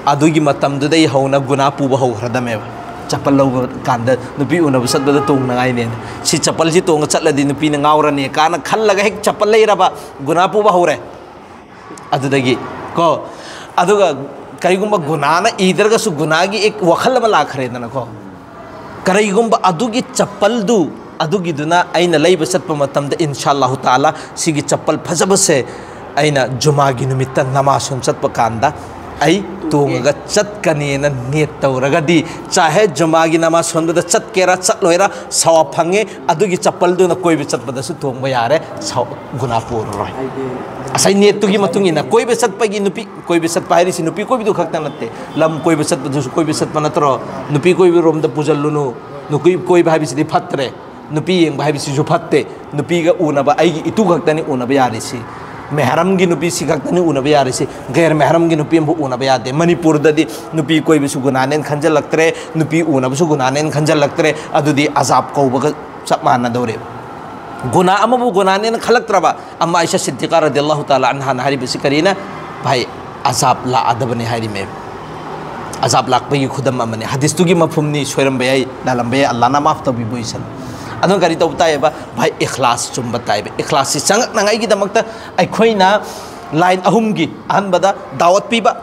ꯑꯗꯨꯒꯤ ꯃꯇꯝꯗꯨꯗꯩ ꯍꯧꯅ ꯒꯨꯅꯥ ꯄꯨꯕ ꯍꯧꯈ꯭ꯔꯗꯝꯃꯦꯕ꯫ ꯆꯄꯜ ꯂꯧꯕ ꯀꯥꯟꯗ ꯅꯨꯄꯤ ꯎꯅꯕ ꯆꯠꯄꯗ ꯇꯣꯡꯅꯉꯥꯏꯅꯦꯅ꯫ ꯁꯤ ꯆꯄꯜꯁꯤ ꯇꯣꯡꯉ ꯆꯠꯂꯗꯤ ꯅꯨꯄꯤꯅ ꯉꯥꯎꯔꯅꯤ ꯀꯥꯏꯅ ꯈꯜꯂꯒ ꯍꯦꯛ ꯆꯄꯜ ꯂꯩꯔꯕ, ꯒꯨꯅꯥ ꯄꯨꯕ ꯍꯧꯔꯦ꯫ ꯑꯗꯨꯗꯒꯤ ꯀꯣ, ꯑꯗꯨꯒ ꯀꯔꯤꯒꯨꯝꯕ ꯒꯨꯅꯥꯅ ꯏꯗ꯭ꯔꯒꯁꯨ ꯒꯨꯅꯥꯒꯤ ꯑꯦꯛ ꯋꯥꯈꯜ ꯑꯃ ꯂꯥꯛꯈ꯭ꯔꯦꯗꯅꯀꯣ꯫ ꯀꯔꯤꯒꯨꯝꯕ ꯑꯗꯨꯒꯤ ꯆꯄꯜꯗꯨ, ꯑꯗꯨꯒꯤꯗꯨꯅ ꯑꯩꯅ ꯂꯩꯕ ꯆꯠꯄ ꯃꯇꯝꯗ, ꯏꯟꯁꯥ ꯑꯜꯂꯥꯍꯨ ꯇꯥꯂꯥ, ꯁꯤꯒꯤ ꯆꯄꯜ ꯐꯖꯕꯁꯦ ꯑꯩꯅ ꯖꯨꯃꯥꯒꯤ ꯅꯨꯃꯤꯠꯇ ꯅꯃꯥꯖ ꯁꯣꯟ ꯆꯠꯄ ꯀꯥꯟꯗ ꯑꯩ ꯇꯣꯡꯉꯒ ꯆꯠꯀꯅꯦꯅ ꯅꯤꯌꯠ ꯇꯧꯔꯒꯗꯤ, ꯆꯥꯍꯦ ꯖꯨꯃꯥꯒꯤ ꯅꯃꯥꯖ ꯁꯣꯟꯕꯗ ꯆꯠꯀꯦꯔꯥ ꯆꯠꯂꯣꯏꯔꯥ, ꯁꯋꯥꯕ ꯐꯪꯉꯦ, ꯑꯗꯨꯒꯤ ꯆꯄꯜꯗꯨꯅ ꯀꯣꯏꯕ ꯆꯠꯄꯗꯁꯨ ꯇꯣꯡꯕ ꯌꯥꯔꯦ, ꯁꯋꯥꯕ, ꯒꯨꯅꯥ ꯄꯨꯔꯔꯣꯏ꯫ ꯉꯁꯥꯏ ꯅꯤꯌꯠꯇꯨꯒꯤ ꯃꯇꯨꯡ ꯏꯟꯅ ꯀꯣꯏꯕ ꯆꯠꯄꯒꯤ, ꯅꯨꯄꯤ ꯀꯣꯏꯕ ꯆꯠꯄ ꯍꯥꯏꯔꯤꯁꯤ ꯅꯨꯄꯤ ꯀꯣꯏꯕꯗꯨ ꯈꯛꯇ ꯅꯠꯇꯦ, ꯂꯝ ꯀꯣꯏꯕ ꯆꯠꯄꯗꯨꯁꯨ ꯀꯣꯏꯕ ꯆꯠꯄ ꯅꯠꯇ꯭ꯔꯣ? ꯅꯨꯄꯤ ꯀꯣꯏꯕꯔꯣꯝꯗ ꯄꯨꯁꯤꯜꯂꯨꯅꯨ꯫ ꯅꯨꯄꯤ ꯀꯣꯏꯕ ꯍꯥꯏꯕꯁꯤꯗꯤ ꯐꯠꯇ꯭ꯔꯦ, ꯅꯨꯄꯤ ꯌꯦꯡꯕ ꯍꯥꯏꯕꯁꯤꯁꯨ ꯐꯠꯇꯦ꯫ ꯅꯨꯄꯤꯒ ꯎꯅꯕ ꯑꯩꯒꯤ ꯏꯇꯨ ꯈꯛꯇꯅꯤ ꯎꯅꯕ ꯌꯥꯔꯤꯁꯤ, ꯃꯦꯍꯔꯝꯒꯤ ꯅꯨꯄꯤꯁꯤ ꯈꯛꯇꯅꯤ ꯎꯅꯕ ꯌꯥꯔꯤꯁꯤ, ꯒꯩꯔ ꯃꯦꯍꯔꯝꯒꯤ ꯅꯨꯄꯤ ꯑꯃꯕꯨ ꯎꯅꯕ ꯌꯥꯗꯦ꯫ ꯃꯅꯤꯄꯨꯔꯗꯗꯤ ꯅꯨꯄꯤ ꯀꯣꯏꯕꯁꯨ ꯒꯨꯅꯥꯅꯦꯅ ꯈꯟꯖꯜꯂꯛꯇ꯭ꯔꯦ, ꯅꯨꯄꯤ ꯎꯅꯕꯁꯨ ꯒꯨꯅꯥꯅꯦꯅ ꯈꯟꯖꯜꯂꯛꯇ꯭ꯔꯦ꯫ ꯑꯗꯨꯗꯤ ꯑꯖꯥꯕ ꯀꯧꯕꯒ ꯆꯞ ꯃꯥꯟꯅꯗꯧꯔꯦꯕ꯫ ꯒꯨꯅꯥ ꯑꯃꯕꯨ ꯒꯨꯅꯥꯅꯦꯅ ꯈꯜꯂꯛꯇ꯭ꯔꯕ, ꯑꯃ ꯑꯥꯏꯁꯥ ꯁꯤꯗꯤꯀꯥ ꯔꯗꯤꯌꯜꯂꯥꯍꯨ ꯇꯥꯂꯥ ꯑꯟꯍꯥꯅ ꯍꯥꯏꯔꯤꯕꯁꯤ ꯀꯔꯤꯅ? ꯚꯥꯏ, ꯑꯖꯥꯕ ꯂꯥꯛꯑꯗꯕꯅꯤ ꯍꯥꯏꯔꯤꯃꯦꯕ꯫ ꯑꯖꯥꯕ ꯂꯥꯛꯄꯒꯤ ꯈꯨꯗꯝ ꯑꯃꯅꯤ꯫ ꯍꯗꯤꯁꯇꯨꯒꯤ ꯃꯐꯍꯨꯝꯅꯤ, ꯁꯣꯏꯔꯝꯕ ꯌꯥꯏ, ꯂꯥꯜꯂꯝꯕ ꯌꯥꯏ, ꯑꯜꯂꯥꯅ ꯃꯥꯐ ꯇꯧꯕꯤꯕ ꯑꯣꯏꯁꯅꯨ꯫ ꯑꯗꯨꯅ ꯀꯔꯤ ꯇꯧꯕ ꯇꯥꯏꯌꯦꯕ? ꯚꯥꯏ, ꯏꯈ꯭ꯂꯥꯁ ꯆꯨꯝꯕ ꯇꯥꯏꯕ꯫ ꯏꯈ꯭ꯂꯥꯁꯁꯤ ꯆꯪꯉꯛꯅꯉꯥꯏꯒꯤꯗꯃꯛꯇ ꯑꯩꯈꯣꯏꯅ ꯂꯥꯏꯟ ꯑꯍꯨꯝꯒꯤ, ꯑꯍꯥꯟꯕꯗ ꯗꯥꯋꯠ ꯄꯤꯕ,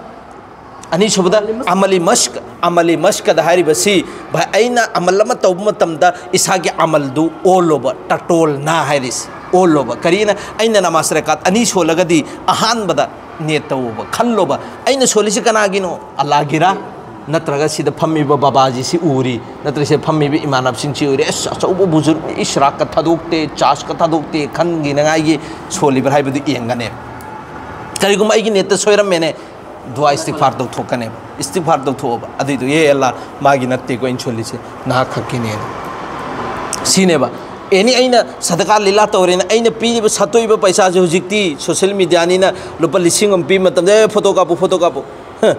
ꯑꯅꯤꯁꯨꯕꯗ ꯑꯃꯂꯤ ꯃꯁꯛ, ꯑꯃꯂꯤ ꯃꯁꯛ ꯑꯗ ꯍꯥꯏꯔꯤꯕꯁꯤ, ꯚꯥꯏ, ꯑꯩꯅ ꯑꯃꯜ ꯑꯃ ꯇꯧꯕ ꯃꯇꯝꯗ ꯏꯁꯥꯒꯤ ꯑꯃꯜꯗꯨ ꯑꯣꯜꯂꯣꯕ, ꯇꯇꯣꯜꯅ ꯍꯥꯏꯔꯤꯁꯤ ꯑꯣꯜꯂꯣꯕ꯫ ꯀꯔꯤꯅ? ꯑꯩꯅ ꯅꯃꯥꯖ ꯔꯀꯥꯠ ꯑꯅꯤ ꯁꯣꯜꯂꯒꯗꯤ ꯑꯍꯥꯟꯕꯗ ꯅꯤꯌꯠ ꯇꯧꯑꯣꯕ, ꯈꯜꯂꯣꯕ, ꯑꯩꯅ ꯁꯣꯜꯂꯤꯁꯤ ꯀꯅꯥꯒꯤꯅꯣ? ꯑꯜꯂꯥꯒꯤꯔꯥ? ꯅꯠꯇ꯭ꯔꯒ ꯁꯤꯗ ꯐꯝꯃꯤꯕ ꯕꯕꯥꯖꯤꯁꯤ ꯎꯔꯤ, ꯅꯠꯇ꯭ꯔꯒ ꯁꯤꯗ ꯐꯝꯃꯤꯕ ꯏꯃꯥꯟꯅꯕꯁꯤꯡꯁꯤ ꯎꯔꯤ, ꯑꯁ, ꯑꯆꯧꯕ ꯕꯨꯖꯨꯔꯒ, ꯏꯁꯔꯥꯛꯀ ꯊꯥꯗꯣꯛꯇꯦ, ꯆꯥꯔꯖꯀ ꯊꯥꯗꯣꯛꯇꯦ ꯈꯟꯈꯤꯅꯉꯥꯏꯒꯤ ꯁꯣꯜꯂꯤꯕ꯭ꯔꯥ ꯍꯥꯏꯕꯗꯨ ꯌꯦꯡꯒꯅꯦꯕ꯫ ꯀꯔꯤꯒꯨꯝꯕ ꯑꯩꯒꯤ ꯅꯤꯌꯠꯇ ꯁꯣꯏꯔꯝꯃꯦꯅꯦ, ꯗꯨꯋꯥ ꯏꯁꯇꯤꯒꯐꯥꯔ ꯇꯧꯊꯣꯛꯀꯅꯦꯕ꯫ ꯏꯁꯇꯤꯒꯐꯥꯔ ꯇꯧꯊꯣꯛꯑꯣꯕ꯫ ꯑꯗꯨꯏꯗꯨ, "ꯑꯦ ꯑꯜꯂꯥ, ꯃꯥꯒꯤ ꯅꯠꯇꯦꯀꯣ ꯑꯩꯅ ꯁꯣꯜꯂꯤꯁꯦ, ꯅꯍꯥꯛ ꯈꯛꯀꯤꯅꯦꯅ"꯫ ꯁꯤꯅꯦꯕ꯫ ꯑꯦꯅꯤ, ꯑꯩꯅ ꯁꯗꯀꯥ ꯂꯤꯂꯥ ꯇꯧꯔꯦꯅ ꯑꯩꯅ ꯄꯤꯔꯤꯕ, ꯁꯠꯇꯣꯛꯏꯕ ꯄꯩꯁꯥꯁꯦ ꯍꯧꯖꯤꯛꯇꯤ ꯁꯣꯁꯦꯜ ꯃꯦꯗꯤꯌꯥꯅꯤꯅ ꯂꯨꯄꯥ ꯂꯤꯁꯤꯡ ꯑꯃ ꯄꯤꯕ ꯃꯇꯝꯗ, "ꯑꯦ, ꯐꯣꯇꯣ ꯀꯥꯞꯄꯨ, ꯐꯣꯇꯣ ꯀꯥꯞꯄꯨ"꯫ ꯍ,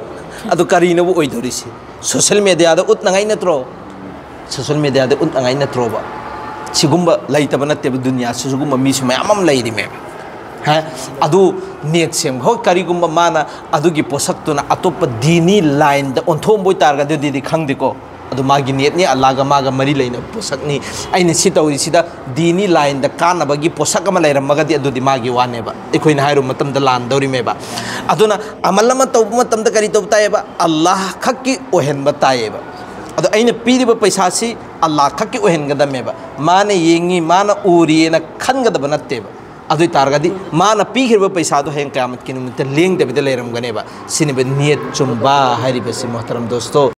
ꯑꯗꯨ ꯀꯔꯤꯅꯣꯕ ꯑꯣꯏꯗꯧꯔꯤꯁꯦ? ꯁꯣꯁꯦꯜ ꯃꯦꯗꯤꯌꯥꯗ ꯎꯠꯅꯉꯥꯏ ꯅꯠꯇ꯭ꯔꯣ? ꯁꯣꯁꯦꯜ ꯃꯦꯗꯤꯌꯥꯗ ꯎꯠꯅꯉꯥꯏ ꯅꯠꯇ꯭ꯔꯣꯕ? ꯁꯤꯒꯨꯝꯕ ꯂꯩꯇꯕ ꯅꯠꯇꯦꯕ ꯗꯨꯅꯤꯌꯥꯁꯤ, ꯁꯤꯒꯨꯝꯕ ꯃꯤꯁꯨ ꯃꯌꯥꯝ ꯑꯃ ꯂꯩꯔꯤꯃꯦꯕ꯫ ꯍꯥ? ꯑꯗꯨ ꯅꯤꯌꯠ ꯁꯦꯝꯕ꯫ ꯍꯣꯏ, ꯀꯔꯤꯒꯨꯝꯕ ꯃꯥꯅ ꯑꯗꯨꯒꯤ ꯄꯣꯠꯁꯛꯇꯨꯅ ꯑꯇꯣꯞꯄ ꯗꯤꯅꯤ ꯂꯥꯏꯟꯗ ꯑꯣꯟꯊꯣꯛꯑꯝꯕ ꯑꯣꯏꯇꯥꯔꯒꯗꯤ, ꯑꯗꯨꯗꯤ ꯈꯪꯗꯦꯀꯣ꯫ ꯑꯗꯨ ꯃꯥꯒꯤ ꯅꯤꯌꯠꯅꯤ, ꯑꯜꯂꯥꯒ ꯃꯥꯒ ꯃꯔꯤ ꯂꯩꯅꯕ ꯄꯣꯠꯁꯛꯅꯤ꯫ ꯑꯩꯅ ꯁꯤ ꯇꯧꯔꯤꯁꯤꯗ ꯗꯤꯅꯤ ꯂꯥꯏꯟꯗ ꯀꯥꯟꯅꯕꯒꯤ ꯄꯣꯠꯁꯛ ꯑꯃ ꯂꯩꯔꯝꯃꯒꯗꯤ, ꯑꯗꯨꯗꯤ ꯃꯥꯒꯤ ꯋꯥꯅꯦꯕ, ꯑꯩꯈꯣꯏꯅ ꯍꯥꯏꯔꯨꯕ ꯃꯇꯝꯗ ꯂꯥꯟꯗꯧꯔꯤꯃꯦꯕ꯫ ꯑꯗꯨꯅ ꯑꯃꯜ ꯑꯃ ꯇꯧꯕ ꯃꯇꯝꯗ ꯀꯔꯤ ꯇꯧꯕ ꯇꯥꯏꯌꯦꯕ? ꯑꯜꯂꯥꯍ ꯈꯛꯀꯤ ꯑꯣꯏꯍꯟꯕ ꯇꯥꯏꯌꯦꯕ꯫ ꯑꯗꯣ ꯑꯩꯅ ꯄꯤꯔꯤꯕ ꯄꯩꯁꯥꯁꯤ ꯑꯜꯂꯥꯍ ꯈꯛꯀꯤ ꯑꯣꯏꯍꯟꯒꯗꯕꯅꯦꯕ꯫ ꯃꯥꯅ ꯌꯦꯡꯉꯤ, ꯃꯥꯅ ꯎꯔꯤꯑꯅ ꯈꯟꯒꯗꯕ ꯅꯠꯇꯦꯕ꯫ ꯑꯗꯨ ꯑꯣꯏ ꯇꯥꯔꯒꯗꯤ ꯃꯥꯅ ꯄꯤꯈ꯭ꯔꯤꯕ ꯄꯩꯁꯥꯗꯣ ꯍꯌꯦꯡ ꯀꯌꯥꯃꯠꯀꯤ ꯅꯨꯃꯤꯠꯇ ꯂꯦꯡꯗꯕꯤꯗ ꯂꯩꯔꯝꯒꯅꯦꯕ꯫ ꯁꯤꯅꯦꯕ ꯅꯤꯌꯠ ꯆꯨꯝꯕ ꯍꯥꯏꯔꯤꯕꯁꯤ, ꯃꯣꯍꯇꯔꯝ ꯗꯣꯁꯇꯣ꯫